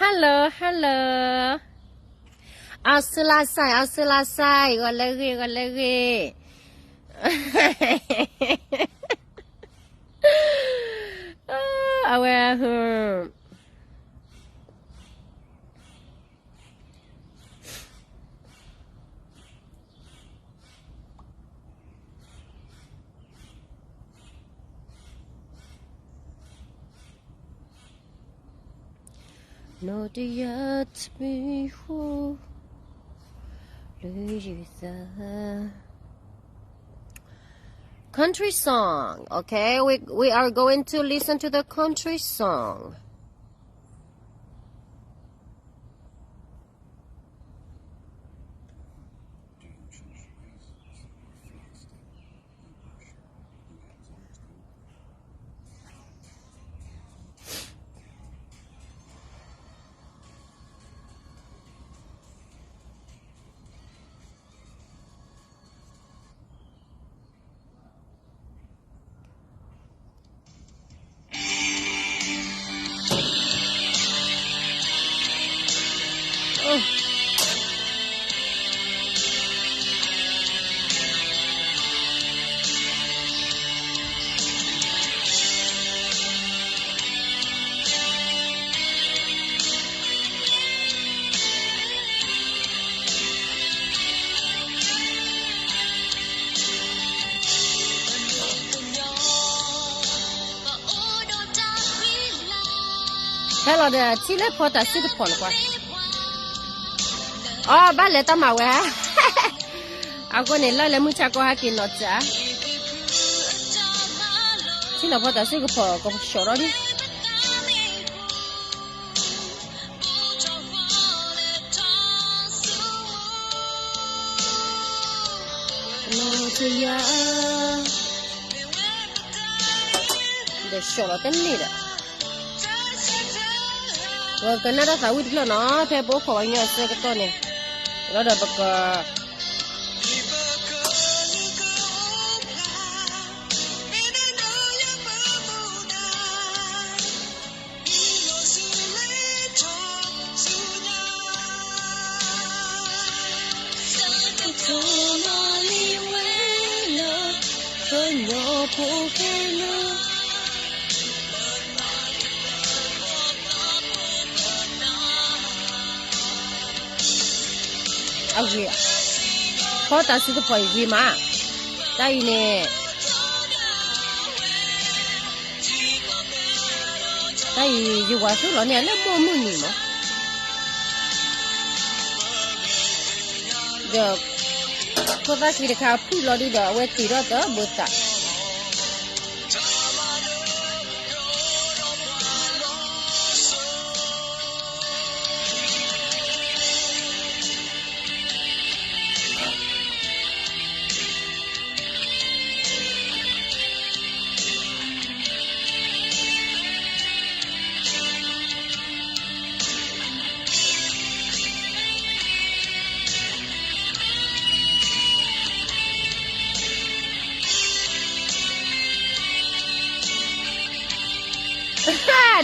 Hello, hello. အီစူလါစဲး, အီစူလါစဲး, ဂီၤလၢဂ့ၤ, ဂီၤလၢဂ့ၤ. အဝဲ နီၢ်တယၢ်တမံၤဃိ လၢယသး Country song, okay? We, we are going to listen to the country song. Hello there, ထံၣ်လၢဖီတၢ်စုတဖီၣ်လၢၤကွၢ်. အီ ဘၣ်လဲၤတၢ်မၤဝဲ, အဃိန့ၣ် လၢလၢမုၢ်ဆါကီၢ်ဟဲက့ၤနီၢ်စၢ်, ထံၣ်လၢဖီတၢ်စုကဖီၣ်ကဆှီထီၣ်ဒံး. ဒီးဆှီလီၤတန့ၢ်ဒီး ပကနၣ်တၢ်သးဝံၣ်တဖျၢၣ်နီၤ ဖဲပအိၣ်ခိးဝဲညီအဆၢကတီၢ်န့ၣ်, လီၤဒီးပက အဂ့ၤ, ဖီတၢ်စုကဖီၣ်အံၤဂ့ၤမး, တၢ်အံၤန့ၣ် တၢ်အံၤ ယဝၤသူၣ်လီၤန့ၢ်လၢမိၢ်မုၢ်နံၤမး, ဒီး ဖိသၣ်ခံတခါဖုၣ်လီၤဒုဒီး အဝဲတ့ၢ်ထီၣ်တဘိသး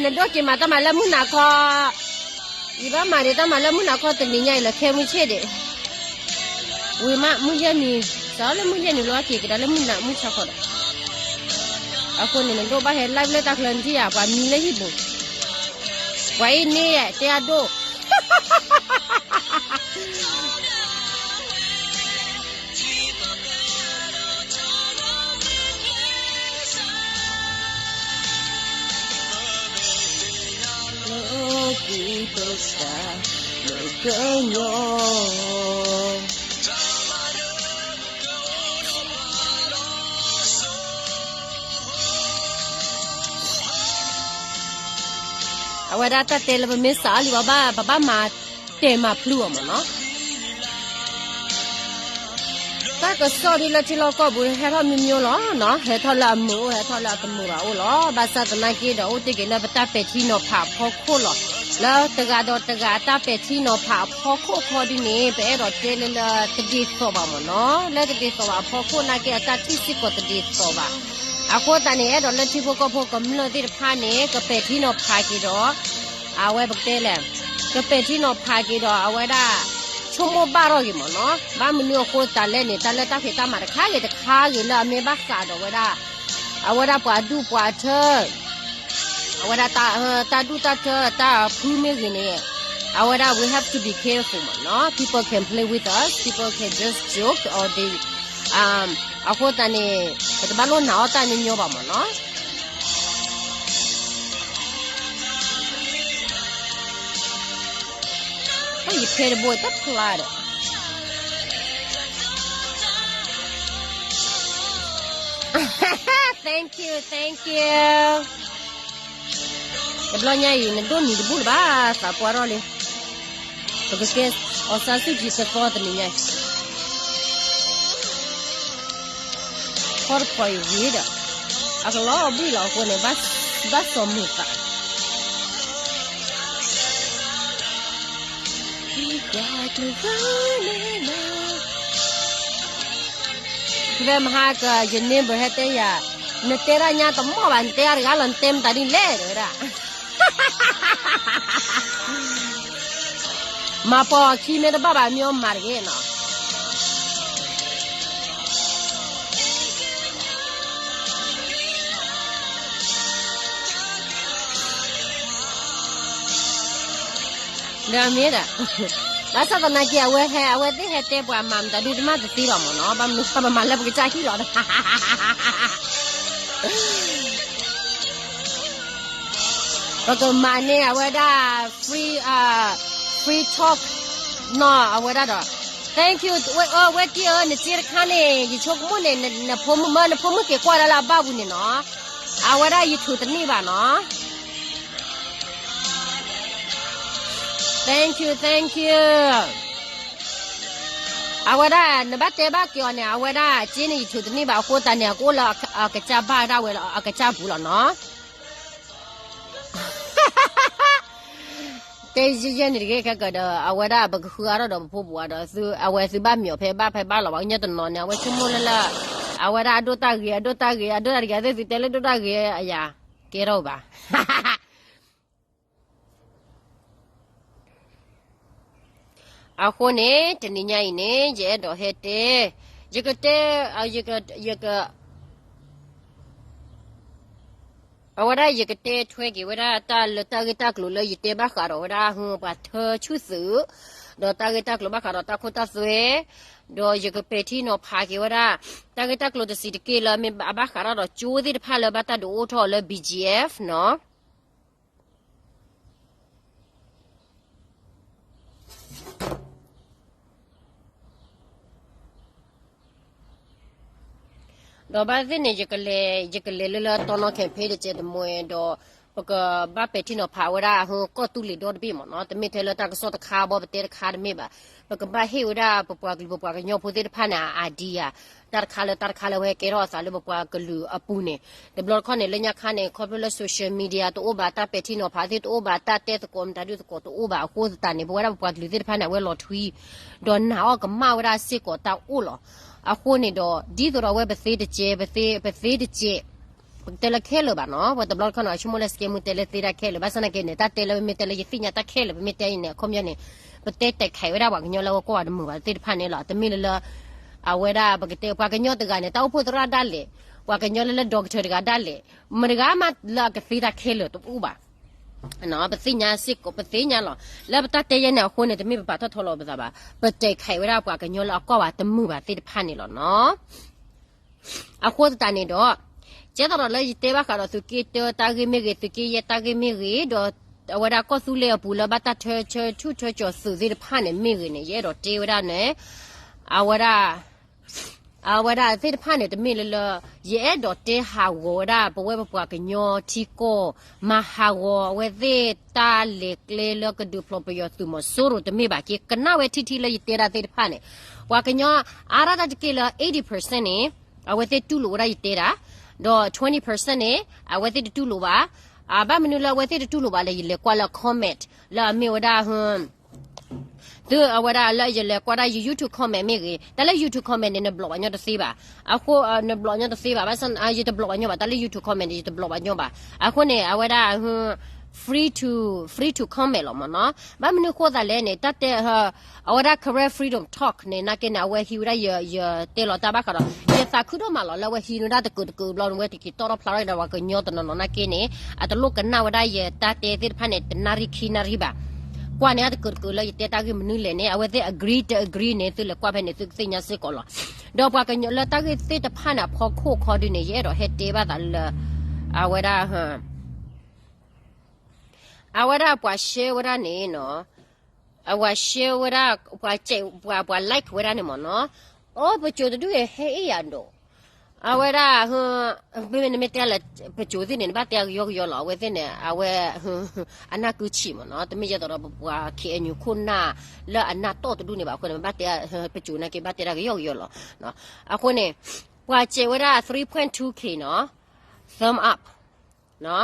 နဒိၣ်က့ၤမၤတၢ်မၤလၢမုၢ်နၤခီ, ယဘၣ်မၤဒံးတၢ်မၤလၢမုၢ်နၤခီတနံၤညါအံၤလၢခဲမုၢ်ဆ့ၣ်ဒံး, ဝံၤမးမုၢ်ယဲၢ်နံၤ, စးထီၣ်လၢမုၢ်ယဲၢ်နံၤလီၤက့ၤကဒါလၢမုၢ်နၤမုၢ်ဆါခီဒီး, အဃိန့ၣ် နဒိၣ်ဘၣ်ဟဲ live လၢတၢ်ချၢနထံၣ်ဧါ ပှၤမံလၢဟံၣ်ပူၤ, ပှၤအံၤန့ၣ် တဲအဒိၣ် လၢကံၢ်ပစၢ်လၢကညီ အဝဲဒၣ်တၢ်တဲလၢပမ့ၢ်စးအီၤလံ ပဘၣ် ပဘၣ်မၤတဲာ်မၤဖျုးအီၤမ့ၢ်နီၤ. တၢ်ကစီၣ်ဒ်လၢထံလီၢ်ကီၢ်ပူၤ ဟဲထီၣ်မံၤမံၤလီၤနီၤ, ဟဲထီၣ်လၢအမုာ်အိၣ် ဟဲထီၣ်လၢအတမုာ်ဘၣ်အိၣ်လီၤ. ဘၣ်ဆၣ်သနာ်က့ဒီး အိၣ်တ့ၢ်က့ၤလၢပတၢ်ပဲာ်ထံနီၤဖးအဖီခိၣ်လီၤ. လၢတဂၤဒီးတဂၤအတၢ်ပဲာ်ထံနီၤဖးအဖီခိၣ်ခီဒ်န့ၣ် ပအဲၣ်ဒိးတဲလၢလၢတဒ်သိးဘၣ်မ့ၢ်နီၤ. လၢတဒ်သိးဘၣ်အဖီခိၣ်နာ်က့ အတၢ်ထံၣ်စ့ၢ်ကီးတဒ်သိးဘၣ်. အဃိသတးန့ၣ် အဲၣ်ဒိးလၢထံဖိကီၢ်ဖိကမျၢၢ်သ့ၣ်တဖၣ်န့ၣ် ကပဲာ်ထံနီၤဖးက့ၤဒီး အဝဲပကတဲလဲၣ် ကပဲာ်ထံနီၤဖးက့ၤဒီးအဝဲဒၣ် ဆိကမိၣ်ဘၣ်ထီၣ်ဂ့ၤမ့ၢ်နီၤ, ဘၣ်မနုၤအဃိသတးလဲၣ်န့ၣ် တၢ်လၢတၢ်ဖံးတၢ်မၤတခါဂ့ၤတခါဂ့ၤလၢအမ့ၢ်ဘၣ်ဃးဒီးဝဲဒၣ် အဝဲဒၣ်ပှၤဒူၣ်ပှၤထၢ အဝဲဒၣ်တၢ်ဒူၣ်တၢ်ထၢတၢ်ဖုမ့ၢ်ဂ့ၤန့ၣ် အဝဲဒၣ် we have to be careful မ့ၢ်နီၤ, people can play with us, people can just joke or they အဃိသတးန့ၣ် ပတဘၣ်လိၣ်နာ်အီၣ်တၢ်ညီညီဘၣ်မ့ၢ်နီၤ. ယဖဲတဘိတဖျါဒီး thank you, thank you. တဘျီညါအံၤ နဒိၣ်နံၤတဘူၣ်လၢၤဘၣ် သးပှၢ်ထီၣ်လံ. ပကကဲ အီၣ်ဆၣ်ဆူၣ်ကံၤသသီတနံၤညါအံၤ ခီတဖီအံၤဝံၤဒီး အကလီၤဘှံးလီၤအဃိန့ၣ် ဘၣ်စီၤမုာ်သး ဖဲမဟါက ယ neighbor ဟဲတဲယၤ, နတဲတၢ်ညါတမီၢ်ဘၣ်, နတဲတၢ်တဂၤလီၤ, နတဲမတၤဒ်လဲၣ် တဲဝဲဒၣ်. မၤပိာ်အခံမ့ၢ်တဘၣ်ဘၣ် မ့ၢ်အီၣ်မၤတဂ့ၤနီၤ. ဒီးမ့ၢ်ဒၣ် ဘၣ်ဆၣ်သနာ်က့ အဝဲဟဲ အဝဲသ့ၣ်ဟဲတဲပှၤမၤမတၤဒုတမၤတသ့ဘၣ်မ့ၢ်နီၤ, ဘၣ်မနုၤပမၤလၢပကစၢ်ဟံၣ်လီၤ. ပကမၤန့ၢ်အဝဲဒၣ် free, free talk နီၤ အဝဲဒၣ်ဒီး thank you ဝဲ ဝဲတံၢ်ဧၢ, နစ့တခါန့ၣ် ယဆိကမိၣ်န့ၣ် နဖိမုၣ်မၢ နဖိမုၣ်က့ၤကွၢ်ဒၣ်လၢအဘၣ်ပူၤန့ၣ်နီၤ, အဝဲဒၣ်ယထုးတန့ၢ်ဘၣ်နီၤ. Thank you, thank you. အဝဲဒၣ် နဘၣ်တဲဘၣ်က့ၤအီၤန့ၣ် အဝဲဒၣ်စ့န့ၣ် ယထုးတန့ၢ်ဘၣ်အဃိသတးန့ၣ် အကအိၣ်လၢအကစၢ်ဘၣ်ဒၣ်ဝဲလၢ အကစၢ်ပူၤလီၤနီၤ. တဲယဲၢ်ယဲၢ်န့ၣ်တဂ့ၤ ခဲကဒီး အဝဲဒၣ်ပကဃုအါထီၣ်ဒီးပဖိပဝါဒီး အဝဲသုဘၣ်မၠိးဖဲဘၣ်ဖဲ ဘၣ်လီၤဘၣ်ကညီတနီၤန့ၣ် အဝဲဆိကမိၣ်လၢလၢ အဝဲဒၣ်အဒိၣ်တၢ်ဂ့ၤ အဒိၣ်တၢ်ဂ့ၤ အဒိၣ်တၢ်ဂ့ၤ အသ့ၣ်သုတဲလၢဒိၣ်တၢ်ဂ့ၤအယၤ ကဲထီၣ်ဘၣ်. အဃိန့ၣ် တနံၤညါအံၤန့ၣ် ယအဲၣ်ဒိးဟဲတဲ ယကတဲ ယက အဝဲဒၣ်ယကတဲထွဲက့ၤဝဲဒၣ်တၢ်လၢတၢ်ဂ့ၢ်တၢ်ကျိၤလၢယတဲဘၣ်ဃးဒီးဝဲဒၣ် ပှၤထၢဆူၣ်သုး ဒီးတၢ်ဂ့ၢ်တၢ်ကျိၤဘၣ်ဃးဒီးတၢ်ခိတၢ်သွဲ ဒီးယကပဲာ်ထံနီၤဖးက့ၤဝဲဒၣ် တၢ်ဂ့ၢ်တၢ်ကျိၤတဆံးတက့ၢ်လၢမ့ၢ်အဘၣ်ဃးဒီးကၠိသ့ၣ်တဖၣ်လၢဘၣ်တၢ်ဒုးအိၣ်ထီၣ်လၢ ဘီၣ်ကၠံအ့ၣ်ဖ် နီၤ. ဒီးဘၣ်သ့ၣ်န့ၣ် ယကလဲၤ ယကလဲၤလၢလၢတီနီၣ် campaign တကဲးတမှဲဒီး ပကဘၣ်ပဲာ်ထံနီၤဖးဝဲဒၣ် ဟ ကီၢ်သူလ့ၤဒီတဘ့ၣ်မ့ၢ်နီၤ, တမ့ၢ်ထဲလၢတၢ်ကစီၣ်တခါဘီပတဲတခါတမ့ၢ်ဘၣ်, ပကဘၣ်ဟ့ၣ်ဝဲဒၣ်ပပှၤကလုာ်ပပှၤကညီဖိသ့ၣ်တဖၣ်န့ၣ် idea တၢ်တခါလၢတၢ်တခါလၢဝဲကဲထီၣ်အသးလၢပပှၤကလုာ်အပူၤန့ၣ်, တဘျီတခီၣ်န့ၣ် လၢညါခါန့ၣ် ခီဖျိလၢ social media တအိၣ်ဘၣ် တၢ်ပဲာ်ထံနီၤဖးသ့ၣ်တအိၣ်ဘၣ် တၢ်တဲသကိးမတၤဒုသကိးတအိၣ်ဘၣ်အဃိသတးန့ၣ် ပဝဲဒၣ်ပပှၤကလုာ်သ့ၣ်တဖၣ်န့ၣ် အဝဲလီၤထွံ ဒီးနာ်အီၣ်ကမၣ်ဝဲဒၣ်စ့ၢ်ကီးတၢ်အိၣ်လီၤ. အဃိန့ၣ်ဒီး ဒ်သိးဒီးအဝဲပသ့တကဲး ပသ့ ပသ့တကဲး ပတဲလၢခဲလၢာ်ဘၣ်နီၤ, ပတဘျီတခီၣ်န့ၣ် ဆိကမိၣ်လၢ scam တဲလၢသ့တၢ်ခဲလၢာ်, ဘၣ်ဆၣ်သနာ်က့န့ၣ် တၢ်တဲလၢပမ့ၢ်တဲလၢယသ့ၣ်ညါတၢ်ခဲလၢာ် ပမ့ၢ်တဲအံၤန့ၣ် အခီပညီန့ၣ် ပတဲတဲာ်ခးဝဲဒၣ်ပှၤကညီလၢအဝဲကွၢ်ဝဲတမုာ်ဘၣ်သ့ၣ်တဖၣ်န့ၣ်လီၤ. တမ့ၢ်လၢလၢ အဝဲဒၣ်ပကတဲပှၤကညီတဂၤန့ၣ် တၢ်အိၣ်ဖှိၣ်သရၣ်ဒၣ်လဲာ်, ပှၤကညီလၢလၢ doctor တဂၤဒၣ်လဲာ်, မတဂၤမးလၢအကသ့တၢ်ခဲလၢာ်တအိၣ်ဘၣ်. ပသ့ၣ်ညါစ့ၢ်ကီး ပသ့ၣ်ညါလီၤ. လၢပတၢ်တဲယဲၢ်န့ၣ်အဃိန့ၣ် တမ့ၢ်ပပာ်ထီၣ်ထီလီၤပသးဘၣ်, ပတဲာ်ခးဝဲဒၣ်ပှၤကညီလၢအကွၢ်ဝဲတမုာ်ဘၣ်သ့ၣ်တဖၣ်န့ၣ်လီၤနီၤ. အဃိသတးန့ၣ်ဒီး ကဲသိးဒီးလၢယတဲဘၣ်ဃးဒီးသုးက့တၢတၢ်ဂ့ၢ်မ့ၢ်ဂ့ၤ သုးက့ယဲၢ်တၢ်ဂ့ၢ်မ့ၢ်ဂ့ၤ ဒီးအဝဲဒၣ်ကီၢ်သူလ့ၤအပူၤလၢဘၣ်တၢ်ထၢဆူၣ်ထၢကၠီၤသုးသ့ၣ်တဖၣ်န့ၣ်မ့ၢ်ဂ့ၤန့ၣ် ယအဲၣ်ဒိးတဲဝဲဒၣ်န့ၣ် အဝဲဒၣ် အဝဲဒၣ်သ့ၣ်တဖၣ်န့ၣ် တမ့ၢ်လၢလၢ ယအဲၣ်ဒိးတဲဟးဂီၤဝဲဒၣ် ပဝဲပပှၤကညီထံကီၢ် မၤဟးဂီၤအဝဲသ့ၣ်တၢ်လဲၤကျဲလၢကဒုးဖျိးပယီၤသုးမီၤစိရိၤတမ့ၢ်ဘၣ်က့, ကနၣ်ဝဲထံထံလၢယတဲဒၣ်သ့ၣ်တဖၣ်န့ၣ် ပှၤကညီအါဒၣ်တၢ်တက့ၢ်လၢ eighty percent န့ၣ် အဝဲသ့ၣ်တူၢ်လိာ်ဝဲဒၣ်ယတဲဒၣ်, ဒီး twenty percent န့ၣ် အဝဲသ့ၣ်တတူၢ်လိာ်ဘၣ်. ဘၣ်မနုၤလၢအဝဲသ့ၣ်တတူၢ်လိာ်ဘၣ်လဲၣ်, ယလဲၤကွၢ်လၢ comment လၢအမ့ၢ်ဝဲဒၣ် သုအဝဲဒၣ်လၢယလဲၤကွၢ်ဒၣ်ယ YouTube comment မ့ၢ်ဂ့ၤ, တၢ်လၢ YouTube comment န့ၣ် နဘျီးဘၣ်ညီတသ့ဘၣ်. အဃိ နဘျီးညီတသ့ဘၣ်, ဘၣ်ဆၣ် ယတဘျီးဘၣ်ညီဘၣ်, တၢ်လၢ YouTube comment န့ၣ် ယတဘျီးဘၣ်ညီဘၣ်. အဃိန့ၣ် အဝဲဒၣ် free to free to comment လီၤမ့ၢ်နီၤ. ဘၣ်မနုၤဃိသးလဲၣ်န့ၣ် တၢ်တဲ အဝဲဒၣ် Karen Freedom Talk န့ၣ် နာ်က့န့ၣ် အဝဲဟံးဝဲဒၣ်ယ ယတဲလီၤတၢ်ဘၣ်ဃးဒီး ယသးခုဒိၣ်မးလီၤ လၢအဝဲဟံးဝဲဒၣ်တကုာ်တကုာ်ဘျီန့ၣ် ဝဲတက့ၤတီထီၣ်ဖျါထီၣ်ဒီးပှၤကညီတနီၤနီၤနာ်က့န့ၣ် အတလိၣ်ကနၣ်ဝဲဒၣ်ယတၢ်တဲသ့ၣ်တဖၣ်န့ၣ် တနၣ်ရံၣ်ခံနၣ်ရံၣ်ဘၣ်. ကွၢ်န့ၣ် အတကုာ်တကုာ်လၢယတဲတၢ်ဂ့ၢ်မနုၤလဲၣ်န့ၣ် အဝဲသ့ၣ် agree တ agree န့ၣ် သုလဲၤကွၢ်ဖဲန့ၣ် သုကသ့ၣ်ညါစ့ၢ်ကီးလီၤ. ဒီးပှၤကညီလၢတၢ်ဂ့ၢ်သ့ၣ်တဖၣ်န့ၣ် အဖီခိၣ်ခီဒုန့ၣ် ယအဲၣ်ဒိးဟဲတဲဘၣ်သးလၢ အဝဲဒၣ် အဝဲဒၣ်ပှၤ share ဝဲဒၣ်န့ၣ်နီၤ, အဝဲ share ဝဲဒၣ် ပှၤ ပှၤ ပှၤ like ဝဲဒၣ်န့ၣ်မ့ၢ်နီၤ, အိ ပစိၤတဒူၣ်အံၤဟဲအ့ၣ်ယၤဒိး, အဝဲဒၣ် မ့မ့ၢ်နမ့ၢ်တဲလၢ ပစိၤသ့ၣ်န့ၣ် နဘၣ်တဲကယီကယီလီၤ, အဝဲသ့ၣ်န့ၣ် အဝဲ အနၢ်ကုဆံးမ့ၢ်နီၤ, တမ့ၢ်ယဲသိးဒီးပပှၤ K N U ခိၣ်နၢ် လၢအနၢ်တီၢ်တဒူၣ်န့ၣ်ဘၣ်အဃိန့ၣ် မ့ၢ်ဘၣ်တဲ ပစိၤနာ်က့ဘၣ်တဲဒၣ်ကယီကယီလီၤ. အဃိန့ၣ် ပှၤစဲးဝဲဒၣ် three point two K နီၤ, thumb up နီၤ,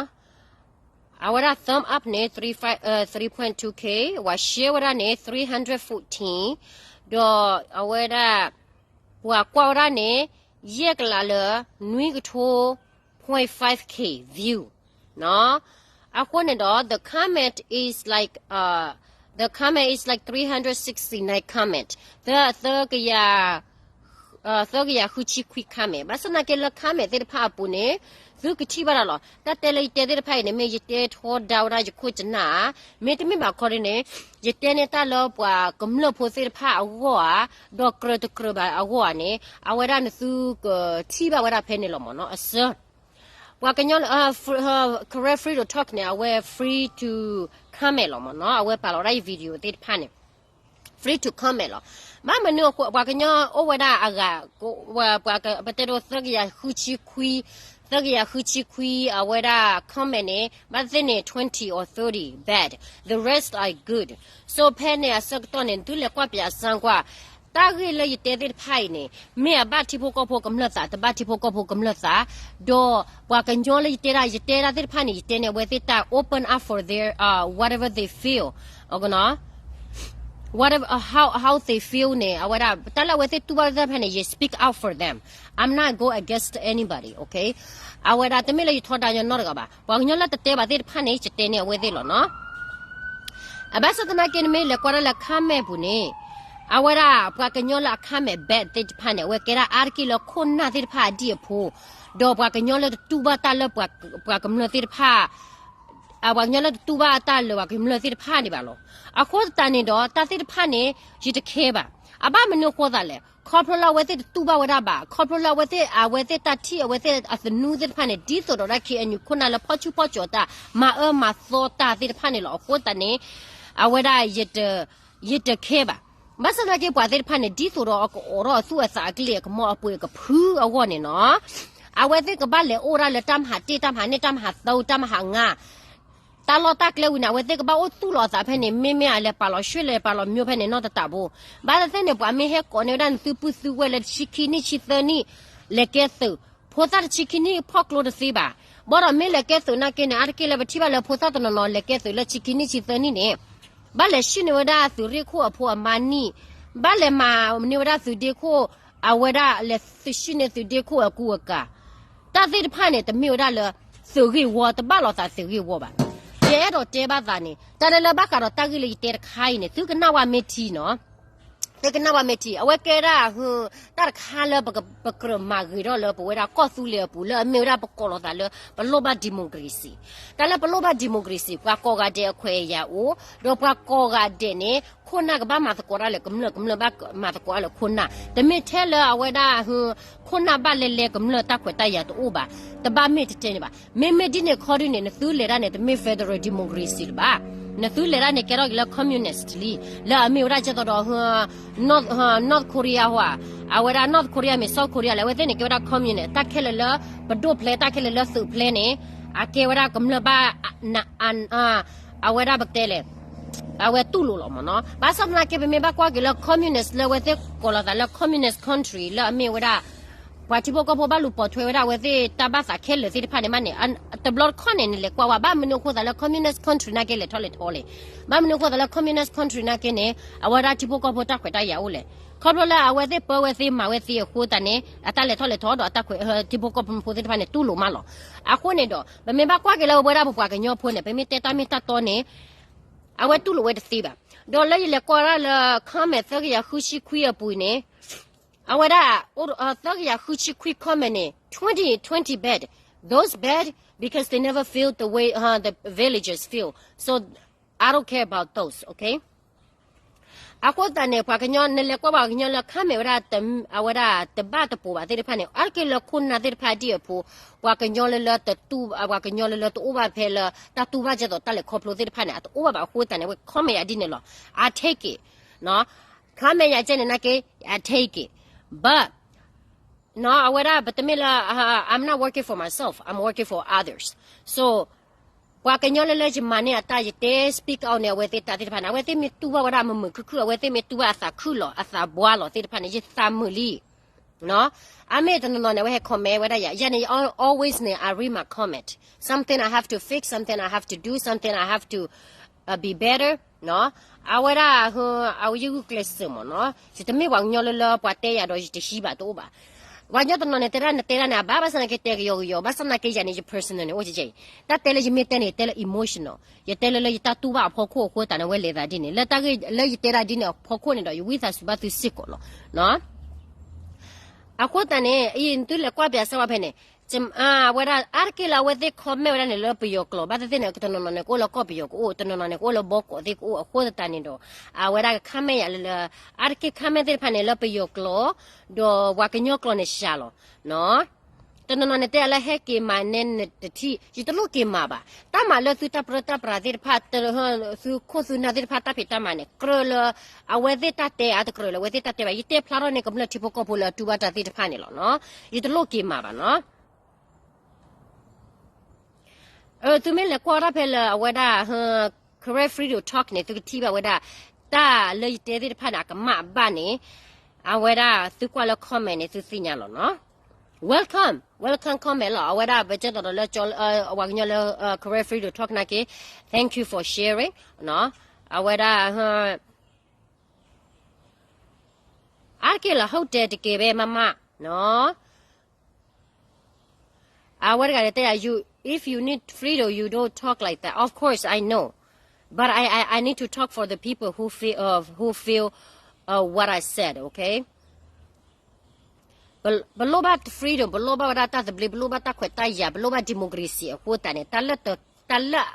အဝဲဒၣ် thumb up န့ၣ် three five အဲ three point two K, ဝဲ share ဝဲဒၣ်န့ၣ် three hundred fourteen, ဒီးအဝဲဒၣ် ပှၤကွၢ်ဝဲဒၣ်န့ၣ် ယဲၢ်ကလးလၢ နွံကထိ point five K view နီၤ. အဃိန့ၣ်ဒီး the comment is like uh the comment is like three hundred sixty-nine comment, သၢ သၢကယၤ သၢကယၤဃုဆံခွံ comment, ဘၣ်ဆၣ်သနာ်က့လၢ comment သ့ၣ်တဖၣ်အပူၤန့ၣ် သုကထံၣ်ဘၣ်ဒၣ်လီၤ. တၢ်တဲလၢယတဲသ့ၣ်တဖၣ်အံၤန့ၣ် မ့ၢ်ယတဲထီဒါဝဲဒၣ်ယခိၣ်ယနၢ်ဧါ, မ့တမ့ၢ်ဘၣ်ခီဒ်န့ၣ် ယတဲန့ၢ်တၢ်လၢပှၤကမျၢၢ်ဖိသ့ၣ်တဖၣ်အဂီၢ်ဧါ, ဒီးကြၢးတကြၢးဘၣ်အဂီၢ်ဧါန့ၣ် အဝဲဒၣ်နသုကထံၣ်ဘၣ်ဝဲဒၣ်ဖဲန့ၣ်လီၤမ့ၢ်နီၤ, အစၢ ပှၤကညီလၢ Karen Freedom Talk န့ၣ် အဝဲ free to comment လီၤမ့ၢ်နီၤ, အဝဲပာ်လီၤဝဲဒၣ်ယ video သ့ၣ်တဖၣ်န့ၣ် free to comment လီၤ. ဘၣ်မနုၤအဃိ ပှၤကညီအိၣ်ဝဲဒၣ်အဂၤ ပတဲဒိးသၢကယၤဃုဆံခွံ, သၢကယၤဃုဆံခွံ အဝဲဒၣ် comment န့ၣ် ဘၣ်သ့ၣ်န့ၣ် twenty or thirty bad, the rest are good. So ဖဲန့ၣ်အဆၢကတီၢ်န့ၣ် နသုလဲၤကွၢ်ပၠးစၢကွၢ် တၢ်ဂ့ၢ်လၢယတဲသ့ၣ်တဖၣ်အံၤန့ၣ် မ့ၢ်အဘၣ်ထံဖိကီၢ်ဖိကမျၢၢ်သး တဘၣ်ထံဖိကီၢ်ဖိကမျၢၢ်သး, ဒီးပှၤကညီလၢယတဲဒၣ် ယတဲဒၣ်သ့ၣ်တဖၣ်န့ၣ် ယတဲန့ၢ်အဝဲသ့ၣ်တၢ် open up for their uh whatever they feel, အကနီၤ whatever, how how they feel န့ၣ် အဝဲဒၣ် တၢ်လၢအဝဲသ့ၣ်တူၢ်ဘၣ်သ့ၣ်တဖၣ်န့ၣ် ယ speak out for them, I'm not go against anybody, okay. အဝဲဒၣ်တမ့ၢ်လၢယထီဒါညီနီတဂၤဘၣ်, ပှၤကညီလၢတတဲဘၣ်သ့ၣ်တဖၣ်န့ၣ် ယတဲန့ၢ်အဝဲသ့ၣ်လီၤနီၤ. အဘၣ်ဆၣ်သနာ်က့ နမ့ၢ်လဲၤကွၢ်ဒၣ်လၢ comment ပူၤန့ၣ် အဝဲဒၣ်ပှၤကညီလၢအ comment bad သ့ၣ်တဖၣ်န့ၣ် အဝဲကဲဒၣ်အါတက့ၢ်လၢခိၣ်နၢ်သ့ၣ်တဖၣ်အဒံၣ်အဖိ, ဒီးပှၤကညီလၢတတူၢ်ဘၣ်တၢ်လၢပှၤကမျၢၢ်သ့ၣ်တဖၣ် ပှၤကညီလၢတတူၢ်ဘၣ်တၢ်လၢပှၤကမျၢၢ်သ့ၣ်တဖၣ်န့ၣ်ဘၣ်လီၤ. အဃိသတးန့ၣ်ဒီး တၢ်သ့ၣ်တဖၣ်န့ၣ် ယတ care ဘၣ်. အဘၣ်မနုၤအဃိသးလဲၣ်, ခီဖျိလၢအဝဲသ့ၣ်တတူၢ်ဘၣ်ဝဲဒၣ်ဘၣ်, ခီဖျိလၢအဝဲသ့ၣ် အဝဲသ့ၣ်တၢ်ထံၣ် အဝဲသ့ၣ်အသနူသ့ၣ်တဖၣ်န့ၣ် ဒ်သိးဒီးဒၣ် K N U ခိၣ်နၢ်လၢဖီၣ်ဆူၣ်ဖီၣ်ကၠီၤတၢ် မၤအၢမၤသီတၢ်သ့ၣ်တဖၣ်န့ၣ်လီၤ. အဃိသတးန့ၣ် အဝဲဒၣ် ယတ care ဘၣ်. ဘၣ်ဆၣ်သနာ်က့ ပှၤသ့ၣ်တဖၣ်န့ၣ် ဒ်သိးဒီးအကအိးထီၣ်အသူၣ်အသးအကလုၢ်အကမီၤအပှ့ၤအကဖုအဂီၢ်န့ၣ်နီၤ, အဝဲသ့ၣ်ကဘၣ်လဲၤအိၣ်ဒၣ်လၢတၢ်မဟးတ့ၢ် တၢ်မဟးန့ၢ် တၢ်မဟးသၢ တၢ်မဟးငါ တၢ်လီၢ်တၢ်ကျဲဝံၤန့ၣ် အဝဲသ့ၣ်ကဘၣ်အိၣ်သူၣ်လီၤအသးဖဲန့ၣ် မ့မ့ၢ်အလဲၤပာ်လီၤဆှၢလဲၤပာ်လီၤမျိၢ်ဖဲန့ၣ် နီၢ်တတးဘိ. ဘၣ်သ့ၣ်သ့ၣ်န့ၣ် ပှၤမ့ၢ်ဟဲကိးန့ၢ်ဝဲဒၣ်နသုပုၢ်သုဝဲၢ်လၢတဆံခံနံၣ်ဆံသၢနံၣ် လဲၤကဲသုး, ဖိသၣ်တဆံခံနံၣ်ဖီၣ်ကျိတသ့ဘၣ်. ဘၣ်ဒီးမ့ၢ်လဲၤကဲသုးနာ်က့န့ၣ် အါတက့ၢ်လၢပထံၣ်ဘၣ်လၢဖိသၣ်တနီၤနီၤ လဲၤကဲသုးလၢတဆံခံနံၣ်ဆံသၢနံၣ်န့ၣ် ဘၣ်လဲၤဆှံန့ၢ်ဝဲဒၣ်သုးရ့ၣ်ခိၣ်အဖိအမါနံၣ်, ဘၣ်လဲၤမၤန့ၢ်ဝဲဒၣ်သုးဒ့ခိၣ်, အဝဲဒၣ်လဲၤဆှံန့ၢ်သုးဒ့ခိၣ်အကူအကၤ တၢ်သ့ၣ်တဖၣ်န့ၣ် တမ့ၢ်ဝဲဒၣ်လၢ သုးဂ့ၢ်ဝီ တဘၣ်လိာ်သးသုးဂ့ၢ်ဝီဘၣ်. ယအဲၣ်ဒိးတဲဘၣ်သးန့ၣ် တၢ်လၢလၢဘၣ်ဃးဒီးတၢ်ဂ့ၢ်လၢယတဲတခါအံၤန့ၣ် သုကနၣ်ဝဲမ့ၢ်ထံနီၤ, သုကနၣ်ဝဲမ့ၢ်ထံ အဝဲကဲဒၣ် တၢ်တခါလၢပကြၢးမၤဂ့ၤထီၣ်လၢပဝဲဒၣ်ကီၢ်သူလ့ၤအပူၤ လၢအမ့ၢ်ဝဲဒၣ်ပကိးလီၤသးလၢ ပလိၣ်ဘၣ် democracy. တၢ်လၢပလိၣ်ဘၣ် democracy ပှၤကိးဂၤဒဲးအခွဲးအယာ်အိၣ်, ဒီးပှၤကိးဂၤဒဲးန့ၣ် ခိၣ်နၢ်ကဘၣ်မၤသကိးတၢ်လၢကမျၢၢ် ကမျၢၢ်ဘၣ်မၤသကိးတၢ်လၢခိၣ်နၢ်, တမ့ၢ်ထဲလၢအဝဲဒၣ် ခိၣ်နၢ်ဘၣ်လဲၤလဲၤကမျၢၢ်တၢ်ခွဲးတၢ်ယာ်တအိၣ်ဘၣ်, တဘၣ်မ့ၢ်တတဲန့ၣ်ဘၣ်. မ့မ့ၢ်ဒ်န့ၣ်ခီဒ်န့ၣ် နသုလဲၤတၢ်န့ၣ် တမ့ၢ် federal democracy လၢၤဘၣ်. နသုလဲၤတၢ်န့ၣ် ကဲထီၣ်က့ၤလၢ communist လံ, လၢအမ့ၢ်ဝဲဒၣ်ကဲသိးဒီး North Korea ဟီ, အဝဲဒၣ် North Korea မ့ၢ် South Korea လဲၣ် အဝဲသ့ၣ်န့ၣ် ကဲဝဲဒၣ် communist တၢ်ခဲလၢာ်လၢ ပဒိၣ်ဖျဲး တၢ်ခဲလၢာ်လၢသုးဖျဲးန့ၣ် အကဲဝဲဒၣ်ကမျၢၢ်ဘၣ် အဝဲဒၣ်ပတဲလဲၣ် အဝဲတူၢ်လိာ်လီၤမ့ၢ်နီၤ. ဘၣ်ဆၣ်သနာ်က့ ပမ့ၢ်ဘၣ်ကွၢ်က့ၤလၢ communist လၢအဝဲသ့ၣ်ကိးလီၤသးလၢ communist country လၢအမ့ၢ်ဝဲဒၣ် ပှၤထံဖိကီၢ်ဖိဘၣ်လူၤပိာ်ထွဲဝဲဒၣ်အဝဲသ့ၣ်တၢ်ဘၣ်သးခဲလၢာ်သ့ၣ်တဖၣ်န့ၣ်မးန့ၣ်, တဘျီတခီၣ်န့ၣ် နလဲၤကွၢ်ဝဲ ဘၣ်မနုၤအဃိသးလၢ communist country နာ်က့လဲၤထီၣ်လဲၤထီလဲၣ်. ဘၣ်မနုၤအဃိသးလၢ communist country နာ်က့န့ၣ် အဝဲဒၣ်ထံဖိကီၢ်ဖိတၢ်ခွဲးတၢ်ယာ်အိၣ်လဲၣ်. ခီဖျိလၢအဝဲသ့ၣ်ပၢဝဲသ့မၤဝဲသ့အဃိသတးန့ၣ် အတၢ်လဲၤထီၣ်လဲၤထီဒီးအတၢ်ခွဲး ထံဖိကီၢ်ဖိသ့ၣ်တဖၣ်န့ၣ် တူၢ်လိာ်မးလီၤ. အဃိန့ၣ်ဒီး ပမ့ၢ်ဘၣ်ကွၢ်က့ၤလၢဝဲဒၣ်ပပှၤကညီဖိန့ၣ် ပမ့ၢ်တဲတၢ်မ့ၢ်တၢ်တီန့ၣ် အဝဲတူၢ်လိာ်ဝဲတသ့ဘၣ်. ဒီးလၢယလဲၤကွၢ်ဒၣ်လၢ comment သၢကယၤဃုဆံခွံအပူၤန့ၣ် အဝဲဒၣ် သၢကယၤဃုဆံခွံ comment န့ၣ် twenty twenty bad, those bad because they never feel the way the villagers feel, so I don't care about those, okay. အဃိသတးန့ၣ် ပှၤကညီ နလဲၤကွၢ်ပှၤကညီလၢ comment ဝဲဒၣ် အဝဲဒၣ်တဘၣ်တပိာ်ဘၣ်သ့ၣ်တဖၣ်န့ၣ် အါတက့ၢ်လၢခိၣ်နၢ်သ့ၣ်တဖၣ်ဒ်အဖိ ပှၤကညီလၢလၢတတူၢ် ပှၤကညီလၢလၢတအိၣ်ဘၣ်ဖဲလၢ တၢ်တူၢ်ဘၣ်ကဲသိးတၢ်လဲၤခီဖျိသ့ၣ်တဖၣ်န့ၣ် အတအိၣ်ဘၣ်ဘၣ်အဃိသတးန့ၣ် အဝဲ comment ယၤဒ်န့ၣ်လီၤ. I take it, နီၤ. Comment ယၤကဲန့ၣ်နာ်က့ I take it, but နီၤ အဝဲဒၣ်ပတမ့ၢ်လၢ I'm not working for myself, I'm working for others, so ပှၤကညီလၢလၢယမၤန့ၢ်အတၢ် ယတဲ speak out န့ၣ် အဝဲသ့ၣ်တၢ်သ့ၣ်တဖၣ်န့ၣ် အဝဲသ့ၣ်မ့ၢ်တူၢ်ဘၣ်ဝဲဒၣ်မုာ်မုာ်ခုၣ်ခုၣ် အဝဲသ့ၣ်မ့ၢ်တူၢ်ဘၣ်အသးခုၣ်လီၤ အသးဘှါလီၤသ့ၣ်တဖၣ်န့ၣ် ယသးမုာ်လံ နီၤ. အမ့ၢ်တနီၤနီၤန့ၣ် အဝဲဟဲ comment ဝဲဒၣ်ယၤ ယၤန့ၣ် always န့ၣ် I read my comment, something I have to fix, something I have to do, something I have to be better, နီၤ. အဝဲဒၣ် အဝဲယဂုာ်ကျဲးစၢးမ့ၢ်နီၤ ယတမ့ၢ်ပှၤကညီလၢလၢပှၤတဲယၤဒီးယတဟံးဘၣ်တအိၣ်ဘၣ်. ပှၤကညီတနီၤန့ၣ် တဲဒၣ်နတဲဒၣ်န့ၣ် အဘၣ်ဘၣ်ဆၣ်သနာ်က့တဲကယီကယီ ဘၣ်ဆၣ်သနာ်က့ယၤန့ၣ် ယ personal န့ၣ် အိၣ်ကဲကဲအံၤ တၢ်တဲလၢယမ့ၢ်တဲန့ၣ် တဲလၢ emotional, ယတဲလၢလၢယတၢ်တူၢ်ဘၣ်အဖီခိၣ်အဃိသတးန့ၣ် အဝဲလဲၤသးဒ်န့ၣ် လၢတၢ်ဂ့ၢ်လၢယတဲဒၣ်ဒ်န့ၣ်အဖီခိၣ်န့ၣ်ဒီး ယဝံသးစူၤဘၣ်သုစ့ၢ်ကီးလီၤ နီၤ. အဃိသတးန့ၣ် အံၤသုလဲၤကွၢ်ပၠးစၢၤဝဲဖဲန့ၣ် အဝဲဒၣ် အါတက့ၢ်လၢအဝဲသ့ၣ် comment ဝဲဒၣ်န့ၣ်လၢပယီၤကျိာ် ဘၣ်သ့ၣ်သ့ၣ်န့ၣ် တနီၤနီၤန့ၣ် ကအိၣ်လၢကီၢ်ပယီၤကအိၣ် တနီၤနီၤန့ၣ် ကအိၣ်လၢဘီကီးသ့ၣ်ကအိၣ် အဃိသတးန့ၣ်ဒီး အဝဲဒၣ်က comment ယၤလၢလၢ အါတက့ၢ် comment သ့ၣ်တဖၣ်န့ၣ် လၢပယီၤကျိာ် ဒီးပှၤကညီကျိာ်န့ၣ် စှၤလီၤ နီၤ. တနီၤနီၤန့ၣ် တဲယၤလၢဟဲက့ၤမၤနဲနတထံၣ် ယတလိၣ်က့ၤမၤဘၣ်. တၢ်မၤလၢသုတၢ်ပြၢတၢ်ပြးသ့ၣ်တဖၣ် သုခိၣ်သုနၢ်သ့ၣ်တဖၣ်တၢ်ဖံးတၢ်မၤန့ၣ် ကြၢးလၢ အဝဲသ့ၣ်တၢ်တဲ အါတကြၢးလၢအဝဲသ့ၣ်တၢ်တဲဘၣ် ယတဲဖျါထီၣ်န့ၢ်ကမျၢၢ်ထံဖိကီၢ်ဖိလၢအတူၢ်ဘၣ်တၢ်သ့ၣ်တဖၣ်န့ၣ်လီၤ နီၤ. ယတလိၣ်က့ၤမၤဘၣ် နီၤ. သုမ့ၢ်လဲၤကွၢ်တၢ်ဖဲလၢအဝဲဒၣ် Karen Freedom Talk န့ၣ် သုကထံၣ်ဘၣ်ဝဲဒၣ် တၢ်လၢယတဲသ့ၣ်တဖၣ်န့ၣ် အကမၣ်အဘၣ်န့ၣ် အဝဲဒၣ်သုကွၢ်လၢ comment န့ၣ် သုသ့ၣ်ညါလီၤ နီၤ. Welcome, welcome comment လီၤ. အဝဲဒၣ်ပကဲသိးဒီးလၢ ပှၤကညီလၢ Karen Freedom Talk နာ်က့ thank you for sharing, နီၤ. အဝဲဒၣ် အါတက့ၢ်လီၤ ဟုတ်တယ် တကယ်ပဲ မမ နီၤ. အဝဲတဂၤန့ၣ်တဲယၤ you, if you need freedom, you don't talk like that. Of course, I know. But I, I, I need to talk for the people who feel, uh, who feel uh, what I said, okay? ပလိၣ်ဘၣ် freedom, ပလိၣ်ဘၣ်ဝဲဒၣ်တၢ်သဘျ့, ပလိၣ်ဘၣ်တၢ်ခွဲးတၢ်ယာ်, ပလိၣ်ဘၣ် democracy အဃိသတးန့ၣ် တၢ်လၢ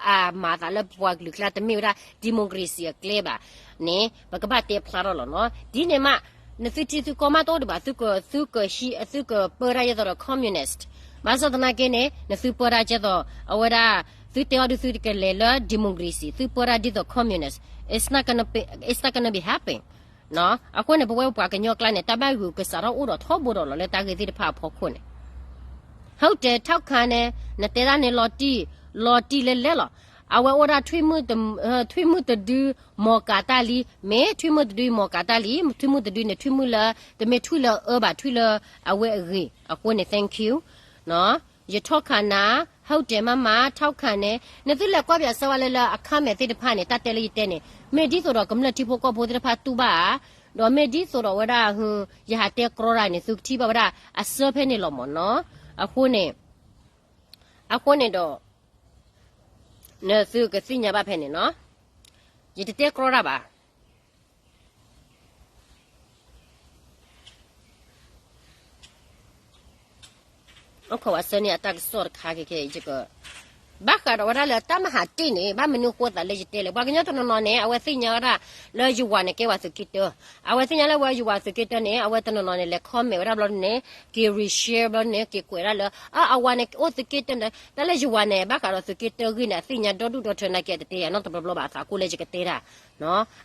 အမၤသးလၢပပှၤကလုာ်ကျါတမ့ၢ်ဝဲဒၣ် democracy အကျဲဘၣ်န့ၣ် ပကဘၣ်တဲဖျါထီၣ်လီၤနီၤ. ဒ်န့ၣ်မး နသုထံသုကီၢ်မးတအိၣ်ဒံးဘၣ်, သုက သုကဟံး သုကပၢတၢ်ဒ်သိးဒီး communist. ဘၣ်ဆၣ်သနာ်က့န့ၣ် နသုပၢတၢ်ဒ်သိး အဝဲဒၣ် သုတဲအီၤဒုးသုတကလဲၤလၢ democracy, သုပၢတၢ်ဒ်သိး communist. It's not gonna be, it's not gonna be happen. အဃိန့ၣ် ပဝဲပပှၤကညီကျါန့ၣ် တၢ်ဘၣ်ဂုာ်ကစးထီၣ်အိၣ်ဒီးထီဘိဒီးလီၤ လၢတၢ်ဂ့ၢ်သ့ၣ်တဖၣ်အဖီခိၣ်န့ၣ် ဟုတ်တယ် ထောက်ခံတယ်, နတဲဒၣ်န့ၣ် လီၤတံၢ် လီၤတံၢ်လဲၣ်လဲၣ်လီၤ. အဝဲအိၣ်ဒၣ် ထွံၣ်မုၣ်တဒု မီၤကၤတၢ်လံ, မ့ၢ်ထွံၣ်မုၣ်တဒု မီၤကၤတၢ်လံ, ထွံၣ်မုၣ်တဒုန့ၣ် ထွံၣ်မုၣ်လၢ တမ့ၢ်ထွံၣ်လၢအအၢဘၣ် ထွံၣ်လၢအဝဲအဂ့ၤ, အဃိန့ၣ် thank you. ယထောက်ခံနၤ, ဟုတ်တယ် မမ ထောက်ခံတယ်. နသုလဲၤကွၢ်ပၠးစၢၤဝဲလၢလၢအ comment သ့ၣ်တဖၣ်န့ၣ် တၢ်တဲလၢယတဲန့ၣ် မ့ၢ်ဒ်သိးဒီးကမျၢၢ်ထံဖိကီၢ်ဖိသ့ၣ်တဖၣ်တူၢ်ဘၣ်ဧါ, ဒီးမ့ၢ်ဒ်သိးဒီးဝဲဒၣ် ယဟးတဲကြီတၢ်န့ၣ် သုကထံၣ်ဘၣ်ဝဲဒၣ် အစၢဖဲန့ၣ်လီၤမ့ၢ်နီၤ. အဃိန့ၣ် အဃိန့ၣ်ဒီး နသုကသ့ၣ်ညါဘၣ်ဖဲန့ၣ်နီၤ. ယတတဲကြီတၢ်ဘၣ်. အိၣ်ခိးဝဲစၢန့ၣ် အတၢ်ကစီၣ်တခါခဲခဲအံၤ ဘၣ်ဃးဒီးဝဲဒၣ်လၢတၢ်မၤဟးတ့ၢ်န့ၣ် ဘၣ်မနုၤဃိသးလၢယတဲလဲၣ်. ပှၤကညီတနီၤနီၤန့ၣ် အဝဲသ့ၣ်ညါဝဲဒၣ်လၢယဝၤန့ၣ်ကဲဝဲသုးက့တၢ, အဝဲသ့ၣ်ညါလၢဝဲယဝၤသုးက့တၢန့ၣ် အဝဲတနီၤနီၤန့ၣ် လဲၤ comment ဝဲဒၣ်ဘျီန့ၣ် က့ၤ re-share ဘျီန့ၣ် က့ၤကွဲးဒၣ်လၢ အဝၤန့ၣ်အိၣ်သုးက့တၢန့ၣ် တၢ်လၢယဝၤန့ၣ် ဘၣ်ဃးဒီးသုးက့တၢဂ့ၢ်န့ၣ် အသ့ၣ်ညါဒီဒူၣ်ဒီထၢနာ်က့ အတတဲယၤနီတဘျီဘျီဘၣ်. အသးကိၢ်လၢယကတဲတၢ်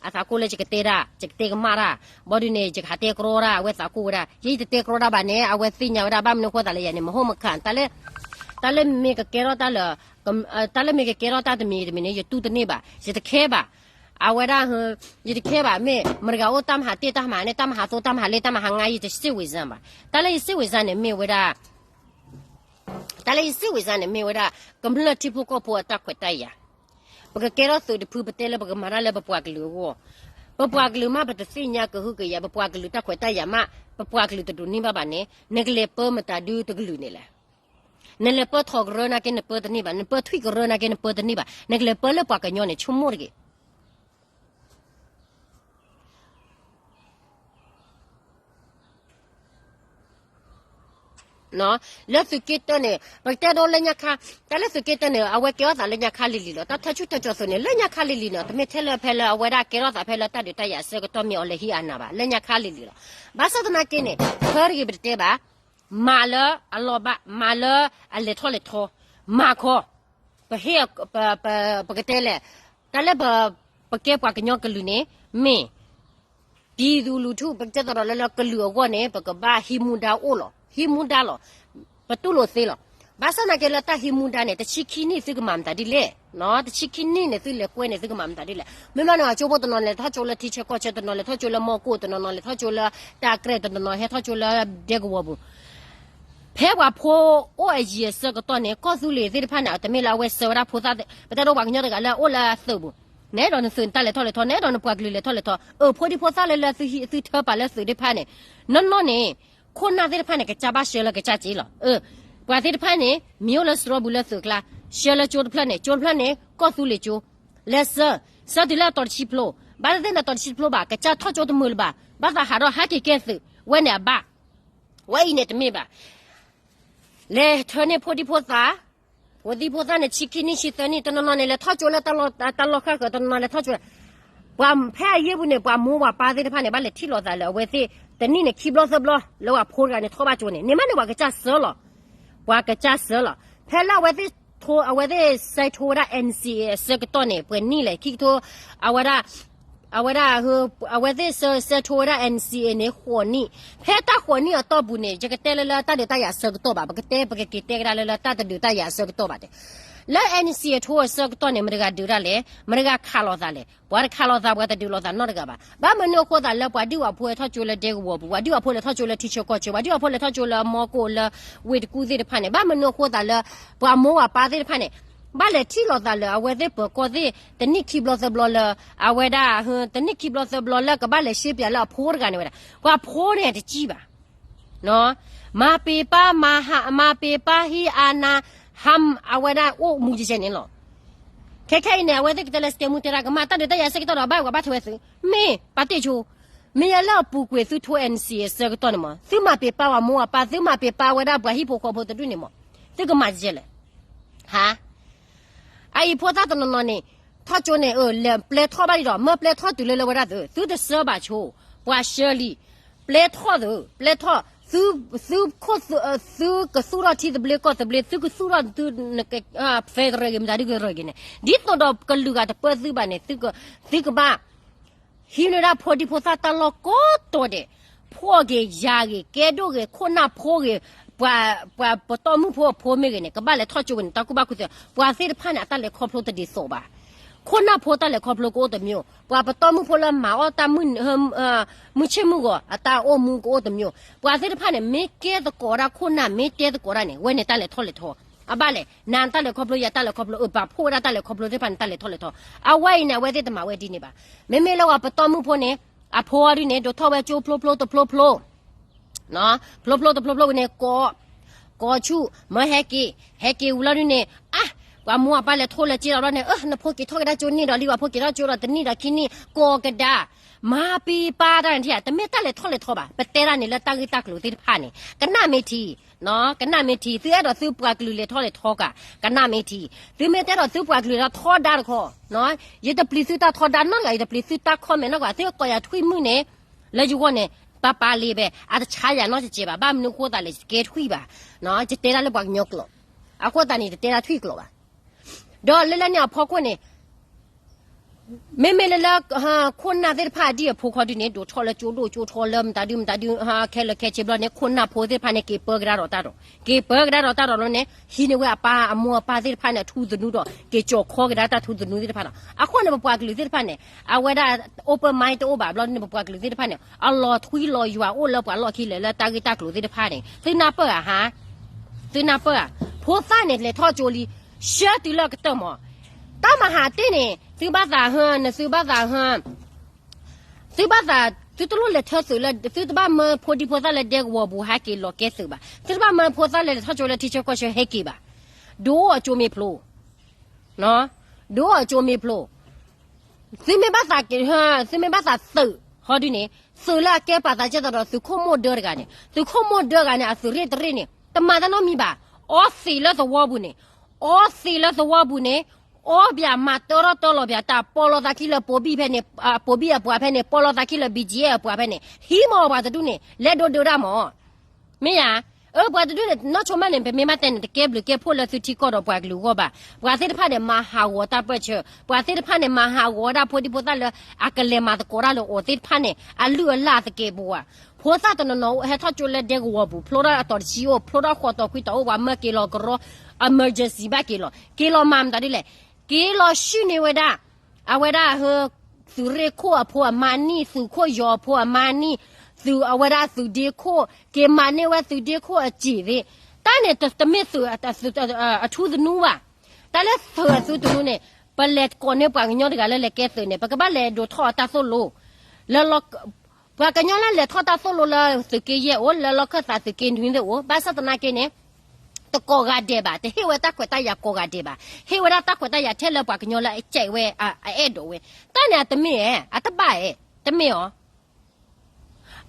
အသးကိၢ်လၢယကတဲတၢ် ယကတဲကမၣ်တၢ်, ဘၣ်ဒုးန့ၣ် ယကဟးတဲကြီတၢ် အဝဲသးကိၢ်ဝဲဒၣ်, ယဲယတတဲကြီတၢ်ဘၣ်န့ၣ် အဝဲသ့ၣ်ညါဝဲဒၣ် ဘၣ်မနုၤဃိသးလၢယၤန့ၣ် မဟုတ်မခံ, တၢ်လၢမ့ၢ်ကကဲထီၣ်တၢ်လၢ တၢ်လၢမ့ၢ်ကကဲထီၣ်တၢ်တမံၤတမံၤန့ၣ် ယတူၢ်တန့ၢ်ဘၣ်, ယတ care ဘၣ်. အဝဲဒၣ် ယတခဲဘၣ် မ့ၢ်မတဂၤအိၣ်တၢ်မဟါတ့ၢ်တၢ်မဟါန့ၣ် တၢ်မဟါသိတၢ်မဟါလ့တၢ်မဟါငါ ယတစ့ၢ်ဝံၤစၢဘၣ်. တၢ်လၢယစ့ၢ်ဝံၤစၢန့ၣ် မ့ၢ်ဝဲဒၣ် တၢ်လၢယစ့ၢ်ဝံၤစၢန့ၣ် မ့ၢ်ဝဲဒၣ် ကမျၢၢ်ထံဖိကီၢ်ဖိအတၢ်ခွဲးတၢ်ယာ်. ပကကဲထီၣ်သုးတဖု ပတဲလၢပကမၤတၢ်လၢပပှၤကလုာ်အဂီၢ်, ပပှၤကလုာ်မး ပတသ့ၣ်ညါကဟုကယာ်, ပပှၤကလုာ်တၢ်ခွဲးတၢ်ယာ်မး ပပှၤကလုာ်တဒိးန့ၢ်ဘၣ်ဘၣ်န့ၣ် နကလဲၤပၢမတၤဒုတကလုာ်န့ၣ်လဲၣ်. နလဲၤပၢထီၣ်ကရၢနာ်က့နပၢတန့ၢ်ဘၣ်, နပၢထွံၣ်ကရၢနာ်က့နပၢတန့ၢ်ဘၣ်, နကလဲၤပၢလၢပှၤကညီန့ၣ် ဆိကမိၣ်တဂ့ၤ လၢသုးက့တၢန့ၣ် ပကတဲဒိလၢညါခါ, တၢ်လၢသုးက့တၢန့ၣ် အဝဲကဲထီၣ်သးလၢညါခါလံၤလံၤလီၤ. တၢ်ထၢဆူၣ်ထၢကၠီၤသုးန့ၣ် လၢညါခါလံၤလံၤန့ၣ် တမ့ၢ်ထဲလၢဖဲလၢအဝဲဒၣ်ကဲထီၣ်သးဖဲလၢတၢ်ဒုးတၢ်ယၤအဆၢကတီၢ်မ့ၢ်အီၤလဲၤဟံးအနၢ်ဘၣ်, လၢညါခါလံၤလံၤလီၤ. ဘၣ်ဆၣ်သနာ်က့န့ၣ် ဖၢတဂ့ၤပတတဲဘၣ်, မၤလၢအလီၤဘၣ်, မၤလၢအလဲၤထီၣ်လဲၤထီ, မၤခီ ပဟ့ၣ် ပကတဲလဲၣ်, တၢ်လၢပ ပကဲပှၤကညီကလုာ်န့ၣ် မ့ၢ် ပြည်သူလူထု ပကတဲသဒီးလၢလၢကလုာ်အဂီၢ်န့ၣ် ပကဘၣ်ဟံးမူဒါအိၣ်လီၤ, ဟံးမူဒါလီၤ, ပတူၢ်လိာ်သ့လီၤ. ဘၣ်ဆၣ်သနာ်က့လၢတၢ်ဟံးမူဒါန့ၣ် တဆံခံနံၣ်သုကမၤမတၤဒ်လဲၣ်, တဆံခံနံၣ်န့ၣ် သုလဲၤကွဲန့ၣ် သုကမၤမတၤဒ်လဲၣ်. မ့မ့ၢ်န့ၣ် အကၠိဖိတနီၤလဲၤထီၣ်ကၠိလၢထံဆၢကီၢ်ဆၢ, တနီၤလဲၤထီၣ်ကၠိလၢမီၢ်ကိၣ်, တနီၤနီၤလဲၤထီၣ်ကၠိလၢတၢ်ကြဲၢ်, တနီၤနီၤဟဲထီၣ်ကၠိလၢဒဲကဝီၤပူၤ ဖဲပှၤဖိအိၣ်အယံၤအဆၢကတီၢ်န့ၣ် ကီၢ်သူလ့ၤသ့ၣ်တဖၣ်န့ၣ် တမ့ၢ်လၢအဝဲဆှၢဝဲဒၣ်ဖိသၣ်, ပတဲဒိပှၤကညီတဂၤလၢအအိၣ်လၢသုးပူၤ, နအဲၣ်ဒိးနသုးနတၢ်လဲၤထီၣ်လဲၤထီ, နအဲၣ်ဒိးနပှၤကလုာ်လဲၤထီၣ်လဲၤထီ, အၢ ဖိဒံဖိသၣ်လၢလၢသုထၢပာ်လၢသုးသ့ၣ်တဖၣ်န့ၣ်, နီၢ်နီၢ်န့ၣ် ခိၣ်နၢ်သ့ၣ်တဖၣ်န့ၣ် ကစၢ်ဘၣ်ဆှၢလၢကစၢ်က့လီၤ. အၢ ပှၤသ့ၣ်တဖၣ်န့ၣ် မံၤအိၣ်လၢစရီပူၤလၢသုးကျါ, ဆှၢလၢကၠိတဖျၢၣ်န့ၣ်, ကၠိတဖျၢၣ်န့ၣ် ကီၢ်သူလ့ၤကၠိ, လဲၤဆှၢ, ဆှၢတုၤလၢအတီၤတဆံဖျိ, ဘၣ်သ့ၣ်သ့ၣ်န့ၣ် တီၤတဆံဖျိဘၣ် ကစၢ်ထီၣ်ကၠိတမုာ်လၢၤဘၣ်, ဘၣ်သးဟးထီၣ်ဟဲက့ၤကဲသုး, ဝဲန့ၣ်အဘၣ်, ဝဲအံၤန့ၣ်တမ့ၢ်ဘၣ်. လဲၤထၢန့ၢ်ဖိဒံဖိသၣ်, ဖိဒံဖိသၣ်န့ၣ် ဆံခံနံၣ်ဆံသၢနံၣ် တနီၤနီၤန့ၣ် လဲၤထီၣ်ကၠိလၢတၢ်လီၢ်ဃၣ်ဃၢၤ, တနီၤနီၤလဲၤထီၣ်ကၠိ, ပှၤဖဲအယ့ၢ်ပူၤန့ၣ် ပှၤမိၢ်ပှၤပၢ်သ့ၣ်တဖၣ်န့ၣ် ဘၣ်လဲၤထံၣ်လိာ်သးလၢအဝဲသ့ၣ် တနံၣ်န့ၣ် ခံဘျီသၢဘျီ လၢပှၤဖိတဂၤန့ၣ်ထီၣ်ဘၣ်ကၠိန့ၣ်, န့ၣ်မးန့ၣ် ပှၤကစၢ်စၢလီၤ, ပှၤကစၢ်စၢလီၤ. ဖဲလၢအဝဲသ့ၣ်ထိ အဝဲသ့ၣ်စဲးထိဝဲဒၣ် NCA အဆၢကတီၢ်န့ၣ် ပှဲၤနံၣ်လဲၣ် ခံကထိ, အဝဲဒၣ် အဝဲဒၣ် အဝဲသ့ၣ်စဲးထိဝဲဒၣ် NCA န့ၣ် ဃိးနံၣ်, ဖဲတၢ်ဃိးနံၣ်အတီၢ်ပူၤန့ၣ် ယကတဲလၢလၢတၢ်ဒုးတၢ်ယၤအဆၢကတီၢ်ဘၣ်, ပကတဲ ပကက့ၤတဲကဒါလၢလၢတၢ်တဒုးတၢ်ယၤအဆၢကတီၢ်ဘၣ်တဲ, လၢ NCA ထိအဆၢကတီၢ်န့ၣ် မတဂၤဒုးတၢ်လဲၣ်, မတဂၤခးလိာ်သးလဲၣ်, ပှၤတခးလိာ်သး ပှၤတဒုးလိာ်သးနီတဂၤဘၣ်. ဘၣ်မနုၤအဃိသးလၢပှၤဒုးပှၤဖိဟဲထီၣ်ကၠိလၢဒဲကဝီၤပူၤ, ပှၤဒုးပှၤဖိလဲၤထီၣ်ကၠိလၢထံဆၢကီၢ်ဆၢ, ပှၤဒုးပှၤဖိလဲၤထီၣ်ကၠိလၢမီၢ်ကိၣ်လၢဝ့ၢ်တကူၣ်သ့ၣ်တဖၣ်န့ၣ်, ဘၣ်မနုၤအဃိသးလၢ ပှၤမိၢ်ပှၤပၢ်သ့ၣ်တဖၣ်န့ၣ် ဘၣ်လဲၤထံၣ်လိာ်သးလၢအဝဲသ့ၣ်ပၢၤကီၢ်သ့ၣ် တနံၣ်ခံဘျီသၢဘျီလၢ အဝဲဒၣ် တနံၣ်ခံဘျီသၢဘျီလၢကဘၣ်လဲၤရှဲပၠးလၢအဖိတဂၤန့ၣ်ဝဲဒၣ်, ပှၤဖိန့ၣ်တကံၣ်ဘၣ် မၤပ့ၤပၢ် မၤပ့ၤပၢ်ဟံးအနၤ ဟး အဝဲဒၣ်အိၣ်မူကဲကဲန့ၣ်လီၤ. ခဲခဲအံၤန့ၣ် အဝဲသ့ၣ်ကတဲလၢ စကဲမူတဲတၢ် ကမၤတၢ်ဒုးတၢ်ယၤဆၢကတီၢ်ဒီး ဘၣ်ပှၤဘၣ်ထွဲဝဲသုး မ့ၢ်ပာ်တ့ၢ်ဆိ, မ့ၢ်ယဲလၢအပူၤကွံာ်သုထိ NCA အဆၢကတီၢ်န့ၣ်မး သုမၤပ့ၤပၢ်ပှၤမိၢ်ပၢ် သုမၤပ့ၤပၢ်ဝဲဒၣ်ပှၤဟံၣ်ဖိဃီဖိတဒူၣ်န့ၣ်မး သုကမၤကဲလဲၣ် ဟါ အအံၤဖိသၣ်တနီၤနီၤန့ၣ် ထီၣ်ကၠိန့ၣ် လဲၤပျဲထီၣ်ဘၣ်လံဒီး မၢပျဲထီၣ်တုၤလၢလၢဝဲဒၣ်သုး သုတစၢဘၣ်ဆိ, ပှၤဆှၢလံ, ပျဲထီၣ်သုး ပျဲထီၣ်, သုခိၣ်, သုကသူၣ်ထီၣ်ထံသဘျ့ကီၢ်သဘျ့ သုကသူၣ်ထီၣ်သု federal ဂ့ၤ မတၤဒုကရၢၢ်ဂ့ၤန့ၣ် ဒ်သိးဒီးကလုာ်ဂၤတပၢသုဘၣ်န့ၣ် သုကဘၣ် ဟံးန့ၢ်ဒၣ်ဖိဒံဖိသၣ်တၢ်လီၢ်ကိးတီၤဒဲး, ဖှီၣ်ဂ့ၤ ယာ်ဂ့ၤ ကဲဒိၣ်ဂ့ၤ ခိၣ်နၢ်ဖိဂ့ၤ, ပှၤ, ပှၤပတီၢ်မုၣ်ဖိအဖိမ့ၢ်ဂ့ၤန့ၣ် ကဘၣ်လဲၤထီၣ်ကၠိဝဲန့ၣ် တၢ်ကူၣ်ဘၣ်ကူၣ်သ့, ပှၤသ့ၣ်တဖၣ်န့ၣ် အတၢ်လဲၤခီဖျိတဒ်သိးဘၣ်. ခိၣ်နၢ်ဖိတၢ်လဲၤခီဖျိကအိၣ်တမျိုး, ပှၤပတီၢ်မုၣ်ဖိလၢမၤအီၣ်တၢ်မုၢ်, မုၢ်ဆ့ၣ်မုၢ်ဂီၤ အတၢ်အိၣ်မူကအိၣ်တမျိုး, ပှၤသ့ၣ်တဖၣ်န့ၣ် မ့ၢ်ကဲသကိးဒၣ်ခိၣ်နၢ် မ့ၢ်တဲသကိးဒၣ်န့ၣ် ဝဲန့ၣ်တၢ်လဲၤထီၣ်လဲၤထီ, အဘၣ်လဲၣ် နတၢ်လဲၤခီဖျိ ယတၢ်လဲၤခီဖျိ အၢ ပာ်ဖှိၣ်ဝဲဒၣ်တၢ်လဲၤခီဖျိသ့ၣ်တဖၣ်န့ၣ် တၢ်လဲၤထီၣ်လဲၤထီ, အဝဲအံၤန့ၣ် အဝဲသ့ၣ်တမၤဝဲဒ်န့ၣ်ဘၣ်. မ့မ့ၢ်လၢပှၤပတီၢ်မုၣ်ဖိန့ၣ် အဖိအီၤဒုန့ၣ် ဒိးထီၣ်ဝဲကၠိဖျိဖျိတဖျိဖျိ ဖျိဖျိတဖျိဖျိဝံၤန့ၣ် ကိး, ကိးဆူၣ် မၢဟဲက့ၤ, ဟဲက့ၤဝံၤလီၤဒုန့ၣ် အါ, ပှၤမိၢ်ပၢ်လဲၤထိလဲၤက့ၤလီၤဘျီန့ၣ် အၢ နဖိက့ၤထီၣ်ကဒါကၠိန့ၣ်ဒီးလံ ပှၤဖိက့ၤထီၣ်ကၠိဒီးတနံၣ်ဒီးခံနံၣ် ကိးကဒါ, မၤပ့ၤပာ်တၢ်န့ၣ်ထံၣ်ဧါ, တမ့ၢ်တၢ်လဲၤထီၣ်လဲၤထီဘၣ်, ပတဲတၢ်န့ၣ်လၢတၢ်ဂ့ၢ်တၢ်ကျိၤသ့ၣ်တဖၣ်န့ၣ် ကနၣ်မ့ၢ်ထံ ကနၣ်မ့ၢ်ထံ, သုအဲၣ်ဒိးသုပှၤကလုာ်လဲၤထီၣ်လဲၤထီကါ, ကနၣ်မ့ၢ်ထံ, သုမ့ၢ်တဲဒီးသုပှၤကလုာ်လၢထီဒါတခီ, ယတပျံၤသုတၢ်ထီဒါနီတဂၤ, ယတပျံၤသုတၢ် comment နီတဂၤ, သုကိးယၤထွံၣ်မုၣ်န့ၣ် လၢယဂီၢ်န့ၣ် ပၢ်ပၢ်လံဘဲ, အတဆါယၤနီတစဲးဘၣ်, ဘၣ်မနုၤဃိသးလဲၣ် ယတကဲထွံၣ်ဘၣ်, ယတဲတၢ်လၢပှၤကညီကျိာ်, အဃိသတးန့ၣ် ယတတဲတၢ်ထွံၣ်ကျိာ်ဘၣ်. ဒီးလၢလၢန့ၣ်အဖီခိၣ်န့ၣ် မ့မ့ၢ်လၢလၢ ခိၣ်နၢ်သ့ၣ်တဖၣ်ဒ်အဖိခီဒုန့ၣ် ဒိးထီၣ်လၢကၠိဒိၣ်ကၠိထီလၢမတၤဒုမတၤဒု ခဲလၢာ်ခဲဆ့ဘျီန့ၣ် ခိၣ်နၢ်ဖိသ့ၣ်တဖၣ်န့ၣ် က့ၤပၢကဒါဒီးတၢ်ဒီး က့ၤပၢကဒါဒီးတၢ်ဒီးလီၤန့ၣ် ဟံးန့ၢ်ဝဲအပၢ်အမိၢ်အပၢ်သ့ၣ်တဖၣ်န့ၣ် အထူသနူဒီး က့ၤကၠီၤခီကဒါတၢ်ထူသနူသ့ၣ်တဖၣ်ဒီး အဃိန့ၣ် ပပှၤကလုာ်သ့ၣ်တဖၣ်န့ၣ် အဝဲဒၣ် open mind တအိၣ်ဘၣ်ဘျီန့ၣ် ပပှၤကလုာ်သ့ၣ်တဖၣ်န့ၣ် အလီၤထွံလီၤယွၤအိၣ်လၢပှၤလီၢ်ခံလဲၣ်လၢတၢ်ဂ့ၢ်တၢ်ကျိၤသ့ၣ်တဖၣ်န့ၣ် သုနၢ်ပၢၢ်ဧါဟါ သုနၢ်ပၢၢ်ဧါ ဖိသၣ်န့ၣ် လဲၤထီၣ်ကၠိလံ ဆှၢတုၤလၢအကတၢၢ်မး တၢ်မၤဟးတ့ၢ်န့ၣ် သုဘၣ်သးဟၢ နသုဘၣ်သးဟၢ သုဘၣ်သး သုတလိၣ်လဲၤထၢသုးလၢ သုတဘၣ်မၢဖိဒံဖိသၣ်လၢဒဲကဝီၤပူၤဟဲက့ၤလီၤကဲသုးဘၣ် သုတဘၣ်မၢဖိသၣ်လၢလဲၤထီၣ်ကၠိလၢထံဆၢကီၢ်ဆၢ ဟဲက့ၤဘၣ် ဒိၣ်အကၠိမ့ၢ်ဖျိ ဒိၣ်အကၠိမ့ၢ်ဖျိ သုမ့ၢ်ဘၣ်သးက့ၤ သုမ့ၢ်ဘၣ်သးသုး ဟီဒုန့ၣ် သုးလၢအကဲပာ်သးကဲသိးဒီး သုးခိၣ်မိၢ်ဒၢတဂၤန့ၣ် သုးခိၣ်မိၢ်ဒၢဂၤန့ၣ် အသုးရ့ၣ်တရ့ၣ်န့ၣ် တမၤတၢ်နီတမံၤဘၣ် အီသံးလၢသဝီပူၤန့ၣ် အီသံးလၢသဝီပူၤန့ၣ် အီဘၣ်မၤတၢထီၣ်တၢလီၤဘၣ်တၢ် ပီလီၤသးခံလၢပိဘံၣ်ဖဲန့ၣ် ပိဘံၣ်အပှၤဖဲန့ၣ် ပီလီၤသးခံလၢ ဘံၣ်ကၠံၣ်အဲၣ် အပှၤဖဲန့ၣ် ဟံးမီၢ်ပှၤတဒူၣ်န့ၣ် လဲၤဒိးဒုးတၢ်မီၢ် မ့ၢ်ဧါ အၢ ပှၤတဒူၣ်န့ၣ် နီၢ်ဆိမၣ်န့ၣ် ပမ့ၢ်ဘၣ်တဲန့ၣ် တကဲဘျုးကဲဖှိၣ်လၢသုထံကီၢ်ဒီးပှၤကလုာ်အဂီၢ်ဘၣ်. ပှၤသ့ၣ်တဖၣ်န့ၣ် မၤဟးဂီၤတၢ်ပၢၢ်ဆၢ, ပှၤသ့ၣ်တဖၣ်န့ၣ် မၤဟးဂီၤဝဲဒၣ်ဖိဒံဖိသၣ်လၢ အကလဲၤမၤသကိးတၢ်လၢအီၤသ့ၣ်တဖၣ်န့ၣ် အလုၢ်အလၢ်သကဲးပဝး. ဖိသၣ်တနီၤနီၤ ဟဲထီၣ်ကၠိလၢဒဲကဝီၤပူၤ ဖျိထီၣ်အတီၤတဆံအိၣ် ဖျိထီၣ်ဃိးတီၤခွံတီၤအိၣ် ပှၤမၢက့ၤလီၤကရီ emergency ဘၣ်က့ၤလီၤ. က့ၤလီၤမၤမတၤဒ်လဲၣ်. က့ၤလီၤဆှၢန့ၢ်ဝဲဒၣ် အဝဲဒၣ် သုးရ့ၣ်ခိၣ်အဖိအမါနံၣ်, သုးခိၣ်ယီၤအဖိအမါနံၣ်, သုးအဝဲဒၣ်သုးဒ့ခိၣ်, က့ၤမၤန့ၢ်ဝဲသုးဒ့ခိၣ်အစ့ၢ်သ့ၣ်, တၢ်န့ၣ်တမ့ၢ်သုး အထူသနူဘၣ်. တၢ်လၢသုးအထူသနူန့ၣ် ပလဲၤကိးန့ၢ်ပှၤကညီတဂၤလၢလဲၤကဲသုးန့ၣ် ပကဘၣ်လဲၤဒိးထီၣ်အတၢ်သိၣ်လိ လၢ ပှၤကညီလၢလဲၤထီၣ်တၢ်သိၣ်လိလၢသုးက့ယဲၢ်အိၣ် လၢလီၢ်ခၢၣ်သးသုးက့နွံသ့ၣ်အိၣ် ဘၣ်ဆၣ်သနာ်က့န့ၣ် တကိးဂၤဒဲးဘၣ်, တဟ့ၣ်ဝဲတၢ်ခွဲးတၢ်ယာ်ကိးဂၤဒဲးဘၣ်, ဟ့ၣ်ဝဲဒၣ်တၢ်ခွဲးတၢ်ယာ်ထဲလၢပှၤကညီလၢအကဲဝဲ အအဲၣ်ဒိးဝဲ. တၢ်န့ၣ်အတမ့ၢ်ဧါ, အတဘၣ်ဧါ, တမ့ၢ်အီၤ.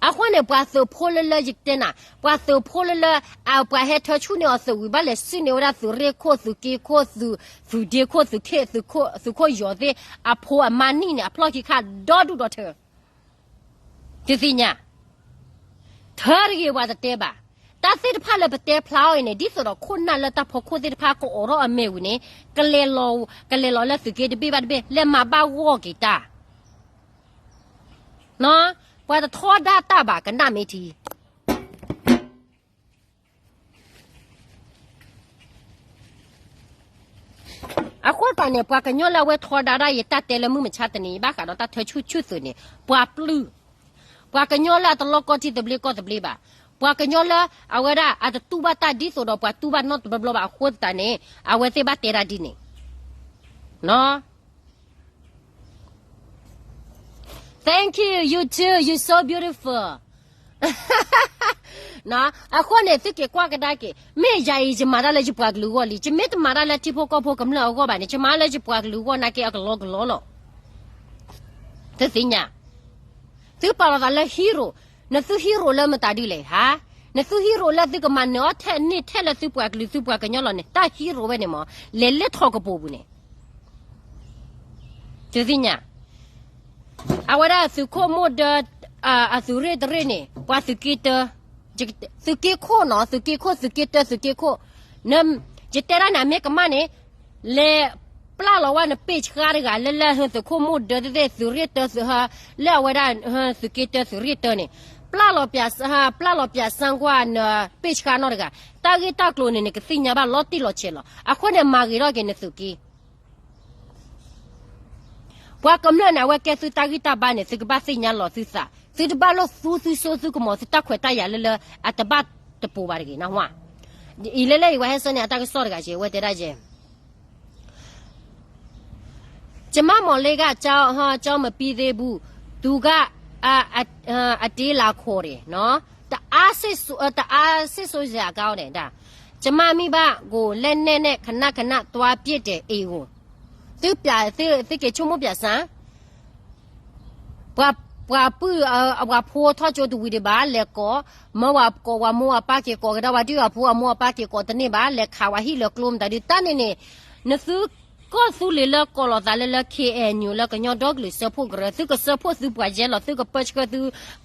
အဃိန့ၣ် ပှၤသုးဖိလၢလၢယတဲနၤ, ပှၤသုးဖိလၢလၢ ပှၤဟဲထၢဆူၣ်န့ၢ်အီၤသုးဝံၤ ဘၣ်လဲၤစုၣ်န့ၢ်ဝဲဒၣ်သုးရ့ၣ်ခိၣ် သုးက့ခိၣ် သုးဒ့ခိၣ် သုးခိၣ်ယီၤသ့ၣ် အဖိအမါနံၣ်န့ၣ် အဖျီၣ်ခံခါဒီဒူၣ်ဒီထၢ သုသ့ၣ်ညါ, ထၢတဂ့ၤပှၤတတဲဘၣ်. တၢ်သ့ၣ်တဖၣ်လၢပတဲဖျါအီၤအံၤန့ၣ် ဒ်သိးဒီးခိၣ်နၢ်လၢတၢ်ဖီခိၣ်သ့ၣ်တဖၣ်ကအိးထီၣ်အမဲာ်ဝံၤန့ၣ် ကလဲၤလီၤလၢသုးက့တဘ့ၣ်ဘၣ်တဘ့ၣ် လဲၤမၤဘၣ်ဂီၢ်က့ၤတၢ်, ပှၤတထီဒါတၢ်ဘၣ်ကနၣ်မ့ၢ်ထံ အဃိသတးန့ၣ် ပှၤကညီလၢအဝဲထီဒါဒၣ်ယတၢ်တဲလၢမုၢ်မဆါတနံၤအံၤ ဘၣ်ဃးဒီးတၢ်ထၢဆူၣ်ဆူၣ်သုးန့ၣ် ပှၤပျုၢ်, ပှၤကညီလၢအတလီၢ်ကီၢ်ထံသဘျ့ကီၢ်သဘျ့ဘၣ်, ပှၤကညီလၢအဝဲဒၣ်အတတူၢ်ဘၣ်တၢ်ဒ်သိးဒီးပှၤတူၢ်ဘၣ်နီတဘျီဘျီဘၣ်အဃိသတးန့ၣ် အဝဲသ့ၣ်ဘၣ်တဲဒၣ်ဒ်န့ၣ် Thank you, you too, you so beautiful. အဃိန့ၣ် သုက့ၤကွၢ်ကဒါက့ၤ မ့ၢ်ယၤအံၤ ယမၤတၢ်လၢယပှၤကလုာ်အဂီၢ်လံ, ယမ့ၢ်တမၤတၢ်လၢထံဖိကီၢ်ဖိကမျၢၢ်အဂီၢ်ဘၣ်န့ၣ် ယမၤလၢယပှၤကလုာ်အဂီၢ်နာ်က့အကလီကလီလီၤ. သုသ့ၣ်ညါ, သုပာ်လီၤသးလၢ hero, နသု hero လၢမတၤဒ်လဲၣ်ဟါ, နသု hero လၢသုကမၤနၢၤအီၣ်ထဲန့ၢ်ထဲလၢသုပှၤကလုာ်သုပှၤကညီလီၤန့ၣ် တၢ် hero ဝဲန့ၣ်မ့ၢ် လဲၤလၢထီၣ်ကပိာ်ပူၤန့ၣ် သုသ့ၣ်ညါ, အဝဲဒၣ်သုးခိၣ်မိၢ်ဒၢ အသုးရ့ၣ်တရ့ၣ်န့ၣ် ပှၤသုးက့တၢ, သုးက့ခိၣ်နီၤ သုးက့ခိၣ် သုးက့တၢ သုးက့ခိၣ်, ယတဲဒၣ်န့ၣ် အမ့ၢ်ကမၣ်န့ၣ် လဲၤပျၢ်လီၤဝဲနပ့ၢ်ဆှါတဂၤ လၢလၢသုးခိၣ်မိၢ်ဒၢသ့ၣ်သ့ၣ် သုးရ့ၣ်တၢသုးဟၢ လၢအဝဲဒၣ် သုးက့တၢသုးရ့ၣ်တၢန့ၣ် ပျၢ်လီၤပျၢ်စၢ ပျၢ်လီၤပျၢ်စၢကွၢ်နပ့ၢ်ဆှါနီတဂၤ, တၢ်ဂ့ၢ်တၢ်ကျိၤန့ၣ် နကသ့ၣ်ညါဘၣ်လီၤတံၢ်လီၤဆဲးလီၤ. အဃိန့ၣ် မၤဂ့ၤထီၣ်က့ၤနသုးက့ ပှၤကမျၢၢ်န့ၣ် အဝဲကဲသုတၢ်ဂံၢ်တၢ်ဘါန့ၣ် သုကဘၣ်သ့ၣ်ညါလီၤသုသး, သုတဘၣ်လိၣ်သူသုစိသုကမီၤ သုတၢ်ခွဲးတၢ်ယာ်လၢလၢအတဘၣ်တပူၤဘၣ်တဂ့ၤနၢ်ဟူဧါ. အံၤလၢလၢအံၤ ပှၤဟဲဆှၢန့ၢ် အတၢ်ကစီၣ်တဂၤက့ၤ အဝဲတဲဒၣ်ယဲ ကျမမော်လေးက ကျောင်းမပြီးသေးဘူး, သူက အ အ အ အတေးလာခေါ်တယ်နော်, တအားစိတ်ဆိုး တအားစိတ်ဆိုးစရာကောင်းတယ်ဒါ, ကျမမိဘကိုလက်နက်နဲ့ခဏခဏသွားပစ်တယ်အိမ်ကို, သုပျး သု သုက့ၤဆိကမိၣ်ပျးစၢ် ပှၤ ပှၤပုၢ် အ အဝၤဖိထီၣ်ကၠိတဝံၤဒံးဘၣ် လဲၤကိး, မၢဝၤကိး ဝၤမိၢ်ဝၤပၢ်က့ၤကိးကဒါ ဝၤဒုၣ်ဝၤဖိအမိၢ်အပၢ်က့ၤကိးတန့ၢ်ဘၣ် လဲၤခးဝဲဟံၣ်လၢကျိမတၤဒုး တၢ်န့ၣ်န့ၣ်, နသုကီၢ်သူလ့ၤလၢကိးလီၤသးလၢလၢ ခ့ၣ်အဲၣ်ယူၣ် လၢကညီဒီကလုာ်စၢဖှိၣ်ကရၢ သုကစၢဖှိၣ်သုပှၤယဲလီၤ သုကပၢဆှၢသု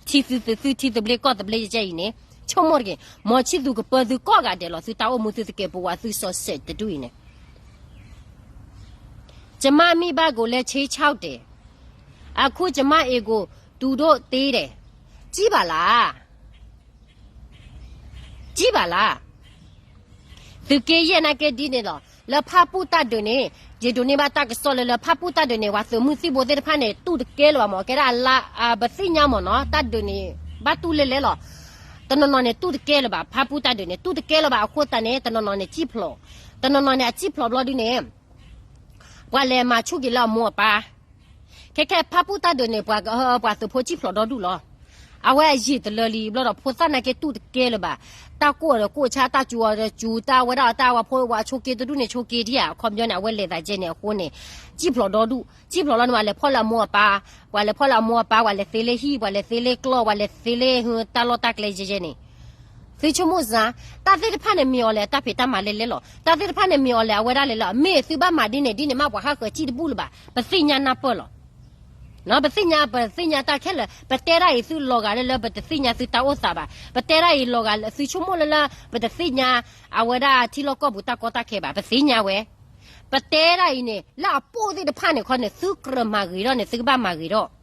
ထံသုသုသုထံသဘျ့ကီၢ်သဘျ့ယဲအံၤန့ၣ်, ဆိကမိၣ်တက့ၢ်, မီၤဆံၣ်သူကပၢသုကိးဂၤဒဲးလီၤ သုတၢ်အိၣ်မူသုသကဲးပဝးသုစီၤစဲးတဒူၣ်အံၤန့ၣ် จะมามีบ้านกูและเช้าเต๋อ အခု ကျွန်မအိမ်ကို သူတို့တည်တယ် ကြည့်ပါလား ကြည့်ပါလား သုးက့ယဲၢ်နာ်က့ဒ်န့ၣ်လီၤ. လၢဖၣ်ပူၣ်တၢ်ဒုးန့ၣ် ယဒိးန့ၢ်ဘၣ်တၢ်ကစီၣ်လၢ လၢဖၣ်ပူၣ်တၢ်ဒုးန့ၣ် ပှၤသုးမုၢ်သံၣ်ဘိသ့ၣ်တဖၣ်န့ၣ် တူၢ်တကဲလၢၤဘၣ်မၢ် ကဲဒၣ်အလါ ပသ့ၣ်ညါမၢ်နီၤ တၢ်ဒုးန့ၣ် ဘၣ်တူၢ်လဲၣ်လဲၣ်လီၤ. တနီၤနီၤန့ၣ် တူၢ်တကဲလၢၤဘၣ် ဖၣ်ပူၣ်တၢ်ဒုးန့ၣ် တူၢ်တကဲလၢၤဘၣ်အဃိသတးန့ၣ် တနီၤနီၤန့ၣ် စံၣ်ဖျိး တနီၤနီၤန့ၣ် အစံၣ်ဖျိးဘျီဒုန့ၣ် ပှၤလဲၤမၤဆူၣ်က့ၤလၢအမိၢ်အပၢ် ခဲခဲဖၣ်ပူၣ်တၢ်ဒုးန့ၣ် ပှၤ ပှၤသုးဖိစံၣ်ဖျိးဒီဒူၣ်လီၤ. အဝဲအယံာ်တလၢလံ ဘျီဒီးဖိသၣ်နာ်က့တူၢ်တကဲလၢၤဘၣ်. တၢ်ကိၢ်အီၤဒီးကိၢ်ဆါ တၢ်စူၤအီၤဒီးစူၤ တၢ်ဝဲဒၣ်အီၤတၢ်ဝဲဖိဝဲဆိးက့တဒူၣ်န့ၣ်ဆိးက့ဒံးဧါ အခီပညီန့ၣ် အဝဲလဲၤသးကဲန့ၣ်အဃိန့ၣ် စံၣ်ဖျိးဒီဒူၣ် စံၣ်ဖျိးလီၤန့ၣ် ပှၤလဲၤဖီၣ်လၢအမိၢ်အပၢ် ပှၤလဲၤဖီၣ်လၢအမိၢ်အပၢ် ပှၤလဲၤသ့လၢဟံၣ် ပှၤလဲၤသ့လၢကျီၢ် ပှၤလဲၤသ့လၢတၢ်လီၢ်တၢ်ကျဲယဲယဲန့ၣ် သုဆိကမိၣ်စ့ၢ် တၢ်သ့ၣ်တဖၣ်န့ၣ်မ့ၢ်အီၤလဲၣ် တၢ်ဖံးတၢ်မၤလဲၣ်လဲၣ်လီၤ. တၢ်သ့ၣ်တဖၣ်န့ၣ်မ့ၢ်အီၤလဲၣ် အဝဲဒၣ်လဲၣ်လီၤ. မ့ၢ်သုဘၣ်မၤဒ်န့ၣ်ဒ်န့ၣ်မး ပှၤဟးဃၢၤစံၣ်တဘူၣ်လၢၤဘၣ်. ပသ့ၣ်ညါနၢ်ပၢၢ်လီၤ. ပသ့ၣ်ညါ ပသ့ၣ်ညါတၢ်ခဲလၢာ် ပတဲဒၣ်အံၤသုလီၤဂာ်လၢလၢပတသ့ၣ်ညါသုတၢ်အိၣ်သးဘၣ်. ပတဲဒၣ်အံၤလီၤဂာ်လၢသုဆိကမိၣ်လၢလၢ ပတသ့ၣ်ညါ အဝဲဒၣ်ထံလီၢ်ကီၢ်ပူၤတၢ်ကီတၢ်ခဲဘၣ်. ပသ့ၣ်ညါဝဲ ပတဲဒၣ်အံၤန့ၣ် လၢအပိၢ်သ့ၣ်တဖၣ်န့ၣ်ခီန့ၣ် သုကြၢးမၤဂ့ၤထီၣ်န့ၣ် သုကဘၣ်မၤဂ့ၤထီၣ် ပ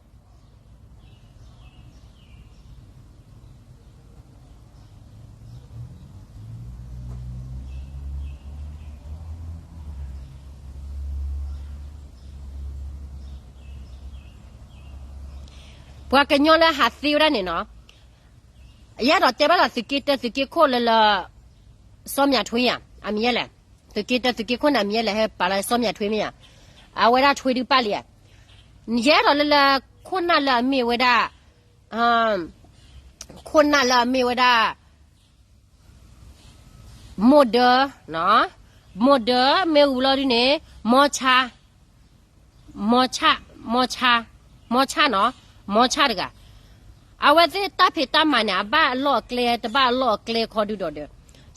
ှၤကညီလၢဟးသ့ဝဲဒၣ်န့ၣ်နီၤ, ယအဲၣ်ဒိးတဲဘၣ်ဒီးသုးက့တၢသုးက့ခိၣ်လၢလၢ စီၤမြထွေးဧါ, အမံၤယဲလဲၣ်, သုးက့တၢသုးက့ခိၣ်န့ၣ် အမံၤယဲလဲၣ် ဟဲပာ်လၢစီၤမြထွေးမ့ၢ်ဧါ, အဝဲဒၣ်ထွေးဒုးပာ်လံဧါ, ယအဲၣ်ဒိးလၢလၢ ခိၣ်နၢ်လၢအမ့ၢ်ဝဲဒၣ် ခိၣ်နၢ်လၢအမ့ၢ်ဝဲဒၣ် မိၢ်ဒၢ, မိၢ်ဒၢ မ့ၢ်ဝံၤလီၤဒုန့ၣ် မီဆါ, မီဆါ, မီဆါ, မီဆါနီၤ, မီဆါတဂၤ, အဝဲသ့ၣ်တၢ်ဖံးတၢ်မၤန့ၣ် အဘၣ်အလီၢ်အကျဲ တဘၣ်အလီၢ်အကျဲခီဒုဒီးဒီး,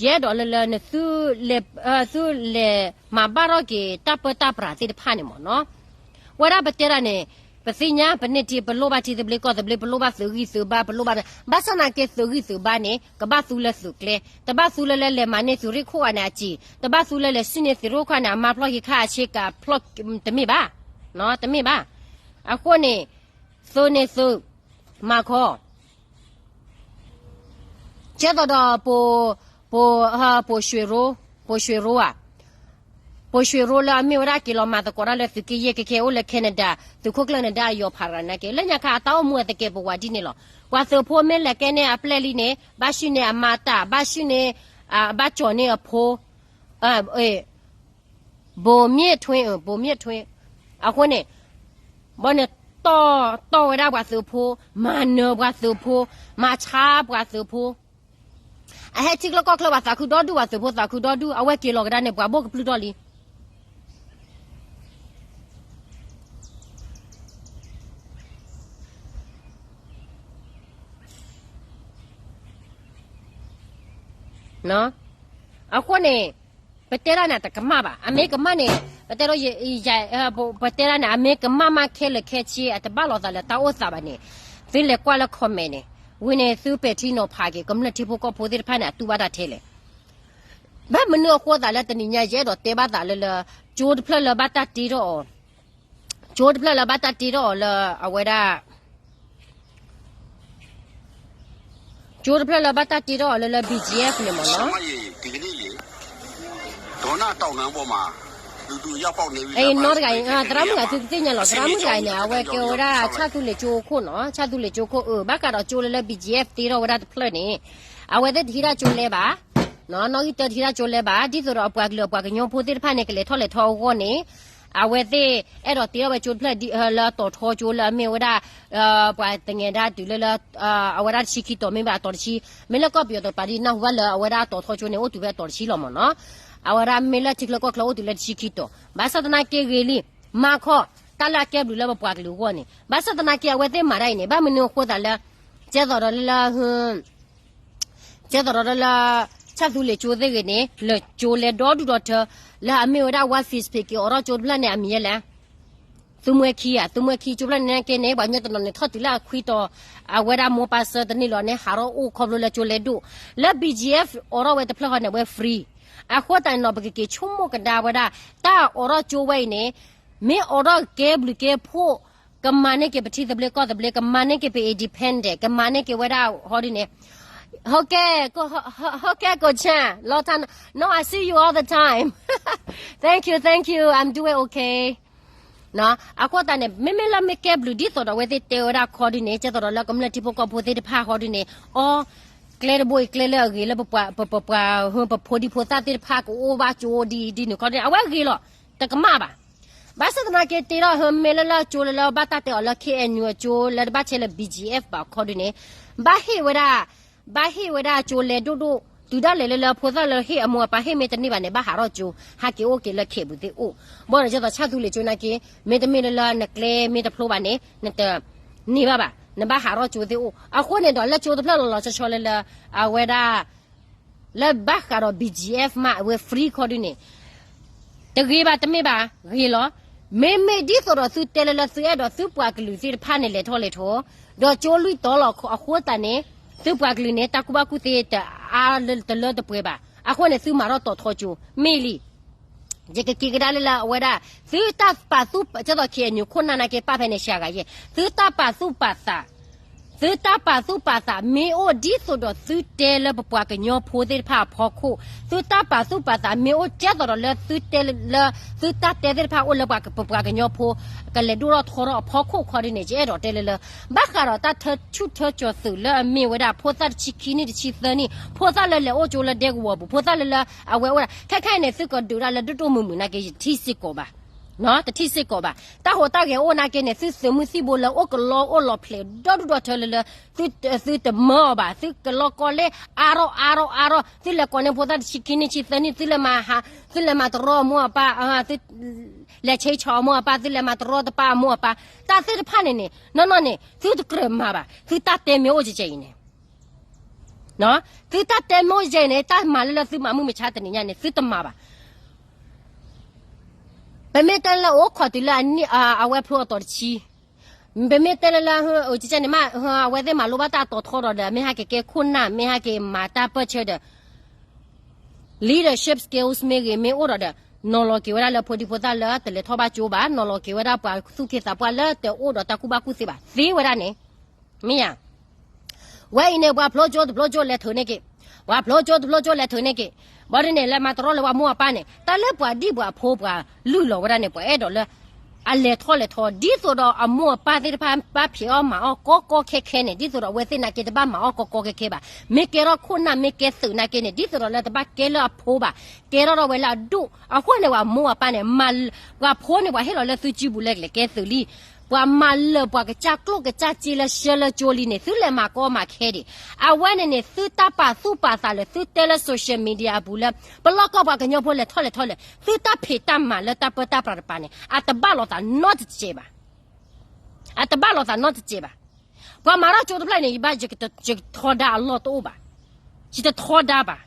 ယအဲၣ်ဒိးလၢလၢ သုလဲၤမၤဘၣ်ထီၣ်က့ၤတၢ်ပၢတၢ်ပြးသ့ၣ်တဖၣ်န့ၣ်မ့ၢ်နီၤ, ဝဲဒၣ်ပတဲဒၣ်န့ၣ် ပသ့ၣ်ညါ ပန့ၢ်ထံ ပလိၣ်ဘၣ်ထံသဘျ့ကီၢ်သဘျ့ ပလိၣ်ဘၣ်သုးဂံၢ်သုးဘါ ပလိၣ်ဘၣ်, ဘၣ်ဆၣ်သနာ်က့သုးဂံၢ်သုးဘါန့ၣ် ကဘၣ်သူလၢသုးကျဲ, တဘၣ်သူလၢလၢလဲၤမၤန့ၢ်သုးရ့ၣ်ခိၣ်ဂၤန့ၣ်အစ့ၤ, တဘၣ်သူလၢလဲၤစံၣ်န့ၢ်သုးရ့ၣ်ခိၣ်ဂၤန့ၣ် အမါဖျီၣ်ဟံးခါအဆ့ကၤဖျီၣ် တမ့ၢ်ဘၣ်, တမ့ၢ်ဘၣ်, အဃိန့ၣ် သုးန့ၣ်သုး မၤခီ ကဲသိးဒီး ပိ, ပိ, ပိ, ပိၡွ့ရိဧါ, ပိၡွ့ရိလၢအမ့ၢ်ဝဲဒၣ်က့ၤလီၤမၤသကိးတၢ်လၢသုးက့ယဲၢ် ခဲခဲအိၣ်လၢ Canada သုးခိၣ်ကျၢၢ်နဒါအယီၤဖးရၤနာ်က့ လၢညါခါအတၢ်အိၣ်မူအသကဲးပဝးဒ်န့ၣ်လီၤ. ပှၤသုးဖိမ့ၢ်လဲၤကဲန့ၢ်အပျဲၢ်လံန့ၣ် ဘၣ်ဆှုၣ်န့ၢ်အမါတၢ် ဘၣ်ဆှုၣ်န့ၢ်, ဘၣ်ကၠီၤန့ၢ်အဖိ ဘိမ့ၣ်ထွ့, ဘိမ့ၣ်ထွ့, အဃိန့ၣ် ဘီန့ၣ် တီၢ်ဝဲဒၣ်ပှၤသုးဖိ, မၤနၢၤပှၤသုးဖိ, မၤဆါပှၤသုးဖိ, အဟဲထံကျိကီၢ်ချၢပှၤသးခုဒီဒူၣ် ပှၤသုးဖိသးခုဒီဒူၣ် အဝဲက့ၤလီၤကဒါန့ၣ် ပှၤဘိၣ်ကပြုၢ်ထီၣ်လံ အဃိန့ၣ် ပတဲဒၣ်န့ၣ် တကမၣ်ဘၣ်. အမ့ၢ်ကမၣ်န့ၣ် ပတဲဒၣ်, ပတဲဒၣ်န့ၣ် အမ့ၢ်ကမၣ်မးခဲလၢာ်ခဲဆ့ အတဘၣ်လိာ်သးလၢတၢ်အိၣ်သးဘၣ်န့ၣ် သုလဲၤကွၢ်လၢ comment န့ၣ်, ဝံၤန့ၣ်သုပဲာ်ထံနီၤဖးက့ၤ ကမျၢၢ်ထံဖိကီၢ်ဖိသ့ၣ်တဖၣ်န့ၣ် အတူၢ်ဘၣ်တၢ်ထဲလဲၣ်. ဘၣ်မနုၤအဃိသးလၢတနံၤညါ ယအဲၣ်ဒိးတဲဘၣ်သးလၢလၢ ကၠိတဖျၢၣ်လၢဘၣ်တၢ်တ့ထီၣ်အီၤ, ကၠိတဖျၢၣ်လၢဘၣ်တၢ်တ့ထီၣ်အီၤလၢအဝဲဒၣ် ကၠိတဖျၢၣ်လၢဘၣ်တၢ်တ့ထီၣ်အီၤလၢလၢ BGF န့ၣ်မ့ၢ်နီၤ, နီတဂၤအံၤ သရၣ်မုၣ်ဂၤသုကသ့ၣ်ညါလီၤ, သရၣ်မုၣ်တဂၤအံၤန့ၣ် အဝဲကဲဝဲဒၣ်ဆၣ်သူလ့ၤကၠိခိၣ်နီၤ, ဆၣ်သူလ့ၤကၠိခိၣ်အၢ, ဘၣ်ဃးဒီးကၠိလၢလၢ BGF တ့ထီၣ်ဝဲဒၣ်တဖျၢၣ်န့ၣ် အဝဲသ့ၣ်တဟံးတၢ်ကၠိလဲဘၣ်, နီၣ်ဂံၢ်တၢတဟံးတၢ်ကၠိလဲဘၣ်, ဒ်သိးဒီးအပှၤကလုာ်အပှၤကညီဖိသ့ၣ်တဖၣ်န့ၣ် ကလဲၤထီၣ်လဲၤထီအဂီၢ်န့ၣ် အဝဲသ့ၣ်အဲၣ်ဒိးတ့ထီၣ်ဝဲကၠိတဖျၢၣ်လၢအတီၤထီကၠိလၢအမ့ၢ်ဝဲဒၣ် ပှၤသငဲၤဒၣ်တုၤလၢလၢ အဝဲဒၣ်တဆံခံတီၤ မ့ၢ်ဘၣ်အတီၤတဆံ, မ့ၢ်လၢကီၢ်ပယီၤတပၤဒ်နၢ်ဟူဘၣ်လၢအဝဲဒၣ်အတီၤထီကၠိန့ၣ် အိၣ်တုၤဖဲအတီၤတဆံလီၤမ့ၢ်နီၤ, အဝဲဒၣ်မ့ၢ်လၢထံချၢကီၢ်ချၢအိၣ်တုၤလၢတဆံခံတီၤ, ဘၣ်ဆၣ်သနာ်က့ဂ့ၤလံ, မၤခီ တၢ်လၢအကဲဘျုးလၢပပှၤကလုာ်အဂီၢ်န့ၣ်, ဘၣ်ဆၣ်သနာ်က့အဝဲသ့ၣ်မၤတၢ်အံၤန့ၣ် ဘၣ်မနုၤအဃိသးလၢ ကဲသိးဒီးလၢလၢ ကဲသိးဒီးလၢ ဆၣ်သူလ့ၤကၠိသ့ၣ်ဂ့ၤန့ၣ် လၢကၠိလဲဒီဒူၣ်ဒီထၢ လၢအမ့ၢ်ဝဲဒၣ် ဝါ Fishpond က့ၤအိးထီၣ်ကၠိတဖျၢၣ်န့ၣ် အမံၤယဲလဲၣ်, သုမှဲခံဧါ, သုမှဲခံကၠိဖျၢၣ်န့ၣ်က့န့ၣ် ပှၤကညီတနီၤန့ၣ်ထီၣ်တုၤလၢအခွံတီၤ အဝဲဒၣ်မိၢ်ပၢ်ဆၢတန့ၢ်လီၤန့ၣ် ဟးထီၣ်အိၣ်ခီဖျိလၢကၠိလဲဒိၣ်, လၢ BGF အိးထီၣ်ဝဲတဖျၢၣ်ဃီန့ၣ် အဝဲ free, အဃိသတးန့ၣ်နီၤ ပကက့ၤဆိကမိၣ်ကဒါဝဲဒၣ် တၢ်အိးထီၣ်ကၠိဝဲအံၤန့ၣ် မ့ၢ်အိးထီၣ်ကဲဘျုးကဲဖှိၣ်, ကမၤန့ၢ်က့ၤပထံသဘျ့ကီၢ်သဘျ့, ကမၤန့ၢ်က့ၤပ independent, ကမၤန့ၢ်က့ၤဝဲဒၣ်ဟီဒုန့ၣ်, ဟီကဲ, ဟီကဲကိးဆၢ, long time, no, I see you all the time. Thank you, thank you, I'm doing okay. အဃိသတးန့ၣ် မ့မ့ၢ်လၢမ့ၢ်ကဲဘျုးဒ်သိးဒီးအဝဲသ့ၣ်တဲဝဲဒၣ်ခီဒုန့ၣ် ကဲသိးဒီးလၢကမျၢၢ်ထံဖိကီၢ်ဖိသ့ၣ်တဖၣ်ခီဒုန့ၣ်, အီ, ကျဲတဘိအံၤကျဲလၢအဂ့ၤလၢပပှၤ, ပပှၤ, ပဖိဒံဖိသၣ်သ့ၣ်တဖၣ်ကအိၣ်ဘၣ်ကၠိဒ်အံၤဒ်န့ၣ်ခီဒုန့ၣ် အဝဲဂ့ၤလီၤ, တကမၣ်ဘၣ်. ဘၣ်ဆၣ်သနာ်က့တ့ထီၣ်ဟၢမ့ၢ်လၢလၢကၠိလၢလၢဘၣ်တၢ်တဲအီၤလၢ K N U အကၠိလၢတဘၣ်ဆဲးလၢ B G F ဘၣ်ခီဒုန့ၣ်, ဘၣ်ဟ့ၣ်ဝဲဒၣ်, ဘၣ်ဟ့ၣ်ဝဲဒၣ်ကၠိလဲၤဒိၣ်ဒိၣ်, တုၤဒၣ်လဲာ်လၢလၢဖိသၣ်လၢဟ့ၣ်အမိၢ်အပၢ်ဟ့ၣ်မ့ၢ်တန့ၢ်ဘၣ်န့ၣ် ဘၣ်ဟးထီၣ်ကၠိ, ဟဲက့ၤအိၣ်က့ၤလၢခ့ပူၤသ့ၣ်အိၣ်, ဘၣ်ဒီးဒ်သိးဆၣ်သူလ့ၤကၠိနာ်က့, မ့တမ့ၢ်လၢလၢနကျဲမ့ၢ်တဖျိဘၣ်န့ၣ် နတန့ၢ်ဘၣ်ဘၣ်, နဘၣ်ဟးထီၣ်ကၠိသ့ၣ်အိၣ်. အဃိန့ၣ်ဒီးလၢကၠိတဖျၢၣ်လီၤလီၤဆီဆီလၢလၢ, အဝဲဒၣ် လၢဘၣ်ဃးဒီး B G F မး အဝဲ free ခီဒုန့ၣ်, တဂ့ၤဘၣ်တမ့ၢ်ဘၣ်, ဂ့ၤလီၤ. မ့မ့ၢ်ဒ်သိးဒီးသုတဲလၢလၢသုအဲၣ်ဒိးသုပှၤကလုာ်သ့ၣ်တဖၣ်န့ၣ် လဲၤထီၣ်လဲၤထီ, ဒီးကၠိလွံၢ်တီၤလီၤအဃိသတးန့ၣ်, သုပှၤကလုာ်န့ၣ် တၢ်ကူၣ်ဘၣ်ကူၣ်သ့တအါလၢတလၢတပှဲၤဘၣ်. အဃိန့ၣ် သုမၤထီၣ်တီၤထီကၠိ, မ့ၢ်လံ. ယကက့ၤကဒါလၢလၢအဝဲဒၣ်, သုတၢ်ပာ်သူၣ်ပာ်သး ကဲသိး K N U ခိၣ်နၢ်နာ်က့ ပာ်ဖဲန့ၣ် ရှၤဂၤယဲၢ်, သုတၢ်ပာ်သူၣ်ပာ်သး သုတၢ်ပာ်သူၣ်ပာ်သး မ့ၢ်အိၣ်ဒ်သိးဒီးသုတဲလၢပပှၤကညီဖိသ့ၣ်တဖၣ်အဖီခိၣ်, သုတၢ်ပာ်သူၣ်ပာ်သး မ့ၢ်အိၣ်ကဲသိးဒီးလၢသုတဲလၢ, သုတၢ်တဲသ့ၣ်တဖၣ်အိၣ်လၢပပှၤကညီဖိ ကလဲၤဒိၣ်ထီၣ်ထီထီၣ်အဖီခိၣ်ခီဒုန့ၣ် ယအဲၣ်ဒိးတဲလၢလၢ, ဘၣ်ဃးဒီးတၢ်ထၢဆူၣ်ထၢကၠီၤသုးလၢအမ့ၢ်ဝဲဒၣ် ဖိသၣ်တဆံခံနံၣ်တဆံသၢနံၣ်, ဖိသၣ်လၢလဲၤအိၣ်ကၠိလၢဒဲကဝီၤပူၤ, ဖိသၣ်လၢလၢအဝဲအိၣ်ဒၣ်, ခဲခဲအံၤန့ၣ် သုကဒုးဒၣ်လၢဒိၣ်ဒိၣ်မုၢ်မုၢ်နာ်က့ ယထံၣ်စ့ၢ်ကီးဘၣ် တထံၣ်စ့ၢ်ကီးဘၣ်. တၢ်ဟူးတၢ်ဂဲၤအိၣ်နာ်က့န့ၣ် သုသုးမုၢ်သံၣ်ဘိလၢအိၣ်ကလီအိၣ်လီၤဖျဲးဒီဒူၣ်ဒီထၢလၢလၢ, သုတမၢအီၤဘၣ်, သုကလီကီလဲၢ်အါထီၣ်အါထီၣ်အါထီၣ်, သုလဲၤကိးန့ၢ်ဖိသၣ်တဆံခံနံၣ်ဆံသၢနံၣ်, သုလဲၤမၤဟး, သုလဲၤမၤတရီအမိၢ်အပၢ်, သုလဲၤဆဲးဆီးအမိၢ်အပၢ်, သုလဲၤမၤတရီတပၢ်အမိၢ်အပၢ်, တၢ်သ့ၣ်တဖၣ်န့ၣ်န့ၣ် နီၢ်နီၢ်န့ၣ် သုတကြၢးမၤဘၣ်, သုတၢ်တဲမ့ၢ်အိၣ်ကဲကဲအံၤန့ၣ် သုတၢ်တဲမ့ၢ်အိၣ်ကဲကဲအံၤန့ၣ် တၢ်မၤလၢလၢသုမၤမုၢ်မဆါတနံၤညါန့ၣ် သုတမၤဘၣ်. ပမ့ၢ်တဲလၢအိၣ်ခိးတုၤလၢအဝဲဖျိအတီၤတဆံ, ပမ့ၢ်တဲလၢလၢ, န့ၣ်မး, အဝဲသ့ၣ်မၤလိဘၣ်တၢ်တီၤထီဒီးဒီး မ့ၢ်ဟဲက့ၤကဲခိၣ်နၢ်, မ့ၢ်ဟဲက့ၤမၤတၢ်ပၢၢ်ဆၢဒီး leadership skills မ့ၢ်ဂ့ၤမ့ၢ်အိၣ်ဒီးဒီး, နီၤလီၤက့ၤဝဲဒၣ်လၢဖိဒံဖိသၣ်လၢတလဲၤထီၣ်ဘၣ်ကၠိဘၣ်, နီၤလီၤက့ၤဝဲဒၣ်ပှၤသူၣ်က့သးပှၢ်လၢတအိၣ်ဒီးတၢ်ကူၣ်ဘၣ်ကူၣ်သ့ဘၣ်, သ့ဝဲဒၣ်န့ၣ်, မ့ၢ်ဧါ. ဝဲအံၤန့ၣ် ပှၤဖျိကၠိတဖျိကၠိလဲၤထုးန့ၢ်က့ၤ, ပှၤဖျိကၠိတဖျိကၠိလဲၤထုးန့ၢ်က့ၤ, ဘၣ်ဒ်န့ၣ် လဲၤမၤတရီလၢပှၤမိၢ်အပၢ်န့ၣ် တၢ်လၢပှၤဒံၣ်ပှၤဖိပှၤလုၢ်လီၤဝဲဒၣ်န့ၣ် ပှၤအဲၣ်ဒိးလၢ အလဲၤထီၣ်လဲၤထီ ဒ်သိးဒီးအမိၢ်အပၢ်သ့ၣ်တဖၣ် ဘၣ်ဖံးအီၣ်မၤအီၣ်ကီကီခဲခဲန့ၣ် ဒ်သိးဒီးအဝဲသ့ၣ်နာ်က့ တဘၣ်မၤအီၣ်ကီကီခဲခဲဘၣ်. မ့ၢ်ကဲထီၣ်ခိၣ်နၢ် မ့ၢ်ကဲသုးနာ်က့န့ၣ် ဒ်သိးဒီးလၢတဘၣ်ကဲလၢအဖိဘၣ်, ကဲထီၣ်ထီၣ်ဝဲလၢအဒိၣ်. အဃိန့ၣ် ပှၤမိၢ်ပၢ်န့ၣ် ပှၤဖိန့ၣ် ပှၤဟ့ၣ်လီၤလၢသုစုပူၤလၢကလဲၤကဲသုးလံ. ပှၤမၤလၢာ်ပှၤကစၢ်ကျိၣ်ကစၢ်စ့လၢဆှၢလၢကၠိလံန့ၣ် သုလဲၤမၤကီမၤခဲဒံး. အဝဲန့ၣ်န့ၣ် သုတၢ်ပာ်သူၣ်ပာ်သးလၢသုတဲလၢ social media အပူၤလၢ ပလီၢ်ကီၢ်ပှၤကညီဖိလဲၤထီၣ်လဲၤထီၣ်လဲၣ်, သုတၢ်ဖံးတၢ်မၤလၢတၢ်ပၢတၢ်ပြးတပၤန့ၣ် အတဘၣ်လိာ်သးနီတစဲးဘၣ်. အတဘၣ်လိာ်သးနီတစဲးဘၣ်. ပှၤမၤထီၣ်ကၠိတဖျၢၣ်န့ၣ် ယဘၣ်ယကထီဒါအလီၢ်တအိၣ်ဘၣ်, ယတထီဒါဘၣ်.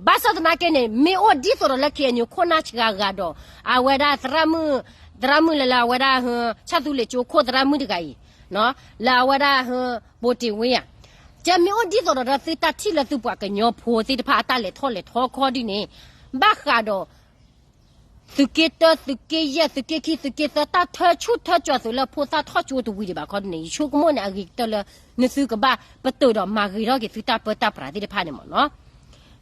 ဘၣ်ဆၣ်သနာ်က့န့ၣ် မ့ၢ်အိၣ်ဒ်သိးဒီးလၢ K N U ခိၣ်နၢ်စှၤဂၤဒီး အဝဲဒၣ် သရၣ်မုၣ်လၢလၢအဝဲဒၣ် ဆၣ်သူလ့ၤကၠိခိၣ်သရၣ်မုၣ်တဂၤအံၤ လၢအဝဲဒၣ် ဘိးတ့ၢ်ဝ့ယၤ, ကဲမ့ၢ်အိၣ်ဒ်သိးဒီး သုတၢ်ထံၣ်လၢသုပှၤကညီဖိသ့ၣ်တဖၣ်အတၢ်လဲၤထီၣ်လဲၤထီခီဒ်န့ၣ် ဘၣ်ဃးဒီး သုးက့တၢ သုးက့ယဲၢ် သုးက့ခံ သုးက့သၢ တၢ်ထၢဆူၣ်ထၢကၠီၤသုးလၢဖိသၣ်ထီၣ်ကၠိတဝံၤဒံးဘၣ်ခီဒ်န့ၣ် ယဆိကမိၣ်န့ၣ် အဂ့ၤကတၢၢ်လၢ နသုကဘၣ်ပတုာ်ဒီးမၤဂ့ၤထီၣ်က့ၤသုတၢ်ပၢတၢ်ပြးသ့ၣ်တဖၣ်န့ၣ်မ့ၢ်နီၤ.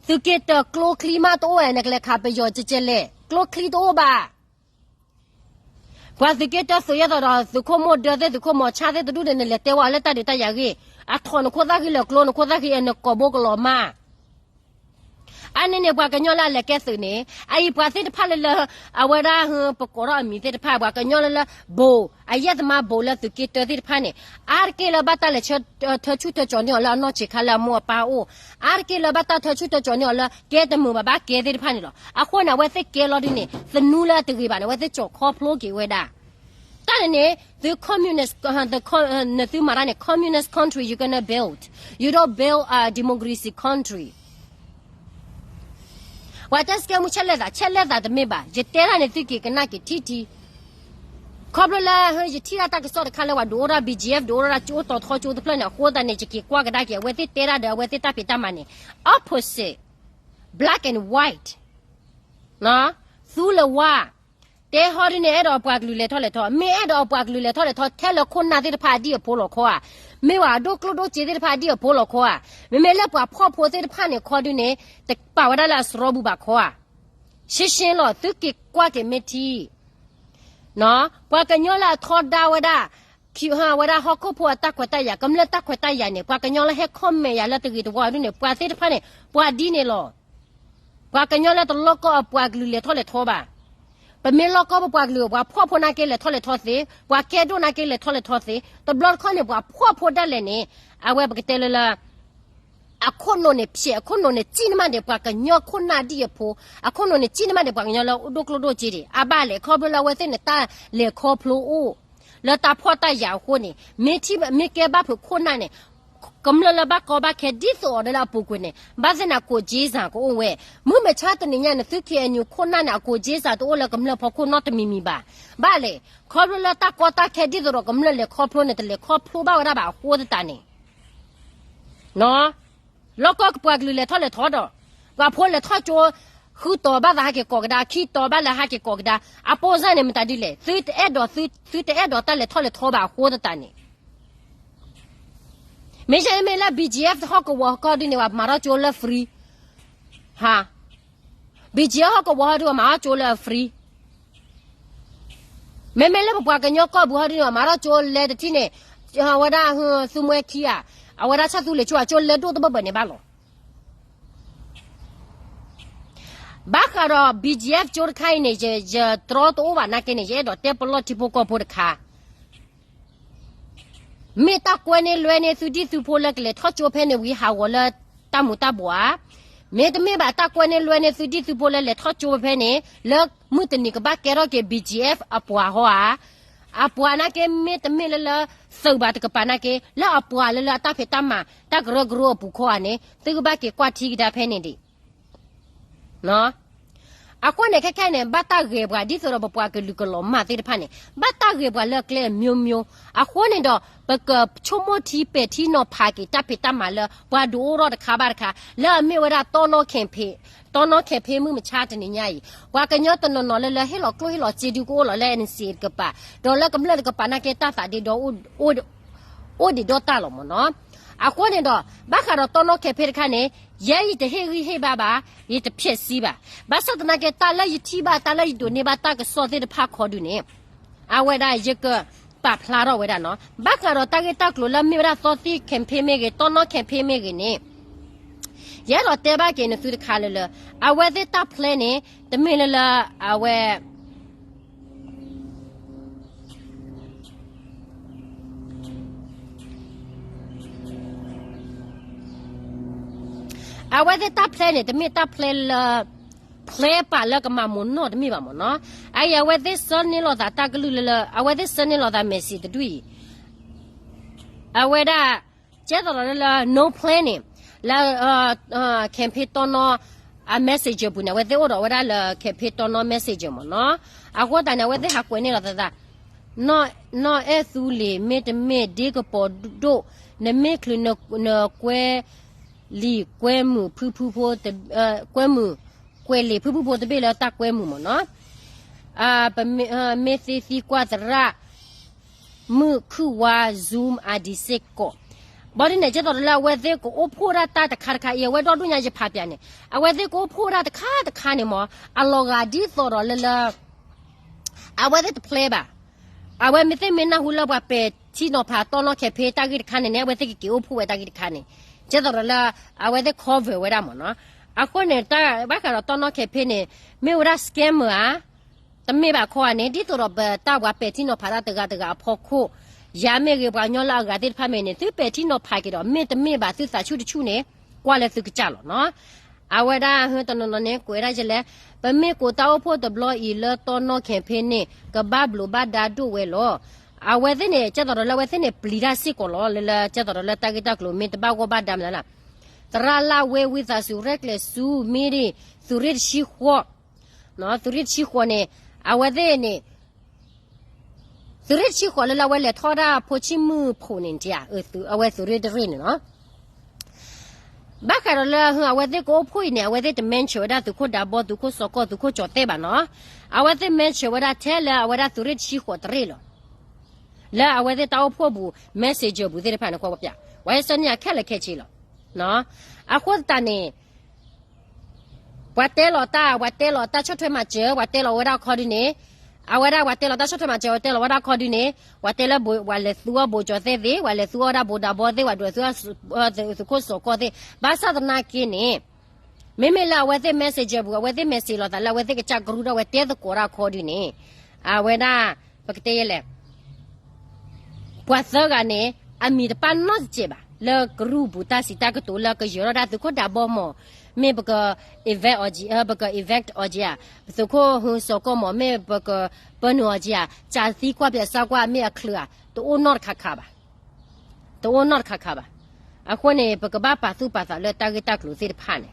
သုးက့တၢ ကျိချံမးတအိၣ်ဝဲ နကလဲၤခးပယီၤကဲကဲလဲၣ်, ကျိချံတအိၣ်ဘၣ်. ပှၤသုးက့တၢသုးယဲၢ်သိးဒီး သုးခိၣ်မိၢ်ဒၢသ့ၣ် သုးခိၣ်မီၤဆၣ်သ့ၣ်တဒူၣ်န့ၣ် နလဲၤတဲဝဲလၢတၢ်ဒုးတၢ်ယၤဂ့ၢ်, အထီၣ်နခိၣ်သၣ်ဃံလၢကျိ နခိၣ်သၣ်ဃံအနကိာ်ဘိကလီၤမး အန့ၣ်န့ၣ် ပှၤကညီလၢအလဲၤကဲသုးန့ၣ် အအံၤပှၤသ့ၣ်တဖၣ်လၢလၢ အဝဲဒၣ် ပကိးထီၣ်အမံၤသ့ၣ်တဖၣ် ပှၤကညီလၢလၢ ဘိး အယဲၢ်သမါဘိးလၢသုးက့တၢသ့ၣ်တဖၣ်န့ၣ် အါတက့ၢ်လၢဘၣ်တၢ်လဲၤဆၢထၢဆူၣ်ထၢကၠီၤန့ၢ်အီၤလၢအနီၢ်ဆံးခါလၢအမိၢ်အပၢ်အိၣ်, အါတက့ၢ်လၢဘၣ်တၢ်ထၢဆူၣ်ထၢကၠီၤန့ၢ်အီၤလၢကဲတမုာ်ဘၣ်ဘၣ်ကဲသ့ၣ်တဖၣ်န့ၣ်လီၤ. အဃိန့ၣ် အဝဲသ့ၣ်ကဲလီၤဒ်န့ၣ် သနူလၢအတဂ့ၤဘၣ်န့ၣ် အဝဲသ့ၣ်ကၠီၤခီဖျိက့ၤဝဲဒၣ် တၢ်န့ၣ်န့ၣ် သု communist, သုမၤတၢ်န့ၣ် communist country you gonna build, you don't build a democracy country. ပှၤတဲစကဲမူ ဆဲးလဲသး ဆဲးလဲသးတမ့ၢ်ဘၣ်, ယတဲတၢ်န့ၣ် သုက့ၤကနၣ်က့ၤထံထံ, ခီဖျိလၢ ယထံၣ်ဒၣ်တၢ်ကစီၣ်တခါလၢပှၤဒုးအိၣ်ဒၣ် B G F ဒုးအိၣ်ဒၣ်ကၠိတီၤထီကၠိတဖျၢၣ်န့ၣ် အဃိသတးန့ၣ် ယက့ၤကွၢ်ကဒါက့ၤ အဝဲသ့ၣ်တဲတၢ်ဒီး အဝဲသ့ၣ်တၢ်ဖံးတၢ်မၤန့ၣ် opposite, black and white, သူလၢဝါ တဲဟီဒုန့ၣ် အဲၣ်ဒိးအပှၤကလုာ်လဲၤထီၣ်လဲၤထီ, မ့ၢ်အဲၣ်ဒိးအပှၤကလုာ်လဲၤထီၣ်လဲၤထီ ထဲလၢခိၣ်နၢ်သ့ၣ်တဖၣ်အဒံၣ်အဖိလီၤခီဧါ, မ့ၢ်ဝဲအဒိၣ်ကျိၣ်ဒိၣ်စ့သ့ၣ်တဖၣ်အဒံၣ်အဖိလီၤခီဧါ, မ့မ့ၢ်လၢပှၤဖှီၣ်ဖိသ့ၣ်တဖၣ်န့ၣ်ခီဒုန့ၣ် တပာ်ဝဲဒၣ်လၢအစရီပူၤဘၣ်ခီဧါ. ရှင်းရှင်းလီၤ, သုက့ၤကွၢ်က့ၤမ့ၢ်ထံ ပှၤကညီလၢအထီဒါဝဲဒၣ်, ဝဲဒၣ်ဟီၣ်ခိၣ်ဖိအတၢ်ခွဲးတၢ်ယာ်, ကမျၢၢ်တၢ်ခွဲးတၢ်ယာ်န့ၣ်, ပှၤကညီလၢဟဲ comment ယၤလၢတဂ့ၤတဝါဒုန့ၣ်, ပှၤသ့ၣ်တဖၣ်န့ၣ် ပှၤဒ်န့ၣ်လီၤ. ပှၤကညီလၢတလိၣ်ကီၢ်အပှၤကလုာ်လဲၤထီၣ်လဲၤထီဘၣ်. ပမ့ၢ်လိၣ်ကီၢ်ပပှၤကလုာ်, ပှၤဖှီၣ်ဖိနာ်က့လဲၤထီၣ်လဲၤထီသ့, ပှၤကဲဒိၣ်နာ်က့လဲၤထီၣ်လဲၤထီသ့, တဘျီတခီၣ်န့ၣ် ပှၤဖှီၣ်ဖိဒၣ်လဲာ်န့ၣ်, အဝဲပကတဲလၢလၢ အခိၣ်နူာ်န့ၣ်ဖျဲး, အခိၣ်နူာ်န့ၣ် စံၣ်န့ၢ်မးဒံးပှၤကညီခိၣ်နၢ်ဒံၣ်အဖိ, အခိၣ်နူာ်န့ၣ် စံၣ်န့ၢ်မးဒံးပှၤကညီလၢအဒိၣ်ကျိၣ်ဒိၣ်စ့ဒံး, အဘၣ်လဲၣ်, ခီဖျိလၢအဝဲသ့ၣ်န့ၣ်တၢ်လဲၤခီဖျိအိၣ် လၢတၢ်ဖှီၣ်တၢ်ယာ်အဃိန့ၣ်, မ့ၢ်ထံၣ်မ့ၢ်ကဲဘၣ်ဖုးခိၣ်နၢ်န့ၣ်, ကမျၢၢ်လၢဘၣ်ကီဘၣ်ခဲဒ်သိးအီၤလၢအပူၤကွံာ်န့ၣ်, ဘၣ်သ့ၣ်န့ၣ် အကိးက့စၢ်ကအိၣ်ဝဲ, မုၢ်မဆါတနံၤညါန့ၣ် သု KNU ခိၣ်နၢ်န့ၣ် အကိးက့စၢ်တအိၣ်လၢကမျၢၢ်ဖီခိၣ်နီတမံၤမံၤဘၣ်. ဘၣ်လဲၣ်, ခီဖျိလၢတၢ်ကီတၢ်ခဲဒ်သိးဒီးကမျၢၢ်လဲၤခီဖျိန့ၣ် တလဲၤခီဖျိဘၣ်ဝဲဒၣ်ဘၣ်အဃိသတးန့ၣ် လီၢ်ကီၢ်ပှၤကလုာ်လဲၤထီၣ်လဲၤထီဒီး, ပှၤဖိလဲၤထီၣ်ကၠိ, ဃုတီၤဘၣ်သးဟးက့ၤကိးကဒါ, ခံတီၤဘၣ်လၢဟးက့ၤကိးကဒါ, အပိၢ်စၢ်န့ၣ်မတၤဒ်လဲၣ်, သုတအဲၣ်ဒိး, သုတအဲၣ်ဒိးတၢ်လဲၤထီၣ်လဲၤထီဘၣ်အဃိသတးန့ၣ်, မ့ၢ်ဆၢမ့ၢ်လၢ BGF ဟီၣ်ကဝီၤဟီၣ်ကီၢ်ဒုန့ၣ် ပှၤမၤထီၣ်ကၠိလၢ free, ဟါ, BGF ဟီၣ်ကဝီၤဟီၣ်ဒု ပှၤမၤထီၣ်ကၠိလၢ free မ့မ့ၢ်လၢပပှၤကညီကီၢ်ပူၤဟီဒ်န့ၣ် မၤထီၣ်ကၠိလဲတထံၣ်န့ၣ်, အဝဲဒၣ်သုမှဲခံဧါ, အဝဲဒၣ်ဆၣ်သူလ့ၤကၠိအကၠိလဲဒိၣ်တဘၢဘၢန့ၣ်ဘၣ်လီၤ. ဘၣ်ဃးဒီး BGF ကၠိတခါအံၤန့ၣ် ယတြီတအိၣ်ဘၣ်နာ်က့န့ၣ် ယအဲၣ်ဒိးတဲပလီၢ်ထံဖိကီၢ်ဖိတခါ မ့ၢ်တၢ်ကွဲန့ၢ်လွဲန့ၢ်သုဒံၣ်သုဖိလၢကလဲၤထီၣ်ကၠိဖဲန့ၣ်ဝံၤဟးဂီၤလၢတၢ်မူၤတၢ်ဘှီးဧါ, မ့တမ့ၢ်ဘၣ်တၢ်ကွဲန့ၢ်လွဲန့ၢ်သုဒံၣ်သုဖိလၢလဲၤထီၣ်ကၠိဖဲန့ၣ် လၢမုၢ်တနံၤကဘၣ်ကဲထီၣ်က့ၤ BGF အပှၤဟီဧါ, အပှၤနာ်က့မ့တမ့ၢ်လၢလၢသုးဘၣ်တကပၤနာ်က့ လၢအပှၤလၢလၢအတၢ်ဖံးတၢ်မၤတၢ်ကရၢကရိအပူၤခီဧါန့ၣ် သုကဘၣ်က့ၤကွၢ်ထံကဒါဖဲန့ၣ်ဒံး အဃိန့ၣ် ခဲခဲအံၤန့ၣ် ဘၣ်တၢ်ဂဲၤပှၤ ဒ်သိးဒီးပပှၤကလုာ်ကလီၤမၢ်သ့ၣ်တဖၣ်န့ၣ် ဘၣ်တၢ်ဂဲၤပှၤလၢအကျဲအမျိုးမျိုး, အဃိန့ၣ်ဒီး ပကဆိကမိၣ်ထံပဲာ်ထံနီၤဖးက့ၤတၢ်ဖံးတၢ်မၤလၢ ပှၤဒုးအိၣ်ထီၣ်တခါဘၣ်တခါ လၢအမ့ၢ်ဝဲဒၣ်တီနီၣ် campaign, တီနီၣ် campaign မုၢ်မဆါတနံၤညါအံၤ ပှၤကညီတနီၤနီၤလၢလၢဟ့ၣ်လီၤကျိၣ်ဟ့ၣ်လီၤစ့ဒုကအိၣ်လီၤလၢ NCA တကပၤ, ဒီးလၢကမျၢၢ်တကပၤနာ်က့တၢ်သးဒ့ဒီ အိၣ်ဒံးဒီးတၢ်လီၤမ့ၢ်နီၤ. အဃိန့ၣ်ဒီး ဘၣ်ဃးဒီးတီနီၣ် campaign တခါန့ၣ် ယဲယတဟ့ၣ်ဂံၢ်ဟ့ၣ်ဘါဘၣ်, ယတဖျဲးစံဘၣ်. ဘၣ်ဆၣ်သနာ်က့ တၢ်လၢယထံၣ်ဘၣ် တၢ်လၢယဒိးန့ၢ်ဘၣ်တၢ်ကစီၣ်သ့ၣ်တဖၣ်ခီဒုန့ၣ် အဝဲဒၣ်ယကပာ်ဖျါထီၣ်ဝဲဒၣ်နီၤ. ဘၣ်ဃးဒီးတၢ်ဂ့ၢ်တၢ်ကျိၤလၢမ့ၢ်ဝဲဒၣ်တီသံၣ် campaign မ့ၢ်ဂ့ၤ, တီနီၣ် campaign မ့ၢ်ဂ့ၤန့ၣ် ယအဲၣ်ဒိးတဲဘၣ်က့ၤနသုတခါလၢလၢ အဝဲသ့ၣ်တၢ် plan န့ၣ် တမ့ၢ်လၢလၢ အဝဲ အဝဲသ့ၣ်တၢ် plan န့ၣ် တမ့ၢ်တၢ် plan လၢ plan ပာ်လၢကမၤမုာ်နီၢ်တမ့ၢ်ဘၣ်မ့ၢ်နီၤ. အအံၤ အဝဲသ့ၣ်ဆှၢန့ၢ်လိာ်သးတၢ်ကလုၢ်လၢလၢ အဝဲသ့ၣ်ဆှၢန့ၢ်လိာ်သး message တဒူၣ်အံၤ အဝဲဒၣ် ကဲသိးဒီးလၢလၢ no plan န့ၣ် လၢ campaign တီနီၣ် အ messenger ပူၤန့ၣ် အဝဲသ့ၣ်အိၣ်ဒီးဝဲဒၣ်လၢ campaign တီနီၣ် messenger မ့ၢ်နီၤ. အဃိသတးန့ၣ် အဝဲသ့ၣ်ဟးကွဲးန့ၢ်လီၤသးသး နီၢ်အဲၣ်သူလ့ၤ မ့တမ့ၢ်ဒ့ကပီၤဒိၣ် နမ့ၢ်ချုးနကွဲလံာ်ကွဲမုာ် ဖုဖုဖိ ကွဲမုာ် ကွဲးလံာ်ဖုဖုဖိတဘ့ၣ်လၢတၢ်ကွဲမုာ်မ့ၢ်နီၤ. မ့ၢ်သ့သံကွၢ်သရၣ် မုၢ်ခုၣ်ဝါ Zoom ID စ့ၢ်ကီး ဘၣ်ဒ်န့ၣ် ကဲသိးဒီးလၢအဝဲသ့ၣ်ကအိၣ်ဖှိၣ်ဒၣ်တၢ်တခါတခါအံၤ အဝဲဒီဒူၣ်ညါယဖးပၠးန့ၣ် အဝဲသ့ၣ်ကအိၣ်ဖှိၣ်ဒၣ်တခါတခါန့ၣ်မ့ၢ် အလီၤဂာ်ဒ်သိးဒီးလၢလၢ အဝဲသ့ၣ်တ plan ဘၣ်. အဝဲမ့ၢ်သ့ၣ်မ့ၢ်နၢ်ဟူလၢပှၤပဲာ်ထံနီၤဖးတီနီၣ် campaign တၢ်ဂ့ၢ်တခါန့ၣ်န့ၣ် အဝဲသ့ၣ်ကက့ၤအိၣ်ဖှိၣ်ဝဲတၢ်ဂ့ၢ်တခါန့ၣ် ကဲသိးဒီးလၢ အဝဲသ့ၣ် cover ဝဲဒၣ်မ့ၢ်နီၤ. အဃိန့ၣ် တၢ်ဘၣ်ဃးဒီးတီနီၣ် campaign န့ၣ် မ့ၢ်ဝဲဒၣ် scammer ဧါ တမ့ၢ်ဘၣ်ခီဧါန့ၣ် ဒ်သိးဒီးပတၢ်ပှၤပဲာ်ထံနီၤဖးတၢ်တဂၤတဂၤအဖီခိၣ် ယၤမ့ၢ်ဂ့ၤ ပှၤကညီလၢအဂၤသ့ၣ်တဖၣ်မ့ၢ်န့ၣ် သုပဲာ်ထံနီၤဖးက့ၤဒီး မ့ၢ်တမ့ၢ်ဘၣ်သုသးဆူၣ်တဆူၣ်န့ၣ် ကွၢ်လၢသုကစၢ်လီၤနီၤ. အဝဲဒၣ်ဟၢတနီၤနီၤန့ၣ် ကွဲးဒၣ်ယလဲၣ်, ပမ့ၢ်ကိးတၢ်အိၣ်ဖှိၣ်တဘျီအံၤလၢတီနီၣ် campaign န့ၣ် ကဘၣ်ဘျုးဘၣ်ဒါဒိၣ်ဝဲလီၤ. အဝဲသ့ၣ်န့ၣ် ကဲသိးဒီးလၢအဝဲသ့ၣ်န့ၣ် ပျံၤတၢ်စ့ၢ်ကီးလီၤ လၢလၢကဲသိးဒီးလၢတၢ်ဂ့ၢ်တၢ်ကျိၤမ့ၢ်တဘၣ်ဂီၢ်ဘၣ်ဒါမနုၤလဲၣ် သရၣ်လၢ်ဝဲဝံသးစူၤ ရဲၣ်ကျဲၤဆူ မ့ၢ်ဒ် သုးရ့ၣ်တဆံဃိး သုးရ့ၣ်တဆံဃိးန့ၣ် အဝဲသ့ၣ်န့ၣ် သုးရ့ၣ်တဆံဃိးလၢလၢအဝဲလဲၤထီၣ်ဒၣ်ဖိဆံမုၢ်ဖိးန့ၣ် အဝဲသုးရ့ၣ်တရ့ၣ်န့ၣ်လီၤ. ဘၣ်ဃးဒီးလၢ အဝဲသ့ၣ်ကအိၣ်ဖှိၣ်အံၤန့ၣ် အဝဲသ့ၣ်တ mention ဝဲဒၣ်သုးခိၣ်ဒးဘီ သုးခိၣ်စီၤကီၢ် သုးခိၣ်ကၠီၤသဲၣ်ဘၣ်နီၤ. အဝဲသ့ၣ် mention ဝဲဒၣ်ထဲလၢအဝဲဒၣ်သုးရ့ၣ်တဆံဃိးတရ့ၣ်လီၤ. လၢအဝဲသ့ၣ်တၢ်အိၣ်ဖှိၣ်ပူၤ messenger ပူၤသ့ၣ်တဖၣ်န့ၣ် ကွၢ်ပျး ဝဲဆၢနံၣ်အခဲလၢာ်ခဲဆ့လီၤ. အဃိသတးန့ၣ် ပှၤတဲလီၤတၢ် ပှၤတဲလီၤတၢ်ဆီၣ်ထွဲမၤစၢၤ ပှၤတဲလီၤဝဲဒၣ်ခီဒုန့ၣ်, အဝဲဒၣ်ပှၤတဲလီၤတၢ်ဆီၣ်ထွဲမၤစၢၤ ပှၤတဲလီၤဝဲဒၣ်ခီဒုန့ၣ်, ပှၤတဲလၢ ပှၤလဲၤသူအီၣ်ဘိးကၠီၤသဲၣ်သ့ၣ်, ပှၤလဲၤသူအီၣ်ဝဲဒၣ်ဘိးဒးဘီသ့ၣ်, ပှၤလဲၤသူအီၣ်ဝဲဒၣ်ဘိးဒးဘီသ့ၣ်ဝဲဒၣ်သုးခိၣ်စီၤကီၢ်သ့ၣ်, ဘၣ်ဆၣ်သနာ်က့န့ၣ် မ့မ့ၢ်လၢအဝဲသ့ၣ် messenger ပူၤ အဝဲသ့ၣ် message လိာ်သးလၢအဝဲသ့ၣ်ကစၢ်ကရူၢ်ဒီးအဝဲတဲသကိးတၢ်ခီဒုန့ၣ်, အဝဲဒၣ် ပကတဲယဲလဲၣ် ပှၤသၢဂၤန့ၣ် အမံၤတပာ်နီတစဲးဘၣ် လၢကရူၢ်ပူၤတၢ်စံးတၢ်ကတိၤလၢကယၢၤထီၣ်ဒၣ်သုးခိၣ်ဒးဘီမၢ်, မ့ၢ်ပက evict အီၤက့ၤ, ပက evict အီၤက့ၤဧါ, သုးခိၣ်ဟူစီၤကီၢ်မၢ် မ့ၢ်ပကပၢနုာ်အီၤက့ၤဧါ, ကးသံကွၢ်ပၠးစၢ်ကွၢ် မ့ၢ်အချုးဧါ, တအိၣ်နီတခါခါဘၣ်. တအိၣ်နီတခါခါဘၣ်. အဃိန့ၣ် ပကဘၣ်ပာ်သူၣ်ပာ်သးလၢတၢ်ဂ့ၢ်တၢ်ကျိၤသ့ၣ်တဖၣ်န့ၣ်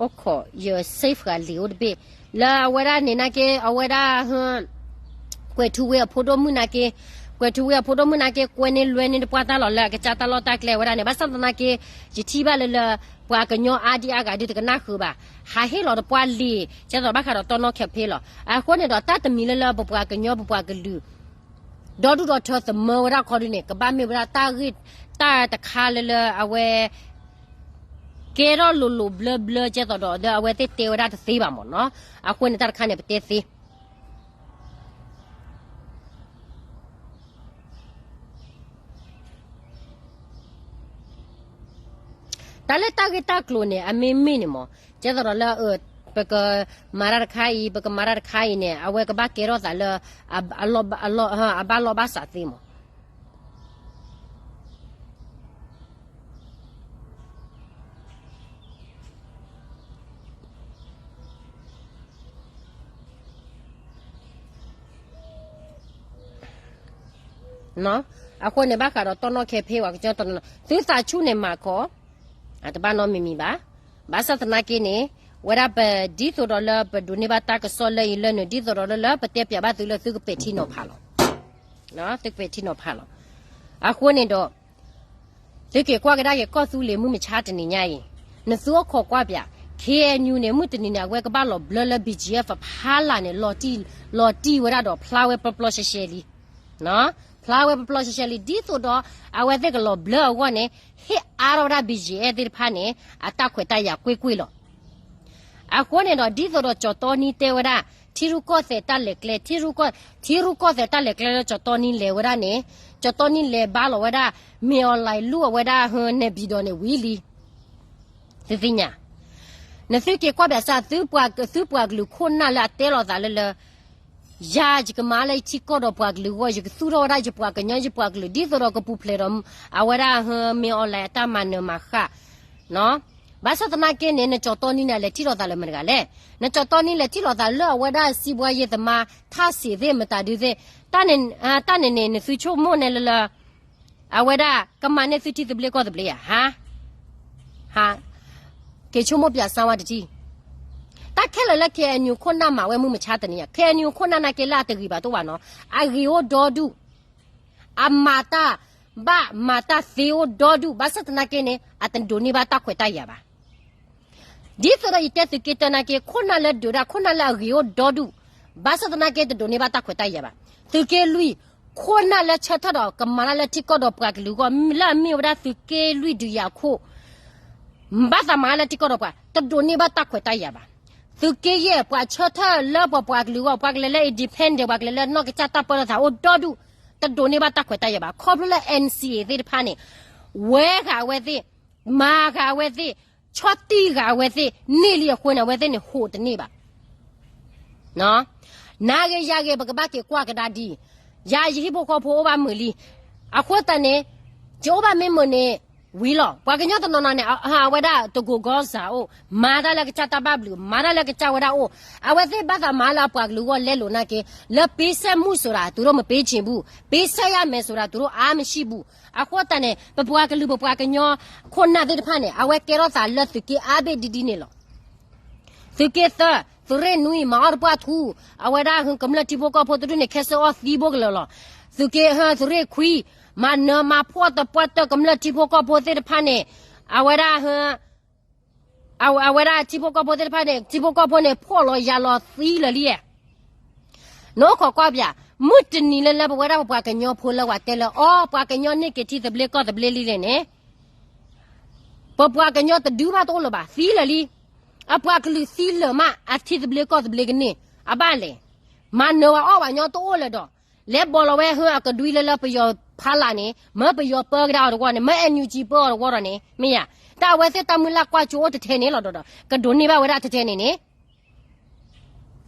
အိၣ်ခိး ယ safe ဃာ်လံာ်အိၣ်တဘ့ၣ်, လၢအဝဲဒၣ်န့ၣ်နာ်က့ အဝဲဒၣ် ကွဲးထူဝ့အဖိဒိၣ်မုၣ်နာ်က့, ကွဲးထူဝ့အဖိဒိၣ်မုၣ်နာ်က့ ကွဲန့ၢ်လွဲန့ၢ်တပှၢ်တၢ်လီၤလၢအကစၢ်တၢ်လီၢ်တၢ်ကျဲဝဲဒၣ်န့ၣ်, ဘၣ်ဆၣ်သနာ်က့ ယထံၣ်ဘၣ်လၢလၢ ပှၤကညီအါဒံအါဂၤဒုတကနၣ်ဃုာ်ဘၣ်, ဟးဟ့ၣ်လီၤတပှၢ်လံာ် ကဲသိးဘၣ်ဃးဒီးတီနီၣ် campaign လီၤ. အဃိန့ၣ်ဒီးတၢ်တမံၤလၢလၢပပှၤကညီပပှၤကလုာ် ဒီဒူၣ်ဒီထၢသမၢဝဲဒၣ်ခီဒုန့ၣ် ကဘၣ်မ့ၢ်ဝဲဒၣ်တၢ်ဂ့ၢ်တၢ်တခါလၢလၢအဝဲ ကဲထီၣ်လိၤလိၤဘျၢဘျၢ ကဲသိးဒီးလၢအဝဲသ့ၣ်တဲဝဲဒၣ်တသ့ဘၣ်မၢ်နီၤ. အဃိန့ၣ် တၢ်တခါန့ၣ် ပတဲသ့ တၢ်လၢတၢ်ဂ့ၢ်တၢ်ကျိၤန့ၣ် အမ့မ့ၢ်န့ၣ်မၢ် ကဲသိးဒီးလၢ ပကမၤတၢ်တခါအံၤ ပကမၤတၢ်တခါအံၤန့ၣ် အဝဲကဘၣ်ကဲထီၣ်သးလၢ အဘၣ်လိာ်ဘၣ်စးသ့မၢ် အဃိန့ၣ် ဘၣ်ဃးဒီးတီနီၣ် campaign ပှၤကညီတနီၤနီၤ သုသးဆူၣ်န့ၣ်မၤခီ အတဘၣ်နီတမံၤမံၤဘၣ်. ဘၣ်ဆၣ်သနာ်က့န့ၣ် ဝဲဒၣ်ပ ဒ်သိးဒီးလၢပဒိးန့ၢ်ဘၣ်တၢ်ကစီၣ်လၢအံၤလၢနုၤ ဒ်သိးဒီးလၢလၢပတဲပၠးဘၣ်သုလၢသုကပဲာ်ထံနီၤဖးလီၤ. သုကပဲာ်ထံနီၤဖးလီၤ. အဃိန့ၣ်ဒီး သုက့ၤကွၢ်ကဒါက့ၤကီၢ်သူလ့ၤမုၢ်မဆါတနံၤညါအံၤ, နသုအိၣ်ခိးကွၢ်ပၠး, KNU န့ၣ် မုၢ်တနံၤန့ၣ် အဝဲကဘၣ်လီၤဘျၢလၢ BGF ဖးလၢ်န့ၣ် လီၤတံၢ်ဝဲဒၣ်ဒီးဖျါဝဲပျီပျီရှဲရှဲလံ ဖျါဝဲပျီပျီရှဲရှဲလံ ဒ်သိးဒီး အဝဲသ့ၣ်ကလီၤဘျၢအဂီၢ်န့ၣ် ဟ့ၣ်အါထီၣ်ဝဲဒၣ် BGF သ့ၣ်တဖၣ်န့ၣ် အတၢ်ခွဲးတၢ်ယာ်ကွ့ၢ်ကွ့ၢ်လီၤ. အဃိန့ၣ်ဒီး ဒ်သိးဒီးကၠီၤတီနံတဲဝဲဒၣ် ထံရူၢ်ကီၢ်သဲးတၢ်လဲၤကျဲ ထံရူၢ်ကီၢ်သဲးတၢ်လဲၤကျဲလၢကၠီၤတီနံလဲၤဝဲဒၣ်န့ၣ် ကၠီၤတီနံလဲၤဘါလီၤဝဲဒၣ် မ့ၢ်အီၤလဲၤလူၤအဝဲဒၣ် နဲၣ်ပၠံၣ်တီၤန့ၣ်ဝံၤလံ သုသ့ၣ်ညါ, နသုက့ၤကွၢ်ပၠးစၢ် သုပှၤကလုာ်ခိၣ်နၢ်လၢအတဲလိာ်သးလၢလၢ ယၤယကမၤလၢယထံကီၢ်ဒီးပှၤကလုာ်အဂီၢ် ယကသူၣ်ထီၣ်ဝဲဒၣ်ယပှၤကညီယပှၤကလုာ် ဒ်သိးဒီးကပူၤဖျဲးဒီး အဝဲဒၣ်မ့ၢ်အီၤလဲၤအတၢ်မၤနၢၤမၤဃၣ် ဘၣ်ဆၣ်သနာ်က့န့ၣ် နကၠီၤတီနံန့ၣ် အလဲၤထံၣ်လိာ်သးလၢမတၤတဂၤလဲၣ်, နကၠီၤတီနံလဲၤထံၣ်လိာ်သးလၢအဝဲဒၣ်စံးဘှါယ့သမါ ထၣ်စံးသ့ၣ်မတၤဒုသ့ၣ်, တၢ်န့ၣ်န့ၣ် နသုဆိကမိၣ်န့ၣ်လၢလၢ အဝဲဒၣ်ကမၤန့ၢ်သုထံသဘျ့ကီၢ်သဘျ့ဧါ, ဟါ, ဟါ, က့ၤဆိကမိၣ်ပၠးစၢ်ဝဲတထံၣ်, တၢ်ခဲလၢာ်လၢ KNU ခိၣ်နၢ်မၤဝဲမုၢ်မဆါတနံၤညါ KNU ခိၣ်နၢ်နာ်က့လၢအတဂ့ၤဘၣ်တအိၣ်ဘၣ်နီၤ, အဂ့ၤအိၣ်ဒီဒူၣ်, အမၤတၢ်ဘၣ်မၤတၢ်သ့အိၣ်ဒီဒူၣ် ဘၣ်ဆၣ်သနာ်က့န့ၣ် အတဒိးန့ၢ်ဘၣ်တၢ်ခွဲးတၢ်ယာ်ဘၣ် ဒ်သိးဒီးယတဲသုးက့တၢနာ်က့ ခိၣ်နၢ်လၢဒုးဒၣ် ခိၣ်နၢ်လၢအဂ့ၤအိၣ်ဒီဒူၣ်, ဘၣ်ဆၣ်သနာ်က့တဒိးန့ၢ်ဘၣ်တၢ်ခွဲးတၢ်ယာ်ဘၣ်. သုးက့လွံၢ်, ခိၣ်နၢ်လၢဆၢထၢၣ်ဒီးကမၤတၢ်လၢထံကီၢ်ဒီးပှၤကလုာ်အဂီၢ် လၢအမ့ၢ်ဝဲဒၣ်သုးက့လွံၢ်ဒုးယၤခိၣ် ဘၣ်သးမၤလၢထံကီၢ်ဒီးပှၤ တဒိးန့ၢ်ဘၣ်တၢ်ခွဲးတၢ်ယာ်ဘၣ်. သုးက့ယဲၢ် ပှၤဆၢထၢၣ်လၢပှၤပှၤကလုာ်အဂီၢ် ပှၤကလဲၤလၢ independent ပှၤကလဲၤလၢနီၢ်ကစၢ်တၢ်ပၢလီၤသးအိၣ်ဒီဒူၣ်, တဒိးန့ၢ်ဘၣ်တၢ်ခွဲးတၢ်ယာ်ဘၣ်. ခီဖျိလၢ NCA သ့ၣ်တဖၣ်န့ၣ် ဝဲဃာ်အဝဲသ့ၣ်, မၤဃာ်အဝဲသ့ၣ်, ဆီၣ်တံၢ်ဃာ်အဝဲသ့ၣ်န့ၢ်လံအဃိန့ၣ် အဝဲသ့ၣ်န့ၣ်ဟူးတန့ၢ်ဘၣ် နၤဂ့ၤယၤဂ့ၤ ပကဘၣ်က့ၤကွၢ်ကဒါဒ်အံၤ, ယၤယဟံၣ်ဖိဃီဖိအိၣ်ဘၣ်မုာ်လံ. အဃိသတးန့ၣ် ယအိၣ်ဘၣ်မ့ၢ်မုာ်န့ၣ် ဝံၤလီၤ. ပှၤကညီတနီၤနီၤန့ၣ် အဝဲဒၣ်တကိးဂီၤစၢ်အိၣ်, မၤတၢ်လၢကစၢ်တၢ်ဘၣ်ဘျုး, မၤတၢ်လၢကစၢ်ဝဲဒၣ်အိၣ်, အဝဲသ့ၣ်ဘၣ်သးမၤလၢအပှၤကလုာ်အဂီၢ်လဲလိာ်နာ်က့, လၢပေးဆပ်မှုဆိုတာ သူတို့မပေးချင်ဘူး, ပေးဆပ်ရမယ်ဆိုတာ သူတို့အားမရှိဘူး. အဃိသတးန့ၣ် ပပှၤကလုာ်ပပှၤကညီခိၣ်နၢ်သ့ၣ်တဖၣ်န့ၣ် အဝဲကဲထီၣ်သးလၢသုးက့အါဘ့ၣ်ဒ်ဒ်န့ၣ်လီၤ. သုးက့သၢ, သုးရ့ၣ်နွံ, မၤအီၣ်တပှၢ်ထူ, အဝဲဒၣ်ကမျၢၢ်ထံဖိကီၢ်ဖိတဒူၣ်န့ၣ် ခဲစၢအီၣ်သံဘိကလၢာ်လီၤ. သုးက့ သုးရ့ၣ်ခွံ, မၤနၢၤမၤဖှီၣ်တပှၢ်တၢၢ်ကမျၢၢ်ထံဖိကီၢ်ဖိသ့ၣ်တဖၣ်န့ၣ်, အဝဲဒၣ် အဝဲဒၣ်ထံဖိကီၢ်ဖိသ့ၣ်တဖၣ်န့ၣ် ထံဖိကီၢ်ဖိန့ၣ် ဖှီၣ်လီၤယာ်လီၤသံလၢာ်လံ. နအိၣ်ခိးကွၢ်ပၠး, မုၢ်တနံၤလၢလၢပဝဲဒၣ်ပပှၤကညီဖိလၢပှၤတဲလၢအီၤ ပှၤကညီန့ၢ်က့ၤထံသဘျ့ကီၢ်သဘျ့လံန့ၣ်န့ၣ်, ပပှၤကညီတဒုဘၣ်တအိၣ်လၢၤဘၣ် သံလၢာ်လံ. အပှၤကလုာ်သံလၢာ်မး အထံသဘျ့ကီၢ်သဘျ့ကန့ၢ် အဘၣ်လဲၣ်. မၤနၢၤဝဲအီၣ်ဝဲညီတအိၣ်လၢၤဒီး လဲၤဘီလီၤဝဲဟၢအကဒွံလၢလၢပယီၤဖီလာ်န့ၣ် မၢပယီၤပၢကဒါအီၤတဝီန့ၣ် မၢ NUG ပၢအီၤတဝီဒီးန့ၣ် မ့ၢ်ယါ, တၢ်အဝဲသ့ၣ်တၢ်မုၢ်လၢ်ကွၢ်စိအိၣ်တထဲန့ၣ်လီၤဒီး ကဒိးန့ၢ်ဘၣ်ဝဲဒၣ်တထဲန့ၣ်န့ၣ်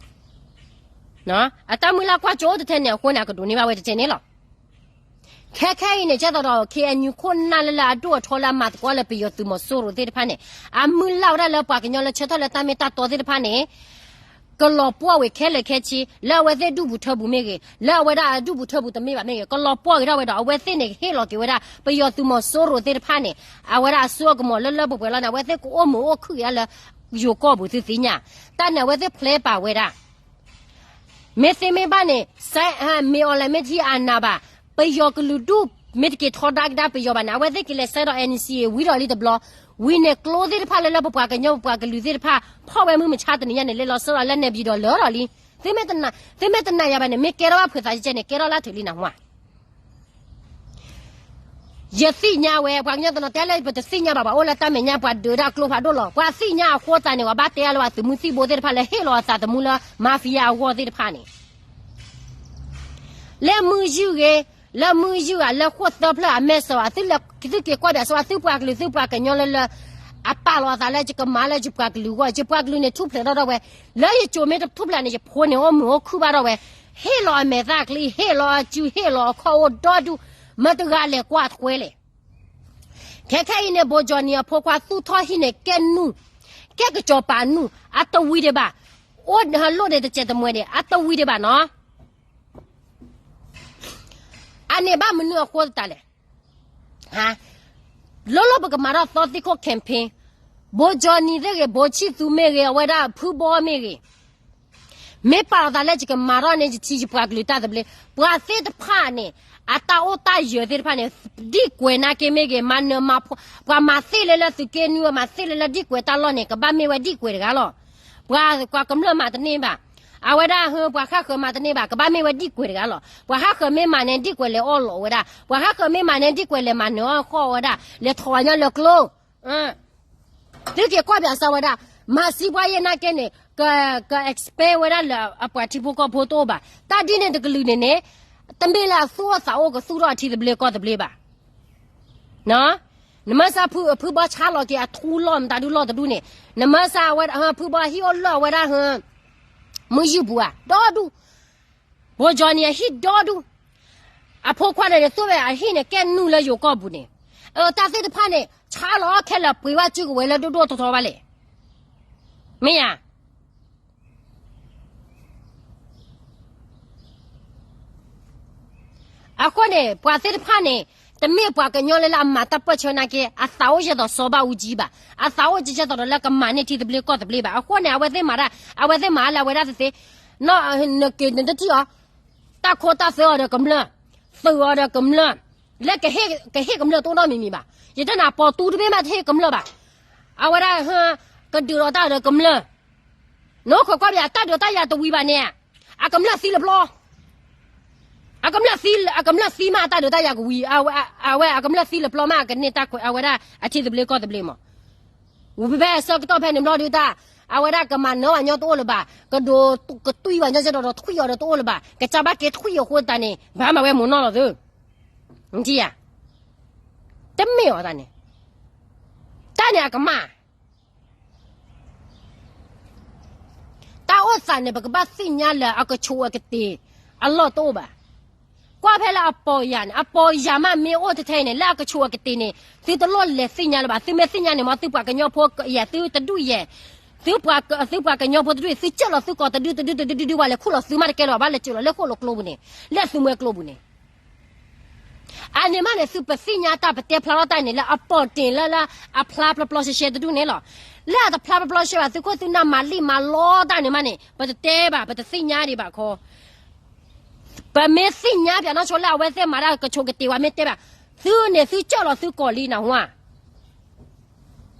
အတၢ်မုၢ်လၢ်ကွၢ်စိအိၣ်တထဲန့ၣ်အဃိန့ၣ် အကဒိးန့ၢ်ဘၣ်ဝဲတထဲန့ၣ်လီၤ. ခဲခဲအံၤန့ၣ် ကဲသိးဒီး KNU ခိၣ်နၢ်လၢလၢအဒိၣ်အထီလၢအမၤသကိးလၢပယီၤသုးမီၤစိရိၤသ့ၣ်တဖၣ်န့ၣ် အမုၢ်လၢ်ဝဲဒၣ်လၢပှၤကညီလၢဆၢထၢၣ်လၢတၢ်မ့ၢ်တၢ်တီသ့ၣ်တဖၣ်န့ၣ် ကလီၤပှီၢ်ဝဲခဲလၢာ်ခဲဆ့ လၢအဝဲသ့ၣ်ဒူၣ်ပူၤထၢပူၤမ့ၢ်ဂ့ၤ လၢအဝဲဒၣ်အဒူၣ်ပူၤထၢပူၤတမ့ၢ်ဘၣ်မ့ၢ်ဂ့ၤ ကလီၤပှီၢ်က့ၤထီၣ်ဝဲဒီး အဝဲသ့ၣ်န့ၣ် ဟ့ၣ်လီၤက့ၤဝဲဒၣ် ပယီၤသုးမီၤစိရိၤသ့ၣ်တဖၣ်န့ၣ် အဝဲဒၣ်အစိအကမီၤလၢလၢပှဲၤပှဲၤလီၤန့ၣ် အဝဲသ့ၣ်ကအိၣ်မုာ်အိၣ်ခုၣ်က့ၤဒၣ်လၢယိၤကီၢ်ပူၤသုသ့ၣ်ညါ, တၢ်န့ၣ်အဝဲသ့ၣ်ဖျဲပာ်ဝဲဒၣ် မ့ၢ်သ့မ့ၢ်ဘၣ်န့ၣ် မ့ၢ်အီၤလဲၤမ့ၢ်ထံအနးဘၣ်, ပယီၤကလုာ်ဒူၣ် မ့ၢ်တက့ၤထီဒါကဒါပယီၤဘၣ်န့ၣ် အဝဲသ့ၣ်က့ၤလဲၤစဲဒီး NCA ဝံၤဒီးလံတဘျီ, ဝံၤန့ၣ်ကျိသ့ၣ်တဖၣ်လၢလၢပပှၤကညီပပှၤကလုာ်သ့ၣ်တဖၣ် ဖီၣ်ဝဲမုၢ်မဆါတနံၤညါန့ၣ် လဲၤလီၤစဲဒီးလၢ နေပြည်တော် လၢာ်ဒီးလံ, သုမ့ၢ်တနာ်ယၤဘၣ်န့ၣ် မ့ၢ်ကဲထီၣ်ဘၣ်ဖုးသးကဲန့ၣ် ကဲထီၣ်လၢထုးလံနၢ်ဟူဧါ ယသ့ၣ်ညါဝဲ ပှၤကညီတနီၤတဲလၢပတသ့ၣ်ညါဘၣ် ပှၤအိၣ်လၢတၢ်မဲာ်ညါ ပှၤဒုးဒၣ်ကျိဖးဒိၣ်လီၤ. ပှၤသ့ၣ်ညါအဃိသတးန့ၣ် ပှၤဘၣ်တဲအါလၢပှၤသုးမုၢ်သံၣ်ဘိသ့ၣ်တဖၣ်လၢဟ့ၣ်လီၤအသးသမူလၢ mafia အဂီၢ်သ့ၣ်တဖၣ်န့ၣ် လၢမုၢ်ယုၢ်ဂ့ၤ, လၢမုၢ်ယုၢ်ဂ့ၤ လၢဃိၣ်သၢဖျၢၣ်အမဲာ်စီၤ သုလဲၤသုက့ၤကွၢ်ဘၣ်စ့ၢ် သုပှၤကလုာ်သုပှၤကညီလၢလၢ အပာ်လီၤအသးလၢယကမၤလၢယပှၤကလုာ်အဂီၢ် ယပှၤကလုာ်န့ၣ်ထူၣ်ဖျဲးထီၣ်ထီၣ်ဝဲ, လၢယစိၤမ့ၢ်တထူၣ်ဖျဲးန့ၣ် ယဖိန့ၣ်အိၣ်မုာ်အိၣ်ခုၣ်ဘၣ်ထီၣ်ဝဲ, ဟ့ၣ်လီၤအမဲာ်သၣ်ချံ ဟ့ၣ်လီၤအစု ဟ့ၣ်လီၤအခီၣ်အိၣ်ဒီဒူၣ်, မတဂၤလဲၤကွၢ်ထွဲလဲၣ် ခဲခဲအံၤန့ၣ် ဘိကၠီနံၤအဖိခွါသူၣ်ထီၣ်ဟံၣ်န့ၣ် ကဲနူၢ်, ကဲကစီၤပၤနူၢ်, အတဝံၤဒံးဘၣ်, အိၣ်ဟလိၣ်ဒံးတစဲးတမှဲၤဒံး အတဝံၤဒံးဘၣ်နီၤ, အန့ၣ်ဘၣ်မနုၤအဃိသတးလဲၣ်, လီၤလီၤပကမၤထီၣ်သီသံခိၣ် campaign, ဘိကၠီနံၤသ့ၣ်ဂ့ၤ ဘိဆံၣ်သူမ့ၢ်ဂ့ၤ အဝဲဒၣ်ဖုဘီမ့ၢ်ဂ့ၤ မ့ၢ်ပာ်လီၤသးလၢယကမၤထီၣ်န့ၢ်ယထံယပှၤကလုာ်တၢ်သဘျ့, ပှၤသ့ၣ်တဖၣ်န့ၣ် အတၢ်အိၣ်တၢ်ယၢၤသ့ၣ်တဖၣ်န့ၣ် ဒံၣ်ကွဲးနာ်က့မ့ၢ်ဂ့ၤ မၤနၢၤမၤဖှီၣ်, ပှၤမၤသ့လၢလၢသုးက့နွံ ပှၤမၤသ့လၢလၢဒံၣ်ကွဲးတၢ်လီၢ်န့ၣ် ကဘၣ်မ့ၢ်ဝဲဒံၣ်ကွဲးတဂၤလီၤ. ပှၤကမျၢၢ်မၤတန့ၢ်ဘၣ်, အဝဲဒၣ်ဟၢ ပှၤဃၣ်ဃၢၤမၤတန့ၢ်ဘၣ် ကဘၣ်မ့ၢ်ဝဲဒံၣ်ကွဲးတဂၤလီၤ. ပှၤဃၣ်ဃၢၤမ့ၢ်မၤန့ၣ် ဒံၣ်ကွဲးလဲၤအီၣ်လီၤဝဲဒၣ်, ပှၤဃၣ်ဃၢၤမ့ၢ်မၤန့ၣ် ဒံၣ်ကွဲးလဲၤမၤနၢၤအီၣ်ဃီၣ်ဝဲဒၣ်, လဲၤထီၣ်ဝဲညီလၢကျိ သုက့ၤကွၢ်ပၠးစၢၤဝဲဒၣ်, မၤစံးပှၤယဲနာ်က့န့ၣ် က က expect ဝဲဒၣ်လၢအပှၤထံဖိကီၢ်ဖိတအိၣ်ဘၣ်. တၢ်ဒ်န့ၣ်တကလုာ်န့ၣ်န့ၣ် တမ့ၢ်လၢအသူၣ်အိၣ်သးအိၣ်ကသူၣ်ထီၣ်အထံသဘျ့ကီၢ်သဘျ့ဘၣ်. နမ့ၢ်စၢ်ဖုဘီဆါလီၤက့ၤအထူလီၢ်မတၤဒုလီၢ်တဒူၣ်န့ၣ်, နမ့ၢ်စၢ်ဝဲ ဖုဘီဟံၣ်အိၣ်လၢအဝဲဒၣ် မုၢ်ယုၢ်ပူၤဧါ ဒီဒူၣ် ဘိကၠီနံၤအဟံၣ်ဒီဒူၣ်, အဖိခွါန့ၣ်န့ၣ် သူဝဲအဟံၣ်န့ၣ် ကဲနူၢ်လၢယိၤကီၢ်ပူၤန့ၣ်, အတၢ်သ့ၣ်တဖၣ်န့ၣ် ဆါလီၤခဲလၢာ်ပှ့ၤဘၣ်စုကဝဲၤလၢဒိၣ်ဒိၣ်ထီထီဘၣ်လဲၣ်. မ့ၢ်ဧါ. အဃိန့ၣ် ပှၤသ့ၣ်တဖၣ်န့ၣ် တမ့ၢ်ပှၤကညီလၢလၢအမၤတၢ်ပၢၢ်ဆၢနာ်က့ အသးအိၣ်ယဲၢ်သိးစီၤဘၣ်အူကၠံဘၣ်, အသးအိၣ်ကဲယဲၢ်သိးဒီးလၢကမၤန့ၢ်ထံသဘျ့ကီၢ်သဘျ့ဘၣ်. အဃိန့ၣ် အဝဲသ့ၣ်မၤတၢ် အဝဲသ့ၣ်မၤလၢအဝဲဒၣ်သ့ၣ်သ့ၣ်, နက့ၤနတထံၣ်အီၤ, တၢ်ခိတၢ်သွဲအီၤဒီးကမျၢၢ်, သုးအီၤဒီးကမျၢၢ်, လၢကဟ့ၣ်ကမျၢၢ်တအိၣ်နီတမံၤမံၤဘၣ်. ယတဲနၤပိာ်တူတဘ့ၣ်မးတဟ့ၣ်ကမျၢၢ်ဘၣ်. အဝဲဒၣ် ကဒုးဒီးတၢ်ဒီးကမျၢၢ် နအိၣ်ခိးကွၢ်ပၠး တၢ်ဒုးတၢ်ယၤတဝံၤဘၣ်န့ၣ်, အကမျၢၢ်သံလၢပျီ, အကမျၢၢ်သံ, အကမျၢၢ်သံမး အတၢ်ဒုးတၢ်ယၤကဝံၤ, အဝဲအကမျၢၢ်သံလၢပျီမး အကန့ၢ်တၢ်ခွဲး အဝဲဒၣ်အထံသဘျ့ကီၢ်သဘျ့မး, ဝံၤဖဲဆၢကတီၢ်ဖဲန့ၣ်ဘျီဒုးတၢ်, အဝဲဒၣ်ကမၤနၢၤဝဲညီတအိၣ်လၢၤဘၣ်, ကဒိးကတွံၢ်ဝဲညီကဒီးဒီးထွံၣ်အီၤဒီးတအိၣ်လၢၤဘၣ်, ကစၢ်ဘၣ်က့ၤထွံၣ်အီၤအဃိသတးန့ၣ် ဘၣ်မၤဝဲမိၢ်နီၢ်လီၤသု, နထံၣ်ဧါ, တမ့ၢ်အီၤသးန့ၣ် တၢ်န့ၣ်အကမၣ် တၢ်အိၣ်သးန့ၣ် ပကဘၣ်သ့ၣ်ညါလၢအကဆိးအကတ့ၢ်အလီၢ်တအိၣ်ဘၣ်. ကွၢ်ဖဲလၢအပီၢ်ယၤန့ၣ်, အပီၢ်ယၤမးမ့ၢ်အိၣ်ထဲထဲအံၤန့ၣ် လၢအကဆိးအကတ့ၢ်န့ၣ် သုတလိၣ်လဲၤသ့ၣ်ညါလၢၤဘၣ်. သုမ့ၢ်သ့ၣ်ညါန့ၣ်မ့ၢ် သုပှၤကညီဖိယဲၢ် သုတဒူၣ်ယဲၢ်, သုပှၤကညီဖိတဒူၣ် သုကၢၢ်လီၤသုကိးတဒုတဒုတဒုဒုဝဲလဲၤခူၣ်လီၤသုမးတကဲလၢၤဘၣ် ဘၣ်လဲၤစၢၤလီၤလၢဃိၣ်လီၤကျိပူၤန့ၣ်, လၢသုမှဲကျိပူၤန့ၣ် အန့ၣ်မးန့ၣ် သုပသ့ၣ်ညါတၢ်ပတဲဖျါထီၣ်တၢ်န့ၣ် လၢအပီၢ်တ့ၢ်လၢလၢအဖျါပျီပျီရှဲရှဲတဒူၣ်န့ၣ်လီၤ. လၢအတဖျါပျီပျီရှဲဘၣ် သုခိၣ်သုနၢ်မၤလံၣ်မၤလီတၢ်န့ၣ်မးန့ၣ် ပတတဲဘၣ် ပတသ့ၣ်ညါဒံးဘၣ်ခီ ပမ့ၢ်သ့ၣ်ညါပၠးနီၢ်ဆိလၢအဝဲသ့ၣ်မၤတၢ်ကဆိးကတ့ၤဝဲမ့ၢ်တဲဘၣ်, သုန့ၣ်သုကၢၢ်လီၤသုကီၢ်လံနၢ်ဟူဧါ.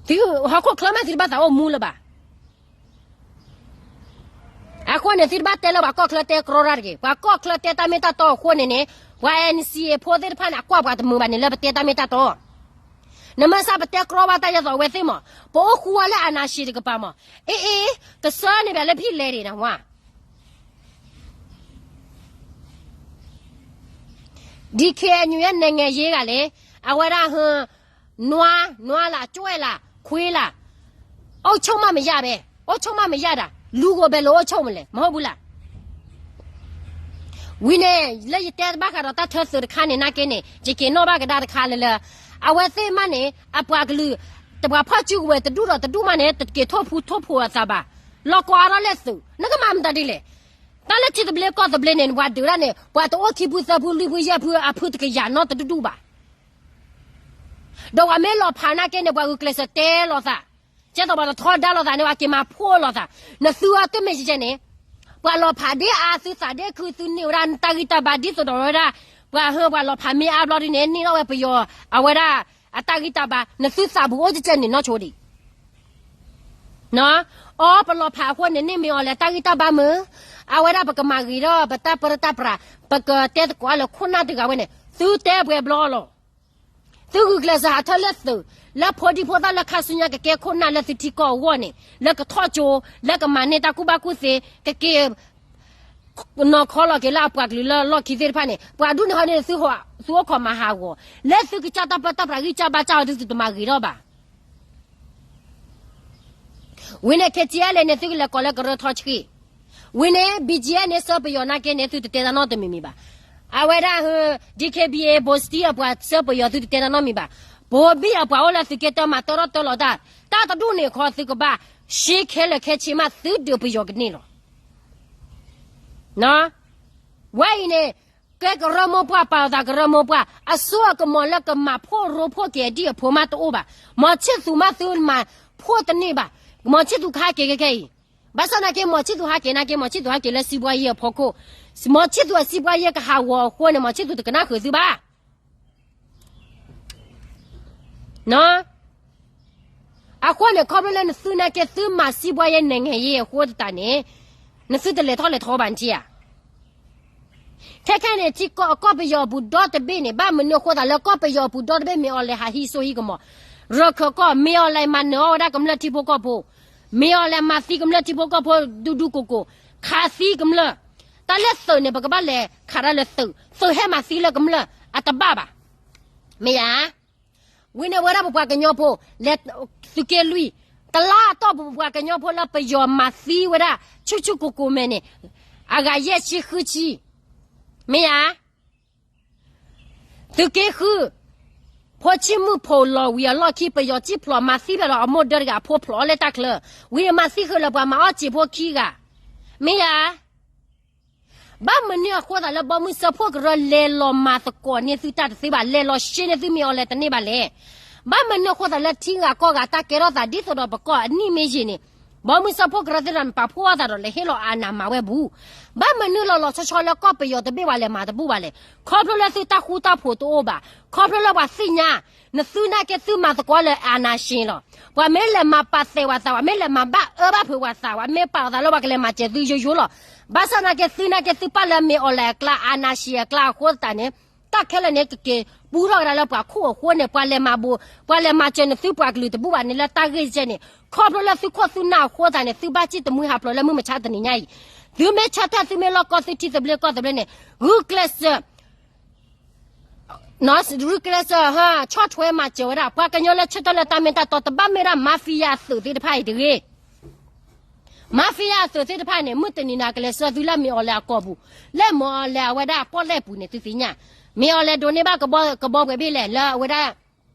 သုဟီၣ်ခိၣ်ချၢမးသုတဘၣ်သးအိၣ်မူလၢၤဘၣ်. အဃိန့ၣ် သုတဘၣ်တဲလၢပှၤကီၢ်ချၢတဲကြီတၢ်တဂ့ၤ. ပှၤကီၢ်ချၢတဲတၢ်မ့ၢ်တၢ်တီအဃိန့ၣ်န့ၣ်, ပှၤ NCA ဖိသ့ၣ်တဖၣ်န့ၣ် အကွၢ်ပှၤတမုာ်ဘၣ်န့ၣ်လၢပတဲတၢ်မ့ၢ်တၢ်တီ. နမ့ၢ်စၢ်ပတဲကြီဘၣ်တၢ်ဒ်သိးအဝဲသ့ၣ်မး, ပအိၣ်ဃူဝဲလၢ အာဏာရှင် တကပၤမး, အ့အ့, ကစၢ်န့ၣ်ဘၣ်လၢဖံးလဲၤဒံးနၢ်ဟူဧါ. DKNU ရဲ့ နိုင်ငံရေးကလည်း, အဝဲဒၣ်ဟ, နွါ, နွါလၢ ကၠွဲၣ်လၢ, ခွေးလၢ, အုပ်ချုပ်မှ မရပဲ, အုပ်ချုပ်မှ မရတာ, လူကို ဘယ်လို အုပ်ချုပ်မလဲ, မဟုတ်ဘူးလား. ဝံၤန့ၣ် လၢယတဲဘၣ်ဃးဒီးတၢ်ထၢသုးတခါန့ၣ် နာ်က့န့ၣ် ယက့ၤနီၣ်ဘၣ်ကဒါတခါလၢလၢ, အဝဲသ့ၣ်မးန့ၣ် အပှၤကလုာ်, တပှၤဖီၣ်စုကဝဲၤတဒူၣ်ဒီးတဒူၣ်မးန့ၣ် တက့ၤထိၣ်ဖူထိၣ်ဖိးအသးဘၣ်. လီၢ်ကီအါထီၣ်လၢသုး, နကမၤမတၤဒ်လဲၣ်. တၢ်လၢထံသဘျ့ကီၢ်သဘျ့န့ၣ် ပှၤဒုးတၢ်န့ၣ် ပှၤတအိၣ်ခံဖုသၢဖုလွံၢ်ဖုယဲၢ်ဖုအဖုတကယၤနီတဒူၣ်ဘၣ်. ဒီးပှၤမ့ၢ်လီၤဖးနာ်က့န့ၣ် ပှၤဂုာ်ကျဲးစၢးတဲလိာ်သး, ကဲသိးပှၤတထီဒါလိာ်သးန့ၣ် ပှၤက့ၤမၤဖှိၣ်လိာ်သး. နသုအတမ့ၢ်ကဲန့ၣ်, ပှၤလီၤဖးဒ်အါ သုသးဒ်ခု သုန့ၢ်ဝဲဒၣ်နတၢ်ဂံၢ်တၢ်ဘါဒ်သိးဒီးဝဲဒၣ်, ပှၤဟၢ ပှၤလီၤဖးမ့ၢ်အါဘျီဒ်န့ၣ် န့ၢ်ထီၣ်ဝဲပယီၤ, အဝဲဒၣ်, အတၢ်ဂံၢ်တၢ်ဘါ နသုသးပူၤအိၣ်ကဲန့ၣ်နီၢ်ဆိဒံး အီ ပလီၤဖးအဃိန့ၣ် န့ၢ်မ့ၢ်အီၤလဲၣ်တၢ်ဂံၢ်တၢ်ဘါမုၢ်, အဝဲဒၣ်ပကမၤဂ့ၤဒီး ပတၢ်ပၢတၢ်ပြး, ပကတဲသကိးလၢခိၣ်နၢ်တဂၤဝဲန့ၣ် သုတဲပှဲၤဘျီလီၤ. သုဂုာ်ကျဲးစၢးဟးထၢၣ်လၢသုး, လၢဖိဒံဖိသၣ်လၢခါဆူညါကကဲခိၣ်နၢ်လၢသုထံကီၢ်အဂီၢ်န့ၣ် လၢကထီၣ်ကၠိ, လၢကမၤန့ၢ်တၢ်ကူၣ်ဘၣ်ကူၣ်သ့, ကက့ၤ နီၢ်ခီလီၤက့ၤလၢအပှၤကလုာ်လၢလီၢ်ခံသ့ၣ်တဖၣ်န့ၣ် ပှၤဒူၣ်န့ၣ်ဟီန့ၣ် သုအိၣ်ခိးမၤဟးဂီၤ, လၢသုကစၢ်တၢ်ပၢတၢ်ပြးဂံၢ်စၢ်ဘါစၢ်အီၤ သုတမၤဂ့ၤထီၣ်ဘၣ်. ဝံၤန့ၣ် KTLA န့ၣ် သုကလဲၤကိးလၢကရၢထီဆှံ, ဝံၤန့ၣ် BGF န့ၣ် ဆှၢပယီၤနာ်က့န့ၣ် သုတတဲတၢ်နီတမံၤမံၤဘၣ်. အဝဲဒၣ် DKBA ဘိစတံအပှၤဆှၢပယီၤ သုတတဲတၢ်နီတမံၤဘၣ်. ဘိဘံၣ်အပှၤအိၣ်လၢသုးက့တၢမၤတၢထီၣ်တၢလီၤတၢ်, တၢ်တဒူၣ်န့ၣ်ခီ သုကဘၣ် ရှဲခဲလၢာ်ခဲဆ့မး သုဒုးပယီၤကန့ၢ်လီၤ. ဝဲအံၤန့ၣ် ကဲကရၢမိၢ်ပှၢ် ပာ်လီၤသးကရၢမိၢ်ပှၢ် အစိအကမီၤလၢကမၤဖှိၣ်ရိဖှိၣ်က့ၤအဒံၣ်အဖိမးတအိၣ်ဘၣ်. မီၤဆံၣ်သူၤမးသုမၤဖှိၣ်တန့ၢ်ဘၣ်. မီၤဆံၣ်သူၤကဟဲက့ၤခဲခဲအံၤ, ဘၣ်ဆၣ်သနာ်က့ မီၤဆံၣ်သူၤဟဲက့ၤနာ်က့ မီၤဆံၣ်သူၤဟဲက့ၤလၢစံးဘှါယဲအဖီခိၣ်, မီၤဆံၣ်သူၤအစံးဘှါယဲကဟးဂီၤအဃိန့ၣ် မီၤဆံၣ်သူၤတကနၣ်ဃုာ်သုဘၣ်. အဃိန့ၣ် ခီဖျိလၢနသုနာ်က့ သုမၤစံးဘှါယဲ နိုင်ငံရေး အဃိသတးန့ၣ် နသုတလဲၤထီၣ်လဲၤထီဘၣ်နထံၣ်ဧါ. ခဲခဲန့ၣ် ထံကီၢ်ကီၢ်ပယီၤပူၤဒီတဘ့ၣ်န့ၣ် ဘၣ်မနုၤအဃိသတးလၢကီၢ်ပယီၤပူၤဒီတဘ့ၣ် မ့ၢ်အီၤလဲၤဟးဟံးစိဟံးကမီၤ, ရခၢၣ်ကီၢ် မ့ၢ်အီၤလဲၤမၤနၢၤအီၣ်ဝဲဒၣ်ကမျၢၢ်ထံဖိကီၢ်ဖိ, မ့ၢ်အီၤလဲၤမၤသံကမျၢၢ်ထံဖိကီၢ်ဖိဒူဒူကိၢ်ကိၢ်, ခးသံကမျၢၢ်, တၢ်လၢသုးန့ၣ် ပကဘၣ်လဲၤခးတၢ်လၢသုး, သုးဟဲမၤသံလၢကမျၢၢ်အတဘၣ်ဘၣ်. မ့ၢ်ဧါ. ဝံၤန့ၣ်ဝဲဒၣ်ပပှၤကညီဖိ လဲၤသုးက့လွံၢ်, တလါအတီၢ်ပူၤပပှၤကညီဖိလၢပယီၤမၤသံဝဲဒၣ် ဆူၣ်ဆူၣ်ကိၢ်ကိၢ်မဲာ်န့ၣ် အဂၤယဲၢ်ဆံဃုဆံ, မ့ၢ်ဧါ. သုးက့ဃု, ဖိဆံးမုၣ်ဖိးလီၤဝံၤအလီၢ်ခံ ပယီၤစံၣ်ဖျိးမၤသံဖဲလီၤအမိၢ်ဒၢတဂၤအဖိဖျိးအီၤလၢတၢ်ချၢ, ဝံၤမၤသံဃုာ်လၢပှၤမၤအီၣ်စံာ်ဖိခံဂၤ, မ့ၢ်ဧါ. ဘၣ်မနုၤအဃိသတးလၢဘီမုၢ်စၢဖှိၣ်ကရၢလဲၤလီၤမၤသကိးန့ၢ်သုတၢ်တသ့ဘၣ်, လဲၤလီၤရှဲန့ၢ်သုမ့ၢ်အီၤလဲၤတန့ၢ်ဘၣ်လဲၣ်. ဘၣ်မနုၤအဃိသတးလၢထံဂၤကီၢ်ဂၤတၢ်ကဲထီၣ်သးဒ်သိးဒီးပကီၢ်အနံၣ်မ့ၢ်ယံာ်န့ၣ်, ဘီမုၢ်စၢဖှိၣ်ကရၢသ့ၣ်တဖၣ်န့ၣ် ပာ်ဖှိၣ်အသးဒီးလဲၤဟ့ၣ်လီၤအနးမၤဝဲဘူး. ဘၣ်မနုၤလီၤလီၤဆီဆီလၢကီၢ်ပယီၤတဘ့ၣ်ဝဲလဲၤမၤတဘူၣ်ဘၣ်လဲၣ်. ခီဖျိလၢသုတၢ်ဃူတၢ်ဖိးတအိၣ်ဘၣ်. ခီဖျိလၢပှၤသ့ၣ်ညါ, နသုနာ်က့သုမၤသကိးလၢ အာဏာရှင် လီၤ. ပှၤမ့ၢ်လဲၤမၤပာ်သဲးဝဲသး, ပှၤမ့ၢ်လဲၤမၤဘၣ်အၢဘၣ်ဖုးဝဲသး, ပှၤမ့ၢ်ပာ်လီၤသးလၢပှၤကလဲၤမၤစၢၤသုယိယိလီၤ. ဘၣ်ဆၣ်သနာ်က့သုနာ်က့သုပာ်လၢ မ့ၢ်အီၤလဲၤအကျါ အာဏာရှင် အကျါအဃိသတးန့ၣ်, တၢ်ခဲလၢာ်န့ၣ် ကက့ၤပူထီၣ်ကဒါလၢပှၤခိၣ်အဃိန့ၣ် ပှၤလဲၤမၤဘိး, ပှၤလဲၤမၤစၢၤနသုပှၤကလုာ်တဘူၣ်ဘၣ်န့ၣ်လၢတၢ်ဂ့ၢ်ကဲန့ၣ်, ခီဖျိလၢသုခိၣ်သုနၢ်အဃိသတးန့ၣ် သုဘၣ်စံၣ်တမှံဟးဖျိးလၢမုၢ်မဆါတနံၤညါအံၤ, သုမ့ၢ်ဆၢထၢၣ်သုမ့ၢ်လီၢ်ကီၢ်သုထံသဘျ့ကီၢ်သဘျ့န့ၣ်, ဂုာ်ကျဲးစၢး ဂုာ်ကျဲးစၢး ဆီၣ်ထွဲမၤစၢၤဝဲဒၣ် ပှၤကညီလၢဆၢထၢၣ်လၢတၢ်မ့ၢ်တၢ်တီ တဘၣ်မ့ၢ်ဒၣ် mafia အသုးသ့ၣ်တဖၣ်အံၤတဂ့ၤ. mafia အသုးသ့ၣ်တဖၣ်န့ၣ် မုၢ်တနံၤန့ၣ် ကလဲၤဆှၢသုလၢမ့ၢ်အီၤလဲၤအကီၢ်ပူၤ, လၢမ့ၢ်အီၤလဲၤအဝဲဒၣ်ပီၣ်လဲၣ်ပူၤန့ၣ် သုသ့ၣ်ညါ, မ့ၢ်အီၤလဲၤဒိးန့ၢ်ဘၣ်ကဘီပှဲၤဘ့ၣ်လဲၣ် လၢအဝဲဒၣ်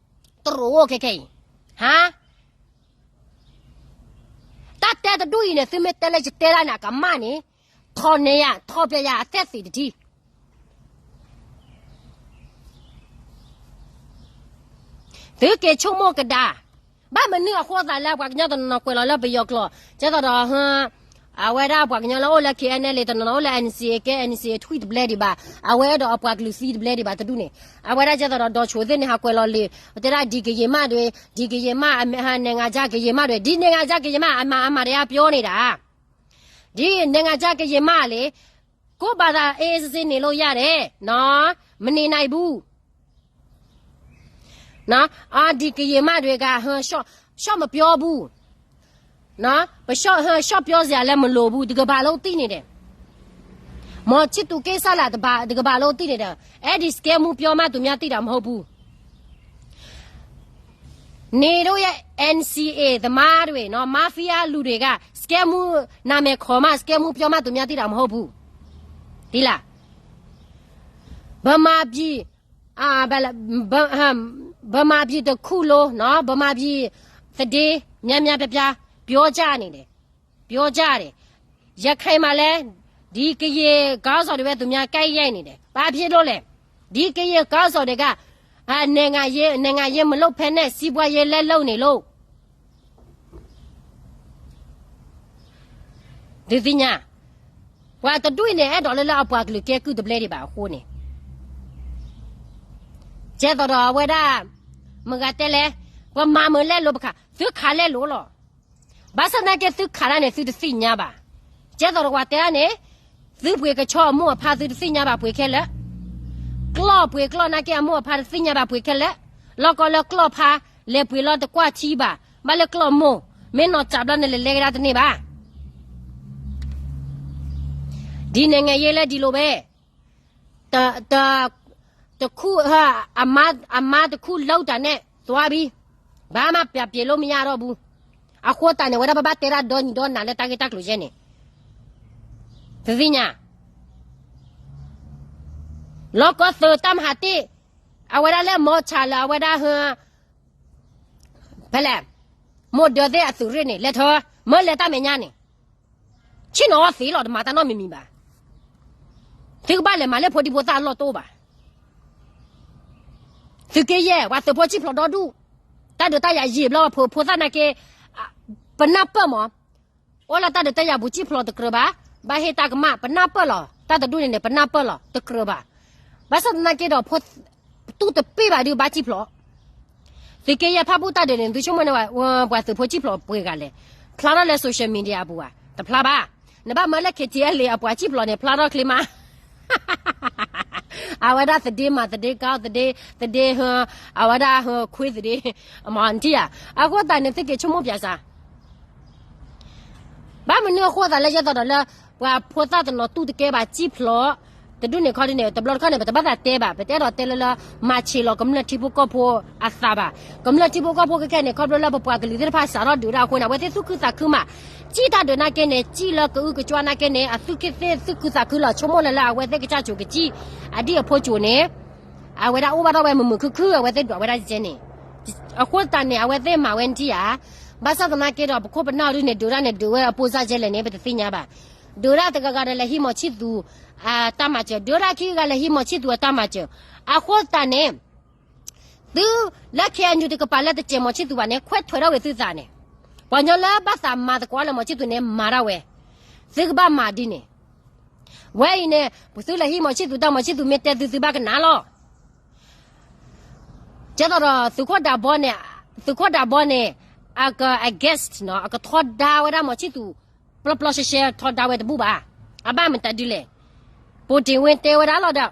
တရူးအိၣ်ခဲခဲအံၤ, ဟါ တၢ်တဲတဒူၣ်အံၤန့ၣ် သုမ့ၢ်တဲလၢယတဲဒၣ်န့ၣ် အကမၣ်န့ၣ်, ထီၣ်န့ၢ်ယၤ ထီၣ်ပျဲယၤအသဲသ့ၣ်တထံၣ်. သုက့ၤဆိကမိၣ်ကဒါ, ဘၣ်မနုၤအဃိသတးလၢပှၤကညီတနီၤနီၤကွဲးလီၤလၢပယီၤကျိာ် ကဲသိးဒီး အဝဲဒၣ်ပှၤကညီလၢအိၣ်လၢ K N L A တနီၤနီၤအိၣ်လၢ N C A ကဲ N C A ထွံၣ်တဘျဲဒံးဘၣ်, အဝဲအဲၣ်ဒိးအပှၤကလုာ်သံတဘျဲဒံးဘၣ်တဒူၣ်န့ၣ်, အဝဲဒၣ်ကဲသိးဒီးဒီးဆိသ့ၣ်န့ၣ် ဟးကွဲးလီၤလံာ် တဲဒၣ် ဒ်ကယံာ်မးဒွဲၣ်, ဒ်ကယံာ်မး အမဲာ်ဟါ နဲၣ်ငါကၠၢ်ကယံာ်မးဒွဲၣ်, ဒ်နဲၣ်ငါကၠၢ်ကယံာ်မး အမၤ အမၤတယၢ်ပျီန့ၣ်ဒၣ်, ဒ်နဲၣ်ငါကၠၢ်ကယံာ်မးလံ ကိုယ့်ဘာသာအေးအေးဆေးဆေးနေလို့ရတယ်နော်, မနေနိုင်ဘူးနော်, အဒ်ကယံာ်မးဒွဲၣ်က ဟၢ ရှော့ ရှော့မပြောဘူးနော်, ပရှော့ ဟၢ ရှော့ပြောစရာလည်းမလိုဘူး, တကမ္ဘာလုံးသိနေတယ်, မော်ချစ်သူကိစ္စလည်း တကမ္ဘာလုံးသိနေတယ်, အဲဒီ scam မှုပြောမှသူများသိတာမဟုတ်ဘူး နေတို့ရဲ့ N C A သမားတွေနော်, mafia လူတွေက scam မှုနာမည်ခေါ်မှ scam မှုပြောမှသူများသိတာမဟုတ်ဘူး, သိလား, ဗမာပြည် အာ ဗ ဗ ဗမာပြည်တစ်ခုလုံးနော်, ဗမာပြည်သတင်းများများပြပြပြောကြနေတယ်, ပြောကြတယ်, ရခိုင်မှာလည်း ဒီကရင်ခေါင်းဆောင်တွေပဲ သူများကပ်ရိုက်နေတယ်, ဘာဖြစ်လို့လဲ, ဒီကရင်ခေါင်းဆောင်တွေက အာ နိုင်ငံရေး နိုင်ငံရေးမလုပ်ဘဲနဲ့ စီးပွားရေးလည်းလုပ်နေလို့ ဒုးသ့ၣ်ညါ, ပှၤတဒူၣ်အံၤန့ၣ် အဲၣ်ဒိးလၢလၢအပှၤကလုာ်ကဲကုၢ်တဘျဲဒံးဘၣ်အဃိန့ၣ်, ကဲသိးဒီးအဝဲဒၣ် မုၢ်ဂၤတဲလဲၣ်, ပှၤမၤမုာ်လဲၣ်လိာ်ပခး, သုခးလဲၣ်လိာ်လီၤ, ဘၣ်ဆၣ်သနာ်က့သုခးတၢ်န့ၣ် သုတသ့ၣ်ညါဘၣ်, ကဲသိးဒီးပှၤတဲဒၣ်န့ၣ်, သုပှ့ၤကဆီအမိၢ်အဖါသုတသ့ၣ်ညါဘၣ်ပှ့ၤခဲလၢာ်, ကျီၢ်ပှ့ၤကျီၢ်နာ်က့အမိၢ်အဖါတသ့ၣ်ညါဘၣ်ပှ့ၤခဲလၢာ်, လီၢ်ကီလၢကျီၢ်ဖါ လဲၤပှ့ၤလီၤတကွၢ်ထံဘၣ်, ဘၣ်လၢကျီၢ်မိၢ်, မ့ၢ်နီၢ်စးဘျီန့ၣ် လဲၤလဲၤကဒါတန့ၢ်ဘၣ်, ဒ်နဲၣ်ငၣ်ယဲလၢဒ်လိာ်ဘဲ, တ တ တခု အမါ အမါတခုလုပ်တာနဲ့သွားပြီ, ဘာမှပြန်ပြေလို့မရတော့ဘူး, အဃိသတးန့ၣ် ဝဲဒၣ်ပဘၣ်တဲဒၣ်ဒီနံၤဒီနၤလၢတၢ်ဂ့ၢ်တၢ်ကျိၤယဲန့ၣ်, တသ့ၣ်ညါ, လီၢ်ကီသုးတၢ်မၤဟးတ့ၢ်, အဝဲဒၣ်လၢမီၤဆၣ်လၢအဝဲဒၣ်ဟ ဖဲလဲၣ်, မိၢ်ဒၢသ့ၣ်အသုးရ့ၣ်န့ၣ် လဲၤထၢ, မၢလဲၤတၢ်မဲာ်ညါန့ၣ်, ဆ့ၣ်နီၤအီၤသ့လီၤ တမၤတၢ်နီတမံၤမံၤဘၣ်, သုကဘၣ်လဲၤမၤလၢဖိဒံဖိသၣ်အလီၢ်တအိၣ်ဘၣ်, သုးက့ယဲၢ် ပှၤသုးဖိစံၣ်ဖျိးဒီဒူၣ်, တၢ်ဒုးတၢ်ယၤယံာ်ဘျီဖိ ဖိသၣ်နာ်က့, ပနၢ်ပၢၢ်မး, အိၣ်လၢတၢ်ဒုးတၢ်ယၤဘူးစံၣ်ဖျိးတကြၢးဘၣ်, ဘၣ်ဟ့ၣ်တၢ်ကမၣ် ပနၢ်ပၢၢ်လီၤ, တၢ်တဒူၣ်န့ၣ်န့ၣ် ပနၢ်ပၢၢ်လီၤ တကြၢးဘၣ်, ဘၣ်ဆၣ်သနာ်က့ဒီး ဖိ တူၢ်တပ့ၢ်ဘၣ်ဒုးဘၣ်စံၣ်ဖျိး, သုးက့ယဲၢ်ဖၣ်ပူၣ်တၢ်ဒုးန့ၣ် သုဆိကမိၣ်န့ၣ် ပှၤသုးဖိစံၣ်ဖျိးပှဲၤဂၤလဲၣ်, ဖျါထီၣ်လၢ social media အပူၤဧါ, တဖျါဘၣ်, နဘၣ်မၢလၢ K T L A အပှၤစံၣ်ဖျိးန့ၣ် ဖျါထီၣ်ချ့မး အဝဲဒၣ်သဒ့မး သဒ့ကီ သဒ့ သဒ့ဟ အဝဲဒၣ်ဟ ခွ့သဒ့ မၤနထံၣ်ဧါ, အဃိသတးန့ၣ် သုက့ၤဆိကမိၣ်ပၠးစၢ်, ဘၣ်မနုၤအဃိသတးလၢယဲသိးဒီးလၢ ပှၤဖိသၣ်တနီၤတူၢ်တကဲဘၣ်စံၣ်ဖျိး, တဒူၣ်န့ၣ်ခီဒ်န့ၣ် တဘျီတခီၣ်န့ၣ် ပတဘၣ်သးတဲဘၣ်, ပတအဲၣ်ဒိးတဲလၢလၢ မၤဆံးလီၤကမျၢၢ်ထံဖိကီၢ်ဖိအသးဘၣ်, ကမျၢၢ်ထံဖိကီၢ်ဖိခဲခဲန့ၣ် ခီဖျိလၢပပှၤကလုာ်သ့ၣ်တဖၣ်စးထီၣ်ဒုးတၢ်အဃိန့ၣ် အဝဲသ့ၣ်သူၣ်ခုသးခုမး, စံၣ်တၢ်ဒုးနာ်က့န့ၣ် စံၣ်လၢကအုကကွၢ်နာ်က့န့ၣ် အသုးက့သ့ၣ်သူၣ်ခုသးခုလီၤ ဆိကမိၣ်လၢလၢအဝဲသ့ၣ်ကစၢ်ဆိးကစံၣ်, အဒ်အဖိစိၤန့ၣ် အဝဲဒၣ်အိၣ်ဘၣ်ထီၣ်ဝဲမုာ်မုာ်ခုၣ်ခုၣ် အဝဲသ့ၣ်ဒွးဝဲဒၣ်ကဲန့ၣ်, အဃိသတးန့ၣ် အဝဲသ့ၣ်မၤဝဲနထံၣ်ဧါ, ဘၣ်ဆၣ်သနာ်က့ဒီး ပခိၣ်ပနၢ်ဒုးန့ၣ် ဒုးတၢ်န့ၣ်ဒုးဝဲအပိၢ်စၢ်ကဲလဲၣ်န့ၣ် ပတသ့ၣ်ညါဘၣ်, ဒုးတၢ်တဂၤဂၤဒီးလဲၤဟံးမီၤဆံၣ်သူၤ အတၢ်မၤစၢၤ, ဒုးတၢ်ခံဂၤလဲၤဟံးမီၤဆံၣ်သူၤအတၢ်မၤစၢၤ, အဃိသတးန့ၣ် သုလၢ K N U တကပၤလၢတစဲးမီၤဆံၣ်သူၤဘၣ်န့ၣ် ခွဲးထွဲးထီၣ်ဝဲသုသးန့ၣ်, ပှၤကညီလၢဘၣ်သးမၤသကိးလၢမီၤဆံၣ်သူၤန့ၣ် မၤထီၣ်ဝဲ, သုကဘၣ်မၤဒ်န့ၣ်, ဝဲအံၤန့ၣ် သုလဲၤဟံးမီၤဆံၣ်သူၤတၢ် မီၤဆံၣ်သူၤမ့ၢ်တဲသု သုဘၣ်ကနၣ်လီၤ. ကဲသိးဒီး သုးခိၣ်ဒးဘီန့ၣ်, သုးခိၣ်ဒးဘီန့ၣ် အက against နီၤ, အကထီဒါဝဲဒၣ်မီၤဆံၣ်သူၤ ပျီပျီရှဲရှဲထီဒါဝဲတဘူၣ်ဘၣ်. အဘၣ်မတၤဒ်လဲၣ်. ဗိုလ်တင်ဝင်းတဲဝဲဒၣ်လီၤဒီး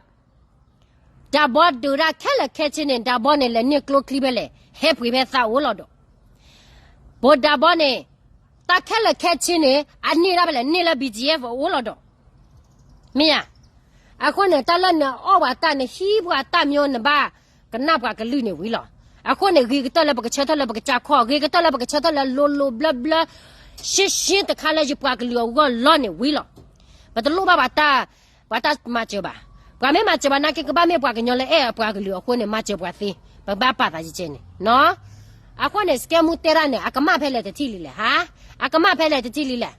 ဒးဘီဒုးတၢ်ခဲလၢာ်ခဲဆ့န့ၣ် ဒးဘီန့ၣ် လဲၤန့ၢ်ကျိချံဖဲလဲၣ်, ဟဲပှ့ၤဖဲသးအိၣ်လီၤဒီး ဗိုလ်ဒးဘီန့ၣ် တၢ်ခဲလၢာ်ခဲဆ့န့ၣ် အန့ၢ်ဒၣ်ဖဲလဲၣ်, န့ၢ်လၢ B G F အအိၣ်လီၤဒီး မ့ၢ်ဧါ. အဃိန့ၣ် တၢ်လၢနအီၣ်ပှၤတၢ် နဟံးပှၤတၢ်မ့ၢ် နဘၣ်ကနၣ်ပှၤကလုာ်န့ၣ်ဝံၤလီၤ. အဃိန့ၣ် ဂ့ၤကတၢၢ်လၢပကဆၢထၢၣ်လၢပကစၢ်ခီၣ်, ဂ့ၤကတၢၢ်လၢပကဆၢထၢၣ်လၢလိၤလိၤဘျၢဘျၢ ရှင်းရှင်းတခါလၢယပှၤကလုာ်အဂီၢ်လီၤန့ၣ်ဝံၤလီၤ. ပတလိၣ်ဘၣ်ပှၤတၢ်, ပှၤတၢ်မၤစၢၤဘၣ်. ပှၤမ့ၢ်မၤစၢၤဘၣ်နာ်က့ ကဘၣ်မ့ၢ်ပှၤကညီလၢအဲၣ်အပှၤကလုာ်အဃိန့ၣ် မၤစၢၤပှၤသ့, ပဘၣ်ပာ်သးယကဲန့ၣ်နီၤ. အဃိန့ၣ် စကဲမူတဲတၢ်န့ၣ် အကမၣ်ဖဲလဲၣ်တထံၣ်လံလဲၣ်, ဟါ, အကမၣ်ဖဲလဲၣ်တထံၣ်လံလဲၣ်.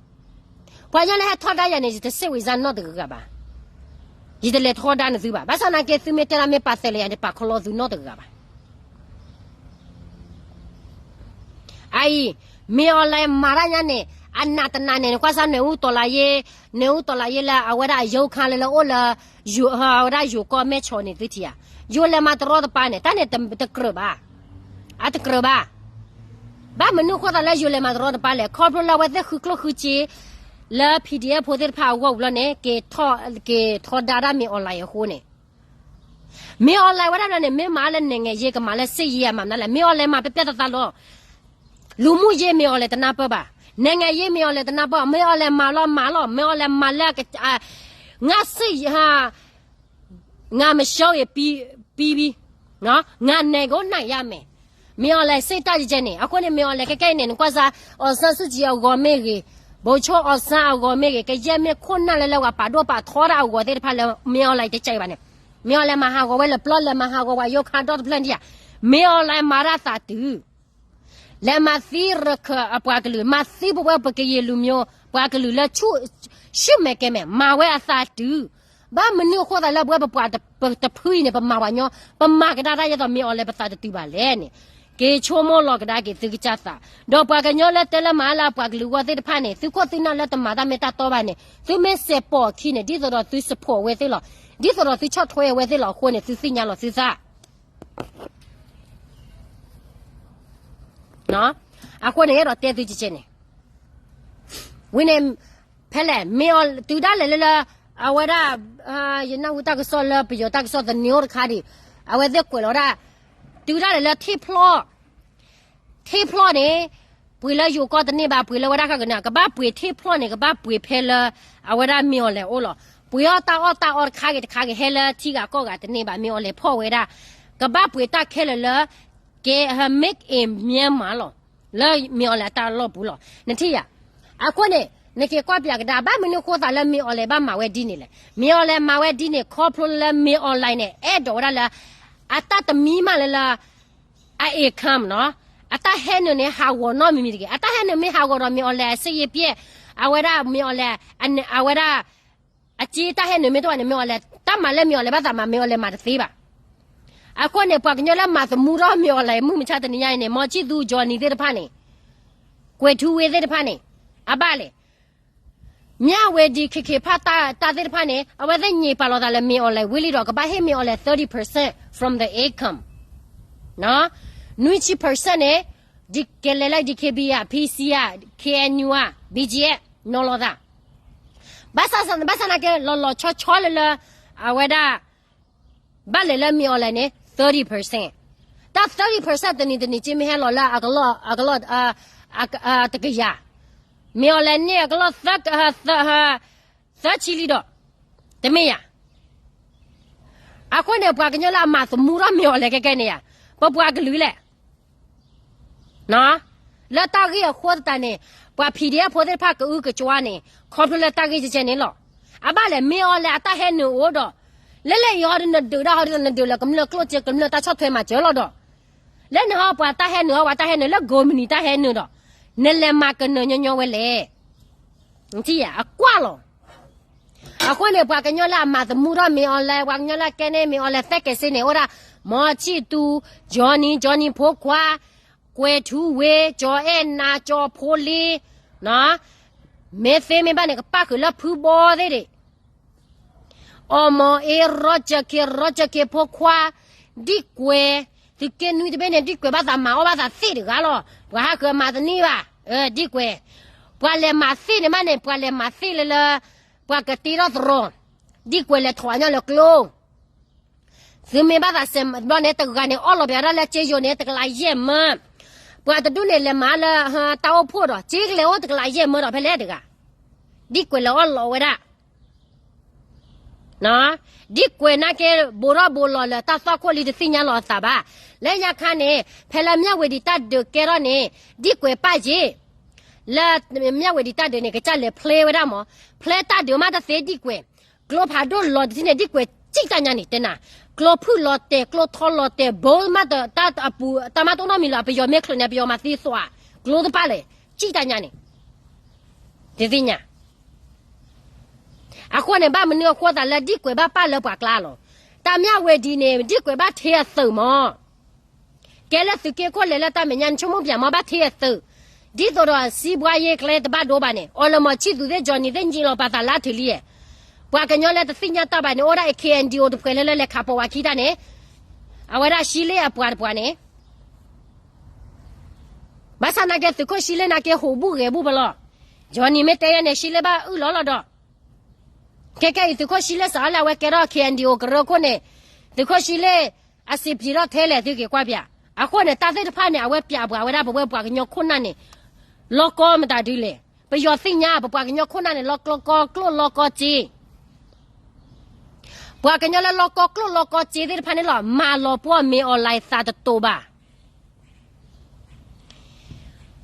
ပှၤကညီလၢဟဲထီဒါယၤန့ၣ် ယတစ့ၣ်ဝံၤစၢ်နီတဂၤဂၤဘၣ်. ယတလဲၤထီဒါနသုဘၣ်. ဘၣ်ဆၣ်သနာ်က့ သုမ့ၢ်တဲတၢ်မ့ၢ်ပာ်သးလၢယၤန့ၣ် ပာ်ခီလီၤသုနီတဂၤဂၤဘၣ်. အအံၤ, မ့ၢ်အီၤလဲၤမၤတၢ်ညါန့ၣ် အနးတနးန့ၣ် နကွၢ်စၢ်နူအူတီၤလးယ့, နူအူတီၤလးယ့လၢအဝဲဒၣ်အယိခါလၢလၢအိၣ်လၢ အဝဲဒၣ်ယိၤကီၢ်မဲၢ်ဆီးန့ၣ် သုထံၣ်ဧါ. ယိၤလဲၤမၤတရီတပါန့ၣ် တၢ်န့ၣ်တကြၢးဘၣ်, အတကြၢးဘၣ်. ဘၣ်မနုၤအဃိသတးလၢယိၤလဲၤမၤတရီတပါလဲၣ်, ခီဖျိလၢအဝဲသ့ၣ်ဃုကျိၣ်ဃုစ့ လၢ PDF ဖိသ့ၣ်တဖၣ်အဂီၢ်ပူၤလီၤန့ၣ် က့ၤထီဒါတၢ်မ့ၢ်အီၤလဲၣ်အဃိန့ၣ် မ့ၢ်အီၤလဲၣ်ဝဲဒၣ်န့ၣ် မ့ၢ်မၤလၢနဲၣ်ငၣ်ယ့ ကမၤလၢစ့ၣ်ယ့ၣ် အမၤမနုၤလဲၣ်, မ့ၢ်အီၤလဲၣ်မၤပျဲပျဲသးသးလီၤ. လူမှုရေး မ့ၢ်အီၤလဲၣ်တနၢ်ပၢၢ်ဘၣ်, နဲၣ်ငၣ်ယ့ မ့ၢ်အီၤလဲၣ်တနၢ်ပၢၢ်, မ့ၢ်အီၤလဲၣ်မၤလီၤမၤလီၤ, မ့ၢ်အီၤလဲၣ်မၤလၢ ငါစ့ၣ်ယ့ၣ် ငါမရှုံးရင်ပြီးပြီ, ငါနိုင်ကိုနိုင်ရမယ်, မ့ၢ်အီၤလဲၣ်စ့ၢ်တၢ်ကဲကဲန့ၣ်. အဃိန့ၣ် မ့ၢ်အီၤလဲၣ်ခဲကဲအံၤန့ၣ် နကွၢ်စၢ် အောင်ဆန်းစုကြည် အဂီၤမ့ၢ်ဂ့ၤ, ဗိုလ်ချုပ်အောင်ဆန်း အဂီၤမ့ၢ်ဂ့ၤ, ကယဲၢ်မ့ၢ်ခိၣ်နၢ်လၢလၢပှၤပာ်ဒိၣ်ပာ်ထီတၢ်အဂီၤသ့ၣ်တဖၣ်လၢ မ့ၢ်အီၤလဲၣ်တကဲဘၣ်န့ၣ်, မ့ၢ်အီၤလဲၣ်မၤဟးဂီၤဝဲလၢပျီ လဲၤမၤဟးဂီၤဝဲယိၤခါဒီတဖျၢၣ်ဒံးဧါ, မ့ၢ်အီၤလဲၣ်မၤတၢ်သးတုၤ လဲၤမၤသံရခၢၣ်အပှၤကလုာ်, မၤသံပဝဲပကယဲၢ်လူၤမိၢ် ပှၤကလုာ်လၢ ဆူၣ်မဲာ်ကဲမဲာ် မၤဝဲအသးတုၤ, ဘၣ်မနုၤအဃိသတးလၢပဝဲပပှၤတဖုအံၤန့ၣ် ပမၤပှၤညီ, ပမၤကဒါတၢ်ယဲသိး မ့ၢ်အီၤလဲၣ်ပသးတတုၤဘၣ်လဲၣ်န့ၣ်, က့ၤဆိကမိၣ်လီၤကဒါက့ၤသုကစၢ်သး, ဒီးပှၤကညီလၢတဲလၢမၤလၢအပှၤကလုာ်အဂီၢ်သ့ၣ်တဖၣ်န့ၣ် သုခိၣ်သုနၢ်လၢတမၤတၢ်မ့ၢ်တၢ်တီဘၣ်န့ၣ် သုမ့ၢ်စဲးပိာ်အခံန့ၣ် ဒ်သိးဒီးသု support အဝဲသ့ၣ်လီၤ, ဒ်သိးဒီးသုဆီၣ်ထွဲအဝဲသ့ၣ်လီၤအဃိန့ၣ် သုသ့ၣ်ညါလီၤသုသး အဃိန့ၣ် အဲၣ်ဒိးတဲသုကဲကဲန့ၣ်, ဝံၤန့ၣ် ဖဲလဲၣ် မ့ၢ်အီၤတုၤဒၣ်လဲာ်လၢလၢ အဝဲဒၣ် ယနၢ်ဟူတၢ်ကစီၣ်လၢပယီၤတၢ်ကစီၣ်သန့အိၣ်တခါဒံး, အဝဲသ့ၣ်ကွဲးလီၤဝဲဒၣ် တုၤဒၣ်လဲာ်လၢထံၣ်ဖျီၣ် ထံၣ်ဖျီၣ်န့ၣ် ပှ့ၤလၢယိၤကီၢ်တန့ၢ်ဘၣ်, ပှ့ၤလၢဝဲဒၣ်ခါကနၢ် ကဘၣ်ပှ့ၤထံၣ်ဖျီၣ်န့ၣ် ကဘၣ်ပှ့ၤဖဲလၢ အဝဲဒၣ်မ့ၢ်အီၤလဲၣ်အအိၣ်လီၤ. ပှ့ၤအီၣ်တၢ်အီၣ်တၢ်အီတခါဂ့ၤတခါဂ့ၤ ဟဲလၢထံဂၤကီၢ်ဂၤတန့ၢ်ဘၣ်, မ့ၢ်အီၤလဲၣ်ဖီၣ်ဝဲဒၣ် ကဘၣ်ပှ့ၤတၢ်ခဲလၢာ်လၢ ကဲ make in Myanmar လီၤ. လၢမ့ၢ်အီၤလဲၣ်အတၢ်လီၢ်ပူၤလီၤ. နထံၣ်ယၤ, အဃိန့ၣ် နက့ၤကွၢ်ပၠးကဒါ ဘၣ်မနုၤအဃိသးလၢမ့ၢ်အီၤလဲၣ်ဘၣ်မၤဝဲဒ်န့ၣ်လဲၣ်. မ့ၢ်အီၤလဲၣ်မၤဝဲဒ်န့ၣ် ခီဖျိလၢမ့ၢ်အီၤလဲၣ်န့ၣ် အဲၣ်ဒိးဝဲဒၣ်လၢ အတၢ်တမံၤမးလၢလၢ အ income နီၤ, အတၢ်ဟဲနုာ်န့ၣ် ဟးဂီၤနီတမံၤမံၤတဂ့ၤ. အတၢ်ဟဲနုာ်မ့ၢ်ဟးဂီၤဒီး မ့ၢ်အီၤလဲၣ်အစ့ၣ်ယ့ၣ်ပျဲၢ်, အဝဲဒၣ်မ့ၢ်အီၤလဲၣ်, အဝဲဒၣ် အစ့တၢ်ဟဲနုာ်မ့ၢ်တအိၣ်န့ၣ် မ့ၢ်အီၤလဲၣ် တၢ်မၤလၢမ့ၢ်အီၤလဲၣ်ဘၣ်သးမၤ မ့ၢ်အီၤလဲၣ်မၤတသ့ဘၣ်. အဃိန့ၣ် ပှၤကညီလၢမၤသမူထီၣ်မ့ၢ်အီၤလဲၣ် မုၢ်မဆါတနံၤညါအံၤန့ၣ် မီၤဆံၣ်သူ Johnny သ့ၣ်တဖၣ်န့ၣ်, ကွဲၤထူဝ့သ့ၣ်တဖၣ်န့ၣ်, အဘၣ်လဲၣ် မြဝတီ ခ့ခ့ဖၣ်တၢ်သ့ၣ်တဖၣ်န့ၣ် အဝဲသ့ၣ်ညံးပာ်လီၤသးလၢမ့ၢ်အီၤလဲၣ်ဝံၤလံဒီး ကဘၣ်ဟ့ၣ်မ့ၢ်အီၤလဲၣ် thirty percent from the income, နွံဆံ percent န့ၣ် ကလဲၤလၢ DKBA ဧါ, PC ဧါ, KNU ဧါ, BGF နီၤလီၤသး. ဘၣ်ဆၣ်သနာ်က့ လီၤလီၤဆီဆီလၢလၢ အဝဲဒၣ် ဘၣ်လဲၤလၢမ့ၢ်အီၤလဲၣ်န့ၣ် thirty percent, တၢ် thirty percent တနံၤတနံၤက့မ့ၢ်ဟဲလီၤလၢအကလီၢ် အကလီၢ် တကယၤ, မ့ၢ်အီၤလဲၣ်န့ၣ် အကလီၢ် သၢဆံလံဒီး တမ့ၢ်ယၤ. အဃိန့ၣ် ပှၤကညီလၢအမၤသမူထီၣ်မ့ၢ်အီၤလဲၣ်ကဲကဲန့ၣ်ယၤ, ပပှၤကလုာ်လဲၣ် လၢတၢ်ဂ့ၢ်အဃိသတးန့ၣ် ပှၤ PDF ဖိသ့ၣ်တဖၣ်ကအုကကွါန့ၣ် ခီဖျိလၢတၢ်ဂ့ၢ်ကဲကဲန့ၣ်လီၤ. အဘၣ်လဲၣ် မ့ၢ်အီၤလဲၣ်အတၢ်ဟဲနုာ်အိၣ်ဒီး လၢလၢအံၤဟီဒီး နဒုးဒၣ်ဟီဒီး နဒုးလၢကမျၢၢ်ကျိၣ်စ့ ကမျၢၢ်တၢ်ဆီၣ်ထွဲမၤစၢၤလီၤဒီး လၢနဟီပှၤတၢ်ဟဲနုာ်ဟီ ပှၤတၢ်ဟဲနုာ်လၢ ကိးမုၢ်နံၤတၢ်ဟဲနုာ်ဒီး နလဲၤမၤကနၢၤညီညီဝဲလဲၣ်. နထံၣ်ယၤ အကွၢ်လီၤ. အဃိန့ၣ် ပှၤကညီလၢအမၤသမူထီၣ်မ့ၢ်အီၤလဲၣ် ပှၤကညီလၢအကဲန့ၣ်မ့ၢ်အီၤလဲၣ် သဲကဲးစ့န့ၣ် အိၣ်ဒၣ် မီၤဆံၣ်သူ Johnny, Johnny ဖိခွါ, ကွဲၤထူဝ့, ကၠီၤအဲၣ်နၤ, ကၠီၤဖိလ့, မ့ၢ်သ့မ့ၢ်ဘၣ်န့ၣ် ကပၣ်ဃုာ်လၢဖုဘီသ့ၣ်ဒံး အီၣ်မီၤအ့ ရီကၠၢၣ်ခ့ ရီကၠၢၣ်ခ့ဖိခွါ, ဒံၣ်ကွဲၤ, သုးက့နွံတဘ့ၣ်န့ၣ် ဒံၣ်ကွဲၤဘၣ်သးမၤအီၣ်ဘၣ်သးသ့ၣ်တဂၤလီၤ. ပှၤဟးဃုာ်မၤသနံၣ်ဘၣ်, ဒံၣ်ကွဲၤ, ပှၤလဲၤမၤသ့ၣ်န့ၣ်မးန့ၣ် ပှၤလဲၤမၤသ့ၣ်လၢလၢ ပှၤကတ့ထီၣ်သရိာ်, ဒံၣ်ကွဲၤလဲၤထီၣ်အညီလၢကျိ သုမ့ၢ်ဘၣ်သးစဲးဘျီန့ၣ် တဂၤန့ၣ် အီၣ်လီၤပှၤဒၣ်လၢကၠ့ယိၤန့ၣ် တကလးယဲၢ်မၢ, ပှၤတဒူၣ်န့ၣ် လဲၤမၤလၢ တၢ်အိၣ်ဖှိၣ်ဒီး ကၠ့ကလဲၤအိၣ်တကလးယဲၢ်မၢဒီး ဖဲလဲၣ်တဂၤ, ဒံၣ်ကွဲၤလဲၤအီၣ်လီၤဝဲဒၣ် ဒံၣ်ကွဲၤနာ်က့ ဘိးထီၣ်ဘိးလီၤလၢတၢ်သွၣ်ခိၣ်လံ တသ့ၣ်ညါလီၤအသးဘၣ်. လၢညါခါန့ၣ် ဖဲလၢမၠၣ်ဝ့ၤဒံးတၢ်ဒုးကဲထီၣ်န့ၣ် ဒံၣ်ကွဲၤပၣ်ယ့ၣ်, လၢမၠၣ်ဝ့ၤဒံးတၢ်ဒုးန့ၣ် ကစၢ်လဲၤဖျဲဝဲဒၣ်မး, ဖျဲတၢ်ဒုးမးတသ့ဒံၣ်ကွဲၤ, ကျိဖးဒိၣ်လီၤတထံၣ်န့ၣ် ဒံၣ်ကွဲၤစံၣ်တၢ်ညါန့ၣ် တဲနၤ, ကျိဖုၣ်လီၤတဲာ် ကျိထီလီၤတဲာ် ဘိမးတၢ်အပူၤ တၢ်မးတိၢ်နီၣ်မံၤလီၤ ပယီၤမ့ၢ်ချုးန့ၣ် ပယီၤမၤသံသွး, ကျိတပၣ်လဲၣ် စံၣ်တၢ်ညါန့ၣ် တသ့ၣ်ညါ အဃိန့ၣ် ဘၣ်မနုၤအဃိသးလၢဒံၣ်ကွဲၤဘၣ်ပၣ်လၢပှၤကျါလီၤ. တၢ်မၠၣ်ဝ့ၤဒံးန့ၣ် ဒံၣ်ကွဲၤဘၣ်ထ့အသုးမး, ကဲလၢသုးက့ခိၣ်လဲၤလၢတၢ်မဲာ်ညါ နဆိကမိၣ်ပၠးမး ဘၣ်ထ့အသုး, ဒ်သိးဒီးစံးဘှါယ့ကျဲတဘၣ်ဒိဘၣ်န့ၣ် အီၤလၢမီၤဆံၣ်သူးသ့ၣ် Johnny သ့ၣ် ညံးလီၤပာ်သးလၢအထုးလံယဲၢ်. ပှၤကညီလၢတသ့ၣ်ညါတၢ်ဘၣ်န့ၣ် အိၣ်ဒၣ် K N D O တဖှဲးလၢလၢလဲၤခးပိာ်ဝဲခံတၢ်န့ၣ် အဝဲဒၣ်ရှံလ့ၣ်အပှၤတပှၤန့ၣ် ဘၣ်ဆၣ်နာ်က့သုးခိၣ်ရှံလ့ၣ်နာ်က့ဟူးဘူးဂဲၤဘူးဖဲလီၤ. Johnny မ့ၢ်တဲယဲန့ၣ် ရှံလ့ၣ်ဘၣ်အုၣ်လီၤလီၤဒီး ခဲခဲအံၤသုးခိၣ်ရှံလ့ၣ်စးလၢအဝဲကဲထီၣ် K N D O ကရၢခိၣ်န့ၣ် သုးခိၣ်ရှံလ့ၣ် အစံးပျံၤထီၣ်ထဲလဲၣ်သုက့ၤကွၢ်ပၠး. အဃိန့ၣ် တၢ်သ့ၣ်တဖၣ်န့ၣ် အဝဲပၠးပှၤဝဲဒၣ် ပဝဲပှၤကညီခိၣ်နၢ်န့ၣ် လီၤကီမတၤဒုလဲၣ်. ပယီၤသ့ၣ်ညါ ပပှၤကညီခိၣ်နၢ်န့ၣ် လီၤကီကျိၣ်လီၤကီစ့ ပှၤကညီလၢလီၤကီကျိၣ်လီၤကီစ့သ့ၣ်တဖၣ်န့ၣ်လီၤ မၤလီၤပှီၢ်မ့ၢ်အီၤလၢသးတတိာ်ဘၣ်.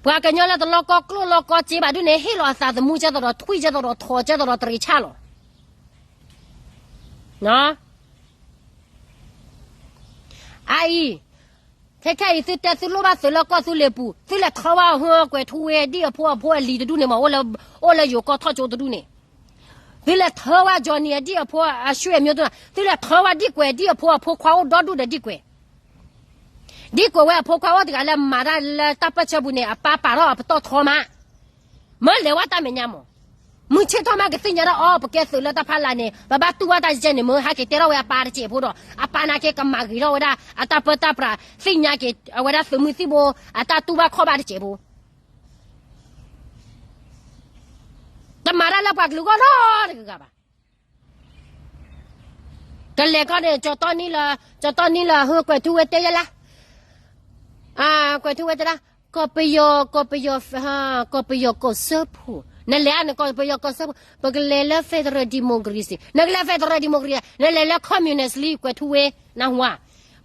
ပှၤကညီလၢတလီၤကီကျိၣ်လီၤကီစ့ဘၣ်ဒုန့ၣ် ဟ့ၣ်လီၤအသးသမူကဲသိးဒီးထွံၣ် ကဲသိးဒီးတရံးဆၣ်လီၤ. အအံၤ ခဲခဲအံၤသုတဲသုလိၣ်ဘၣ်သုးလၢကီၢ်သူလ့ၤပူၤ သုလဲၤထၢဝဲဟၢကွဲးထူဝ့ဒံၣ်အဖိအဖိအလံၤတဒူၣ်န့ၣ်မး အိၣ်လၢယိၤကီၢ်ထီၣ်ကၠိတဒူၣ်န့ၣ် သုလဲၤထၢဝဲ Johnny အဒံၣ်အဖိအဆွေမျိုးတဒူၣ်န့ၣ် သုလဲၤထၢဝဲဒံၣ်ကွဲးဒံၣ်အဖိအဖိခွါအိၣ်ဒီဒူၣ်ဒီးဒံၣ်ကွဲး ဒံၣ်ကွဲးဝဲအဖိခွါအိၣ်တဂၤလၢမၤတၢ်လၢတၢ်ပၢၢ်ဆၢပူၤန့ၣ် အပၢ်ပာ်ထီၣ်အပတီၢ်ထီမး မၢလဲၤဝဲတၢ်မဲာ်ညါမး မုၢ်ဆ့ၣ်ထီၣ်မးကသ့ၣ်ညါဒၣ်အီၤ ပကဲသုးလၢတၢ်ဖးလၢ်န့ၣ် ပဘၣ်တူၢ်ဘၣ်တၢ်ယဲၢ်န့ၣ် မၢဟဲက့ၤတဲထီၣ်ဝဲအပၢ်တစဲးဖိဒီး အပၢ်နာ်က့ကမၤဂ့ၤထီၣ်ဝဲဒၣ် အတၢ်ပၢတၢ်ပြး သ့ၣ်ညါက့ၤ အဝဲဒၣ်သုးမုၢ်သံၣ်ဘိ အတၢ်တူၢ်ဘၣ်ခီၣ်ဘၣ်တစဲးဖိ တမၤတၢ်လၢပှၤကလုာ်ဂီၢ်နီတဂၤဘၣ်. ကလဲၤခီန့ၣ် ကၠီၤတီၢ်နံၣ်လၢ ကၠီၤတီၢ်နံၣ်လၢ ဟၢကွဲးထူဝ့တဲယဲလၢ ကွဲးထူဝ့တဲဒၣ် ကီၢ်ပယီၤ ကီၢ်ပယီၤ ကီၢ်ပယီၤကီၢ်စၢဖှိၣ် နလဲၤအါန့ၣ် ကီၢ်ပယီၤကီၢ်စၢဖှိၣ် ပကလဲၤလၢ federal democracy နကလဲၤ federal democracy နလဲၤလၢ communist လံ ကွဲးထူဝ့ နၢ်ဟူဧါ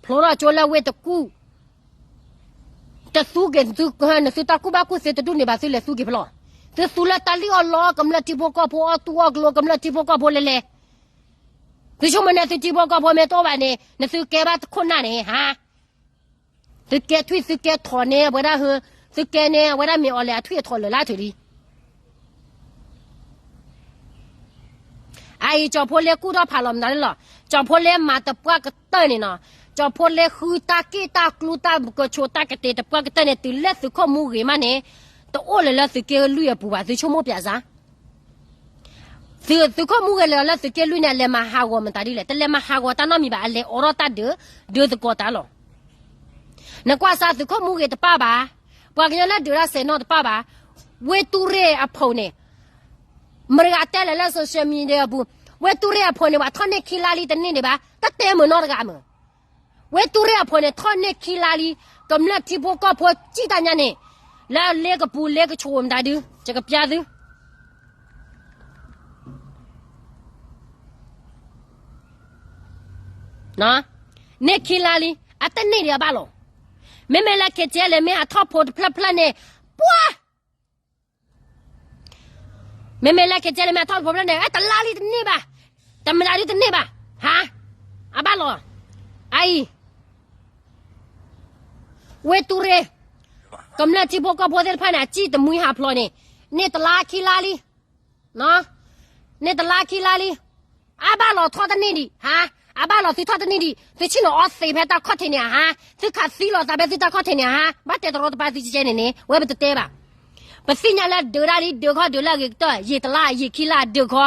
ဖျိထီၣ်ကၠိလၢဝ့ၢ်တကူၣ် တသူက့ၤ နသုတၢ်ကူၣ်ဘၣ်ကူၣ်သ့တဒူၣ်န့ၣ်ဘၣ် သုလဲၤသူက့ၤဖဲလဲၣ်. သုသူလၢတၢ်လံၣ်အီၣ်လီအီၣ် ကမျၢၢ်ထံဖိကီၢ်ဖိအီၣ်တူၢ်အီၣ်ကျိ ကမျၢၢ်ထံဖိကီၢ်ဖိလဲၤလဲၤ. သုဆိကမိၣ်န့ၣ် သုထံဖိကီၢ်ဖိမ့ၢ်တအိၣ်ဘၣ်န့ၣ် နသုကဲဘၣ်ခိၣ်နၢ်န့ၣ် ဟါ သုကဲထွံၣ်သုကဲထိးန့ၢ်အဝဲဒၣ်ဟၢ သုကဲန့ၢ်အဝဲဒၣ်မ့ၢ်အီၤလဲၣ် အထွံၣ်အထိးလၢာ်လၢအထုးလံ အအံၤ ကၠီၤဖိလ့ကူၣ်ထီၣ်ဖးလီၤမတၤလၢလီၤ. ကၠီၤဖိလ့မၤတပှၢ်ကတၢၢ်န့ၣ်နီၤ. ကၠီၤဖိလ့ဃုတၢ်က့ၣ်တၢ်ကျူတၢ်ကဆိးတၢ်ကတဲာ်တပှၢ်ကတၢၢ်န့ၣ် တုၤလၢသုးခိၣ်မူဂ့ၤမးန့ၣ် တအိၣ်လၢၤလၢသုးက့လွံၢ်အပူၤဘၣ် သုဆိကမိၣ်ပၠးစၢ် သုးခိၣ်မူဂ့ၤလဲၤလီၤလၢသုးက့လွံၢ်န့ၣ် အလဲၤမၤဟးဂီၤမတၤဒ်လဲၣ်. တလဲၤမၤဟးဂီၤတၢ်နီတမံၤဘၣ် အလဲၤအိးထီၣ်တၢ်ဒုး ဒုးသကိးတၢ်လီၤ. နကွၢ်စၢ်သုးခိၣ်မူဂ့ၤတပၣ်ဘၣ်. ပှၤကညီလၢဒုးတၢ်စဲးနီၣ်တပၣ်ဘၣ်. ဝ့ၢ်တူၢ်ရ့ၣ်အဖိးန့ၣ် မတၤဂၤတဲလဲၣ်လၢ social media အပူၤ, ဝ့ၢ်တူၢ်ရ့ၣ်အဖိးန့ၣ် ပှၤထီၣ်န့ၢ်ခံလါလံတန့ၢ်ဒံးဘၣ်, တတဲမုာ်နီတဂၤမုာ်. ဝ့ၢ်တူၢ်ရ့ၣ်အဖိးန့ၣ် ထီၣ်န့ၢ်ခံလါလံ, ကမျၢၢ်ထံဖိကီၢ်ဖိစံၣ်တၢ်ညါန့ၣ်, လၢလ့ကပူၤလ့ကဆိးမတၤဒု, ယကပျၢ်သု န့ၢ်ခံလါလံ, အတန့ၢ်ဒံးအဘၣ်လီၤ. မ့မ့ၢ်လၢ KTLA မ့ၢ်အထီၣ်ဖိတဖျၢၣ်ဖျၢၣ်န့ၣ်, ပှၤ မ့မ့ၢ်လၢ KTLA မ့ၢ်အထီၣ်ဖိတဖျၢၣ်န့ၣ်, အဲတလါလံတန့ၢ်ဘၣ်, တမတၤဒုတန့ၢ်ဘၣ်, ဟါ, အဘၣ်လီၤ. အအံၤ ဝ့ၢ်တူၢ်ရ့ၣ်, ကမျၢၢ်ထံဖိကီၢ်ဖိသ့ၣ်တဖၣ်န့ၣ် အစံၣ်တမှံဟးဖျိးန့ၣ်, န့ၢ်တလါခံလါလံ န့ၢ်တလါခံလါလံ, အဘၣ်လီၤထီၣ်တန့ၢ်ဒံး, ဟါ, အဘၣ်လီၤသုထီၣ်တန့ၢ်ဒံး, သုဆ့ၣ်နီၤအီသံးဖဲတၢ်ခီၣ်ထံးန့ၣ်အဟါ, သုခးသံလီၤသးဖဲသုတၢ်ခီၣ်ထံးန့ၣ်အဟါ, ဘၣ်တဲတရီတပါသုကဲန့ၣ်န့ၣ်, ဝဲပတတဲဘၣ်. ပသ့ၣ်ညါလၢဒုးတၢ်လံဒုးခီဒုးလၢအဂ့ၤကတၢၢ်, ယံာ်တလါယံာ်ခံလါဒုးခီ,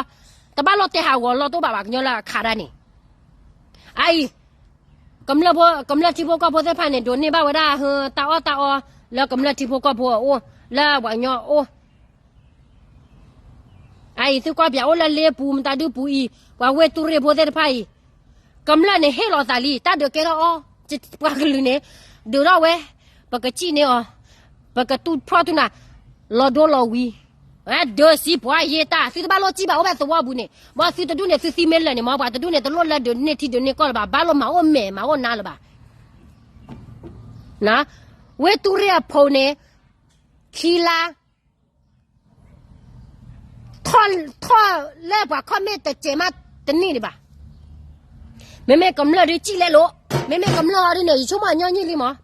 တဘၣ်လိၣ်တဲဟးဂီၤလီၢ်တိၢ်ဘၣ်ဘၣ်ကညီလၢအခးဒၣ်န့ၣ်. အအံၤ ကမျၢၢ်ထံဖိကီၢ်ဖိသ့ၣ်တဖၣ်န့ၣ် ဒိးန့ၢ်ဘၣ်ဝဲဒၣ်ဟၢတၢ်အီၣ်တၢ်အီ လၢကမျၢၢ်ထံဖိကီၢ်ဖိအအိၣ်, လၢပှၤကညီအအိၣ်. အအံၤသုကွၢ်ပၠးအိၣ်လၢလ့ပူၤမတၤဒုပူၤအံၤ, ပှၤဝ့ၢ်တူၢ်ရ့ၣ်ဖိသ့ၣ်တဖၣ်အံၤ, ကမျၢၢ်န့ၣ်ဟ့ၣ်လီၤသးလံ, တၢ်ဒုးကဲထီၣ်အီၤ, ပှၤကလုာ်န့ၣ်, ဒုးထီၣ်ဝဲ, ပကစံၣ်န့ၢ်အီၤ, ပကတူၢ်ဖျီၣ်တူၢ်နၤ, လီၤဒိလီၤဝံၤ, ဒုးစံးပှၤယ့ၢ်တၢ်, သုတဘၣ်လိၣ်စံၣ်ဘၣ်အိၣ်ဖဲသဝီပူၤန့ၣ်, ဘၣ်သုတဒူၣ်န့ၣ် သုသံမ့ၢ်လၢာ်န့ၣ်မ့ၢ် ပှၤတဒူၣ်န့ၣ် တလိၣ်လၢဒုးန့ၢ်ထံဒုးန့ၢ်ကီၢ်လၢၤဘၣ်, ဘၣ်လိၣ်မၤအိၣ်မဲာ်မၤအိၣ်နါလၢၤဘၣ်. ဝ့ၢ်တူၢ်ရ့ၣ်အဖိးန့ၣ်, ခံလါ ထီၣ်လၢပှၤခီၣ်မ့ၣ်တစဲးမးတန့ၢ်ဒံးဘၣ်. မ့မ့ၢ်ကမျၢၢ်ဒုးစံၣ်လဲလိာ်, မ့မ့ၢ်ကမျၢၢ်အီၤဒုးန့ၣ် ယဆိကမိၣ်ညီနုၢ်လံမး,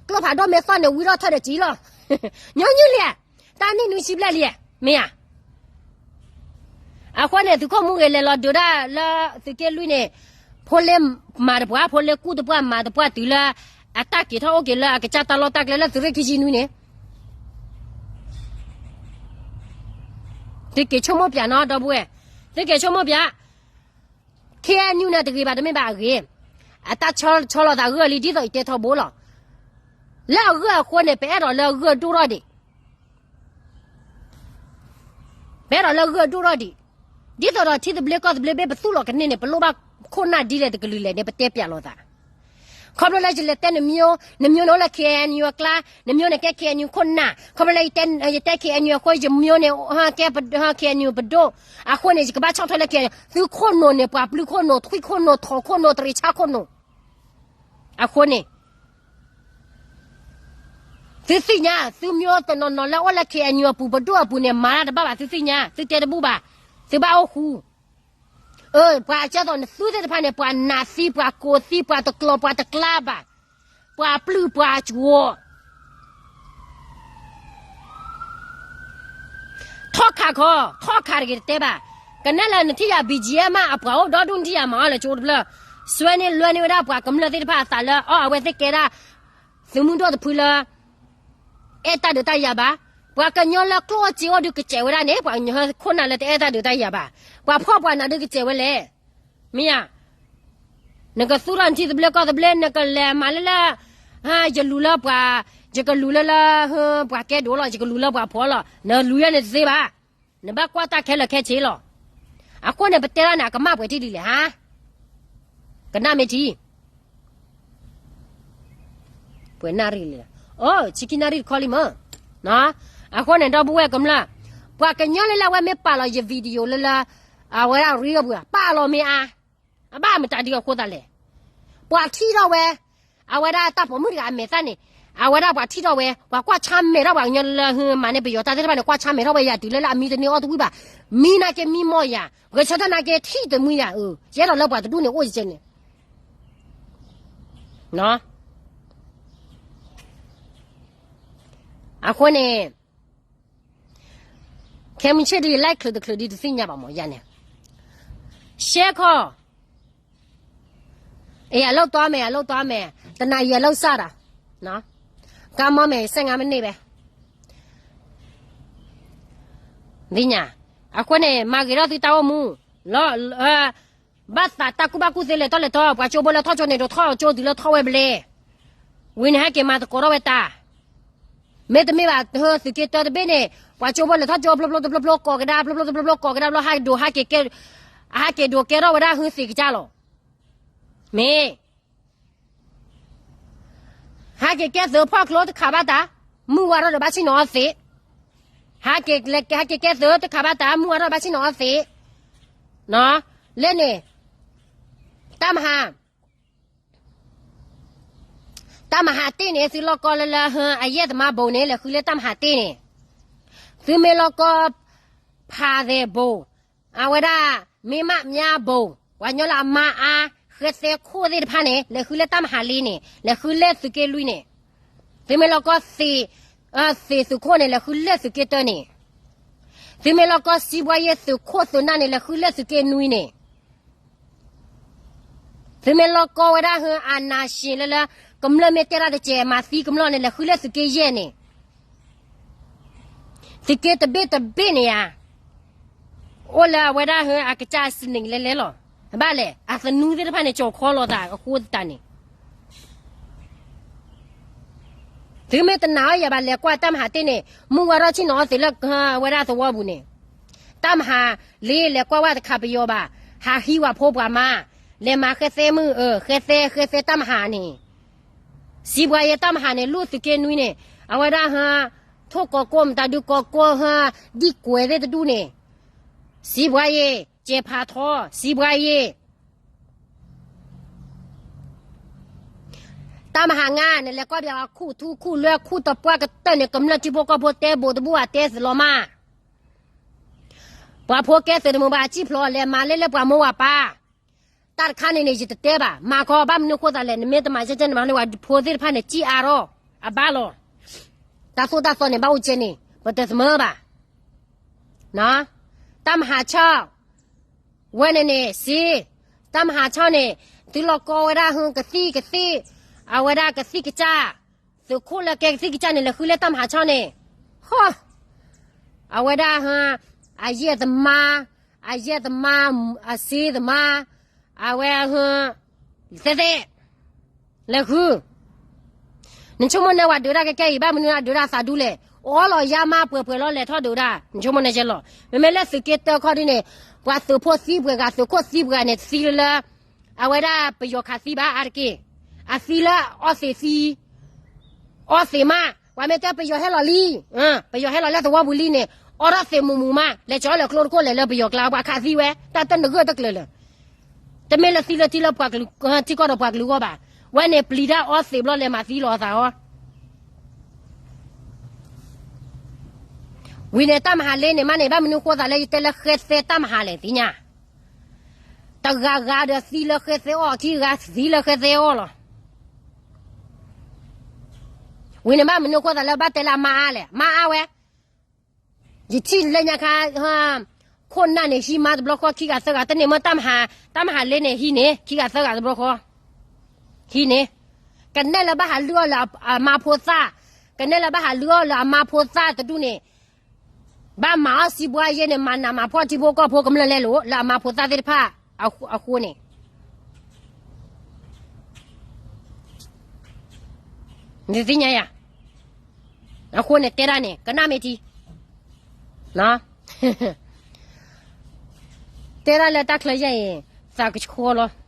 ကျိဖးဒိၣ်မ့ၢ်သီၣ်န့ၣ် ဝံထီၣ်ထၢၣ်ဒီးစံၣ်လီၤ, ညီနုၢ်လံဧါ, တၢ်နံၣ်နွံဆံဘျဲၣ်လံဧါ, မ့ၢ်ဧါ. အဃိန့ၣ် သုးခိၣ်မူဂ့ၤလဲၤလီၤဒုးဒၣ်လၢသုးက့လွံၢ်န့ၣ်, ဖိလ့မၤတပှၢ်, ဖိလ့ကူၣ်တပှၢ်မၤတပှၢ်တုၤလၢ အတၢ်က့ၤထီၣ်အိၣ်က့ၤလၢအကစၢ်တၢ်လီၢ်တၢ်ကျဲလၢသုးရ့ၣ်ခံဆံနွံန့ၣ်, သုက့ၤဆိကမိၣ်ပၠးနီၤ ဒီပုၢ်ဝဲၢ်, သုက့ၤဆိကမိၣ်ပၠး, ခ့ၣ်အဲၣ်ယူၣ်န့ၣ်တဂ့ၤဘၣ် တမ့ၢ်ဘၣ်အဂ့ၤ, အတၢ်ဆီလီၤသးဂၢၢ်လံ ဒ်သိးယတဲထီဘိလီၤ. လၢအဂၢၢ်အဃိန့ၣ် ပအဲၣ်ဒိးလၢအဂၢၢ်ဒိၣ်ထီၣ်ဒံး ပအဲၣ်ဒိးလၢအဂၢၢ်ဒိၣ်ထီၣ်ဒံး, ဒ်သိးဒီးထံသဘျ့ကီၢ်သဘျ့ဘ့ၣ်ပသူၣ်လီၤကန့ၢ်န့ၣ် ပလိၣ်ဘၣ်ခိၣ်နၢ်ဒ်လဲၣ်တကလုာ်လဲၣ်န့ၣ် ပတဲပၠးလိာ်သး. ခီဖျိလၢယလဲၤတဲနမၠိ, နမၠိန့ၣ်အိၣ်လၢ ခ့ၣ်အဲၣ်ယူၣ် အကျါ, နမၠိန့ၣ်ကဲ ခ့ၣ်အဲၣ်ယူၣ် ခိၣ်နၢ်, ခီဖျိလၢယတဲ ခ့ၣ်အဲၣ်ယူၣ် အဃိ ယမၠိန့ၣ် ကဲ ခ့ၣ်အဲၣ်ယူၣ် ပဒိၣ်, အဃိန့ၣ် ယကဘၣ်ဆီၣ်ထွဲလၢ ခ့ၣ်အဲၣ်ယူၣ်, သုခိၣ်နူာ်န့ၣ် ပှၤပျုၢ်ခိၣ်နူာ် ထွံၣ်ခိၣ်နူာ် ထိၣ်ခိၣ်နူာ် တရံးဆါခိၣ်နူာ် အဃိန့ၣ် သုသ့ၣ်ညါ သုမၠိတနီၤနီၤလၢအိၣ်လၢ ခ့ၣ်အဲၣ်ယူၣ် အပူၤ ပဒိၣ်အပူၤန့ၣ် မၤတၢ်တဘၣ်ဘၣ် သုသ့ၣ်ညါ သုတဲတဘူၣ်ဘၣ်, သုဘၣ်အိၣ်ဃူ, ပှၤကဲသိးနသုသ့ၣ်တဖၣ်န့ၣ် ပှၤနးသံ ပှၤကိးသံ ပှၤတကျိၤ ပှၤတကျါဘၣ်, ပှၤပျုၢ်ပှၤကဝီၤ ထီၣ်ခးခီ, ထီၣ်ခးတဂ့ၤတတဲဘၣ်, ကနဲလၢနထံၣ်ယၤ ဘံၣ်ကၠံၣ်အဲၣ်မး အပှၤအိၣ်ဒီဒူၣ်နထံၣ်ယၤမၤအီၤလၢကၠိတဖျၢၣ်, စွဲန့ၢ်လွဲန့ၢ်ဝဲဒၣ်ပှၤကမျၢၢ်သ့ၣ်တဖၣ်အသးလၢ အီၣ်အဝဲသ့ၣ်ကဲဒၣ် သုးမုၢ်ဒိၣ်တဖုလၢ အဲၣ်တၢ်ဒုးတၢ်ယၤဘၣ်, ပှၤကညီလၢကျိၣ်အိၣ်စ့အိၣ်ဒုးကစဲးဝဲဒၣ်န့ၣ် ပှၤကညီခိၣ်နၢ်လၢတအဲၣ်တၢ်ဒုးတၢ်ယၤဘၣ်, ပှၤဖှီၣ်ပှၤနးဒုးကစဲးဝဲလဲၣ်, မ့ၢ်ဧါ နကသူၣ်ထီၣ်နထံသဘျ့ကီၢ်သဘျ့ နကလဲၤမၤလၢလၢ ယလူၤလၢပှၤ, ယကလူၤလၢလၢ ပှၤကဲဒိၣ်လီၤ ယကလူၤလၢပှၤဖှီၣ်လီၤ နလူၤယဲန့ၣ်တသ့ဘၣ်, နဘၣ်ကွၢ်တၢ်ခဲလၢာ်ခဲဆ့လီၤ, အဃိန့ၣ် ပတဲဒၣ်န့ၣ် အကမၣ်ပှဲၤထံၣ်ဒ်လဲၣ်ဟါ, ကနၣ်မ့ၢ်ထံ ပှဲၤနၣ်ရံၣ်လံ, အိ ဆံခံနၣ်ရံၣ်တခီလံမ့ၢ်, အဃိန့ၣ် ဒီပုၢ်ဝဲၢ်ကမျၢၢ်, ပှၤကညီလၢလၢအဝဲမ့ၢ်ပာ်လီၤယ video လၢလၢ အဝဲဒၣ်ရံအပူၤ ပာ်လီၤမ့ၢ်အါ, အဘၣ်မတၤဒ်အဃိသတးလဲၣ်, ပှၤထံၣ်ထီၣ်ဝဲ, အဝဲဒၣ်တၢ်ပိာ်မုၣ်တဂၤအမဲာ်သၣ်န့ၣ်, အဝဲဒၣ်ပှၤထံၣ်ထီၣ်ဝဲ, ပှၤကွၢ်ဆါမဲာ်ထီၣ်ပှၤကညီလၢဟမၤန့ၢ်ပယီၤတၢ်သ့ၣ်တဖၣ်န့ၣ် ကွၢ်ဆါမဲာ်ထီၣ်ဝဲယၤတုၤလၢလၢ အမံတန့ၢ်အီၣ်တဝံၣ်ဘၣ်, မံနာ်က့မံမီၢ်ယၤ, ဂဲၤဆၢထၢၣ်နာ်က့ထံၣ်တမှံယၤ, ယအဲၣ်ဒိးလၢပှၤတဒူၣ်န့ၣ်အိၣ်ယကဲန့ၣ် အဃိန့ၣ်, ခဲမုၢ်ဆ့ၣ်ဒ်ယလဲၤချုးတချုးဒ်တသ့ၣ်ညါဘၣ်မ့ၢ်ယၤန့ၣ်, ရှဲခီ, အလုပ်သွားမယ်, အလုပ်သွားမယ်, တနၤအံၤအလုပ်စတာ, ကားမောင်းမယ် ဆယ့်ငါးမိနစ်ပဲ, သ့ၣ်ညါ, အဃိန့ၣ် မၤဂ့ၤထီၣ်သုတၢ်အိၣ်မူ, လီၤ ဘၣ်သးတၢ်ကူၣ်ဘၣ်ကူၣ်သ့လဲၤထီၣ်လဲၤထီၣ် ပှၤကၠိဖိလၢထီၣ်ကၠိန့ၣ် ဒိးထီၣ်ကၠိတုၤလၢထီၣ်ဝဲဘျဲၣ်, ဝံၤန့ၣ်ဟဲက့ၤမၤသကိးထီၣ်ဝဲတၢ်, မ့တမ့ၢ်ဘၣ် သုးက့တၢတဘ့ၣ်န့ၣ် ပှၤကၠိဖိလဲၤထီၣ်ကၠိဖျိဖျိတဖျိဖျိကိးကဒါ ဖျိဖျိတဖျိဖျိကိးကဒါဘျီ ဟးဒိးဟဲက့ၤကဲ, ဟဲက့ၤဒိးကဲထီၣ်ဝဲဒၣ်ဟုသ့ၣ်ကစၢ်လီၤ, မ့ၢ် ဟဲက့ၤကဲသုးဖီၣ်ကျိတခးဘၣ်တၢ်, မုၢ်ဝါထီၣ်ဒီးဘၣ်ဆ့ၣ်နီၤအီၤသ့, ဟဲက့ၤ, ဟဲက့ၤကဲသုးတခးဘၣ်တၢ် မုၢ်ဝါထီၣ်ဘၣ်ဆ့ၣ်နီၤအီၤသ့, လၢန့ၣ်, တၢ်မဟါ, တၢ်မဟါတ့ၢ်န့ၣ် သုလီၢ်ကီလၢလၢဟၢ အယဲၢ်သမါဘိန့ၣ် လဲၤဃုလၢတၢ်မဟါတ့ၢ်န့ၣ်, သုမ့ၢ်လီၢ်ကီ ဖးသဲးဘိ အဝဲဒၣ် မ့ၢ်မးမၠါဘိ, ပှၤညီလၢအမါအါ ဃဲသဲခိၣ်သ့ၣ်တဖၣ်န့ၣ် လဲၤဃုလၢတၢ်မဟါလ့န့ၣ် လဲၤဃုလၢသုးက့လွံၢ်န့ၣ်, သုမ့ၢ်လီၢ်ကီ သ့းသုးခိၣ်န့ၣ် လဲၤဃုလၢသုးက့တၢန့ၣ်, သုမ့ၢ်လီၢ်ကီ စံးဘှါယ့ၣ်သုးခိၣ်သုးနၢ်န့ၣ် လဲၤဃုလၢသုးက့နွံန့ၣ် သုမ့ၢ်လီၢ်ကီဝဲဒၣ်ဟၢ အာဏာရှင် လၢလၢ ကမျၢၢ်မ့ၢ်တဲတၢ်တကဲး မၤသံကမျၢၢ်န့ၣ် လဲၤဃုလၢသုးက့ယဲၢ်န့ၣ်, သုးက့တဘ့ၣ်တဘ့ၣ်န့ၣ်ဧါ, အိၣ်လၢအဝဲဒၣ်ဟၢ အကစၢ်စနံးလဲၤလဲၤလီၤ, ဘၣ်လဲၣ် အသနူသ့ၣ်တဖၣ်န့ၣ် ကၠီၤခီလိာ်သးအဃိသတးန့ၣ် သုမ့ၢ်တနာ်အီၤယၤဘၣ် လဲၤကွၢ်တၢ်မဟါတ့ၢ်န့ၣ် မုၢ်ဝါထီၣ်ဆ့ၣ်နီၤအီၤသ့းလၢအဝဲဒၣ်သဝီပူၤန့ၣ်, တၢ်မဟါလ့ လဲၤကွၢ်ဝဲတခါပယီၤဘၣ်, ဟးဟံးဝဲဖိပှၤမါ, လဲၤမၤဃဲသဲမုၢ်အၢ ဃဲသဲ ဃဲသဲတၢ်မဟါန့ၣ်, စံးဘှါယ့ၣ်တၢ်မဟါန့ၣ် လူၢ်သုးက့နွံန့ၣ်, အဝဲဒၣ်ဟၢ ထိၣ်ကီးကိး မတၤဒုးကီးကိးဟၢ ဒံၣ်ကွဲးသ့ၣ်တဒူၣ်န့ၣ်, စံးဘှါယ့ၣ် ကဲးဖးထီ စံးဘှါယ့ၣ် တၢ်မဟါငါ နလဲၤကွၢ်ဘၣ်အီၤ ခူၣ်ထူခူၣ်လွဲခူၣ်တပှၢ်ကတၢၢ်န့ၣ် ကမျၢၢ်ထံဖိကီၢ်ဖိတဲဘိးတဘူၣ် အတဲသ့လီၤမး, ပှၤဖိကဲသုးတမုာ်ဘၣ် အစံၣ်ဖျိးလဲၤမၤလၢလၢပှၤမိၢ်ဝၤပၢ်, တၢ်တခါန့ၣ်န့ၣ် ယတတဲဘၣ် မၤခီ ဘၣ်မနုၤအဃိသတးလဲၣ် နမ့ၢ်တမၤကဲကဲန့ၣ် မၤန့ၢ်ဝဲဖိသ့ၣ်တဖၣ်န့ၣ် စံၣ်အါထီၣ် အဘၣ်လီၤ, တၢ်သိၣ်တၢ်သီန့ၣ် ဘၣ်အိၣ်ကဲန့ၣ် ပတသမၢဘၣ် တၢ်မဟါဆီၣ် ဝဲန့ၣ်န့ၣ် စ့, တၢ်မဟါဆီၣ်န့ၣ် သုလီၢ်ကီဝဲဒၣ်ဟၢကသံၣ်ကသ့ၣ်, အဝဲဒၣ်ကသံၣ်ကစၢ်, သုးခိၣ်လၢကဲကသံၣ်ကစၢ်န့ၣ် လဲၤဃုလၢတၢ်မဟါဆီၣ်န့ၣ်, ဟီ, အဝဲဒၣ်ဟၢ အယဲၢ်သမါ, အယဲၢ်သမါ, အစ့သမါ, အဝဲ, သဲသဲ, လဲၤဃု နဆိကမိၣ်န့ၣ် ပှၤဒုးတၢ်ကဲကဲအံၤ ဘၣ်မနုၤဒုးတၢ်သးဒူလဲၣ်, အီလီၤယါမါပှဲၤပှဲၤလီၤ လဲၤထီၣ်ဒုးတၢ်, နဆိကမိၣ်န့ၣ်ကဲလီၤ. မ့မ့ၢ်လၢသုးက့တၢခီဒ်န့ၣ်, ပှၤသုးဖိသံပှဲၤဂၤ သုးခိၣ်သံပှဲၤဂၤန့ၣ် သံလၢလၢ အဝဲဒၣ်ပယီၤခးသံဘၣ်အါတက့ၢ်, အသံလၢအီသံးသံ အီသံးမး, ပှၤမ့ၢ်တဲပယီၤဟဲလီၤလံ, ပယီၤဟဲလီၤလၢသဝီပူၤလံန့ၣ်, အီထီၣ်သံးမူးမူးမး, လဲၤကၠီလၢကျိတခိၣ်လဲၤလၢပယီၤကျါ ပှၤခးသံဝဲ, တၢ်တနဂၢၢ်တကျၢၤလၢၤ. တမ့ၢ်လၢသံလၢထံလၢပှၤကလုာ်, ထံကီၢ်ဒီးပှၤကလုာ်အဂီၢ်ဘၣ်. ဝဲန့ၣ်ပျံၤတၢ်အီသံးဘျီလဲၤမၤသံလီၤအသးအီၤ. ဝံၤန့ၣ်တၢ်မဟါလ့န့ၣ်မးန့ၣ် ဘၣ်မနုၤဃိသးလၢယတဲလၢဃဲသဲတၢ်မဟါလဲၣ်သ့ၣ်ညါ တဂၤဂၤဒီးသံလၢဃဲသဲအီၤ, ခံဂၤသံလၢဃဲသဲအီၤလီၤ. ဝံၤန့ၣ်ဘၣ်မနုၤဃိသးလၢဘၣ်တဲလၢအမါအါလဲၣ်, မါအါဝဲ. ယထံၣ်လၢညါခါ, ခိၣ်နၢ်န့ၣ် ဟံးမါတဘျီဃီ ခံဂၤသၢဂၤ, တန့ၢ်မ့ၢ်တၢ်မဟါ, တၢ်မဟါလ့န့ၣ် ဟံးန့ၣ် ခံဂၤသၢဂၤတဘျီဃီ, ဟံးန့ၣ်, ကနဲလၢဘၣ်ဟးလုၢ်အီၣ်လၢအမါဖိသၣ်, ကနဲလၢဘၣ်ဟးလုၢ်အီၣ်လၢအမါဖိသၣ်တဒူၣ်န့ၣ် ဘၣ်မၤအီၣ်စံးဘှါယဲန့ၣ် မၤနးမၤဖှီၣ်ထံဖိကီၢ်ဖိကမျၢၢ်လဲၣ်လိၤ လၢအမါဖိသၣ်သ့ၣ်တဖၣ်အဃိန့ၣ်, နသ့ၣ်ညါယၤ, အဃိန့ၣ်တဲဒၣ်န့ၣ် ကနၣ်မ့ၢ်ထံ, တဲဒၣ်လၢတၢ်ချၢယဲအံၤ သးကဆှီလီၤ.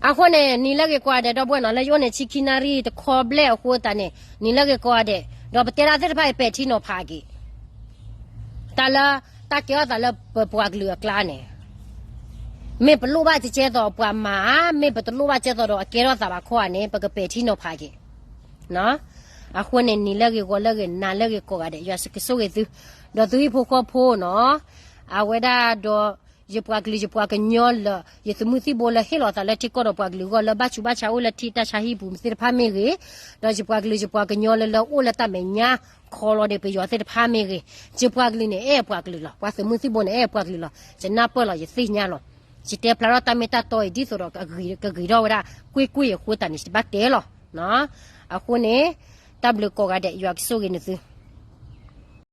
အဃိန့ၣ် နံၤလၢဂ့ၤကိးဂၤဒဲး ဒီပုၢ်ဝဲၢ်နီၤ လၢယအိၣ်န့ၣ်ဆံခံနၣ်ရံၣ်တခီဘျဲၣ်အဃိသတးန့ၣ် နံၤလၢဂ့ၤကိးဂၤဒဲး ဒီးပတဲဒၣ်သ့ၣ်တဖၣ်အံၤ ပဲာ်ထံနီၤဖးက့ၤ တၢ်လၢ တၢ်ကဲထီၣ်သးလၢပပှၤကလုာ်အကျါန့ၣ် မ့ၢ်ပလိၣ်ဘၣ်ကကဲသိးပှၤမၤဧါ, မ့ၢ်ပတလိၣ်ဘၣ်ကဲသိးဒီးအကဲထီၣ်သးဘၣ်ခီဧါန့ၣ် ပကပဲာ်ထံနီၤဖးက့ၤ. အဃိန့ၣ် နံၤလၢဂ့ၤဂီၤလၢဂ့ၤ နၤလၢဂ့ၤကိးဂၤဒဲး ယွၤကဆိၣ်ဂ့ၤသု, ဒီးသုဟံၣ်ဖိဃီဖိနီၤ, အဝဲဒၣ်ဒီး ယပှၤကလုာ်ယပှၤကညီလၢ ယသုးမုၢ်သံၣ်ဘိလၢဟ့ၣ်လီၤသးလၢထံကီၢ်ဒီးပှၤကလုာ်အဂီၢ် လၢဘၣ်ဆူးဘၣ်ဆါအိၣ်လၢထံတၢ်ဆါဟံၣ်ပူၤသ့ၣ်တဖၣ်မ့ၢ်ဂ့ၤ, ဒီးယပှၤကလုာ်ယပှၤကညီလၢလၢအိၣ်လၢတၢ်မဲာ်ညါခီလီၤဒီးပယီၤသ့ၣ်တဖၣ်မ့ၢ်ဂ့ၤ, ယပှၤကလုာ်န့ၣ်အဲၣ်ပှၤကလုာ်လီၤ. ပှၤသုးမုၢ်သံၣ်ဘိန့ၣ်အဲၣ်ပှၤကလုာ်လီၤ. ယနၢ်ပၢၢ်လီၤ ယသ့ၣ်ညါလီၤ. ယတဲဖျါထီၣ်တၢ်မ့ၢ်တၢ်တီအံၤ ဒ်သိးဒီးကဂ့ၤထီၣ်ဝဲဒၣ် ကွ့ၢ်ကွ့ၢ်အဃိသတးန့ၣ် ယဘၣ်တဲလီၤ. အဃိန့ၣ် တၢ်ဘျုးကိးဂၤဒဲး ယွၤကဆိၣ်ဂ့ၤနသု.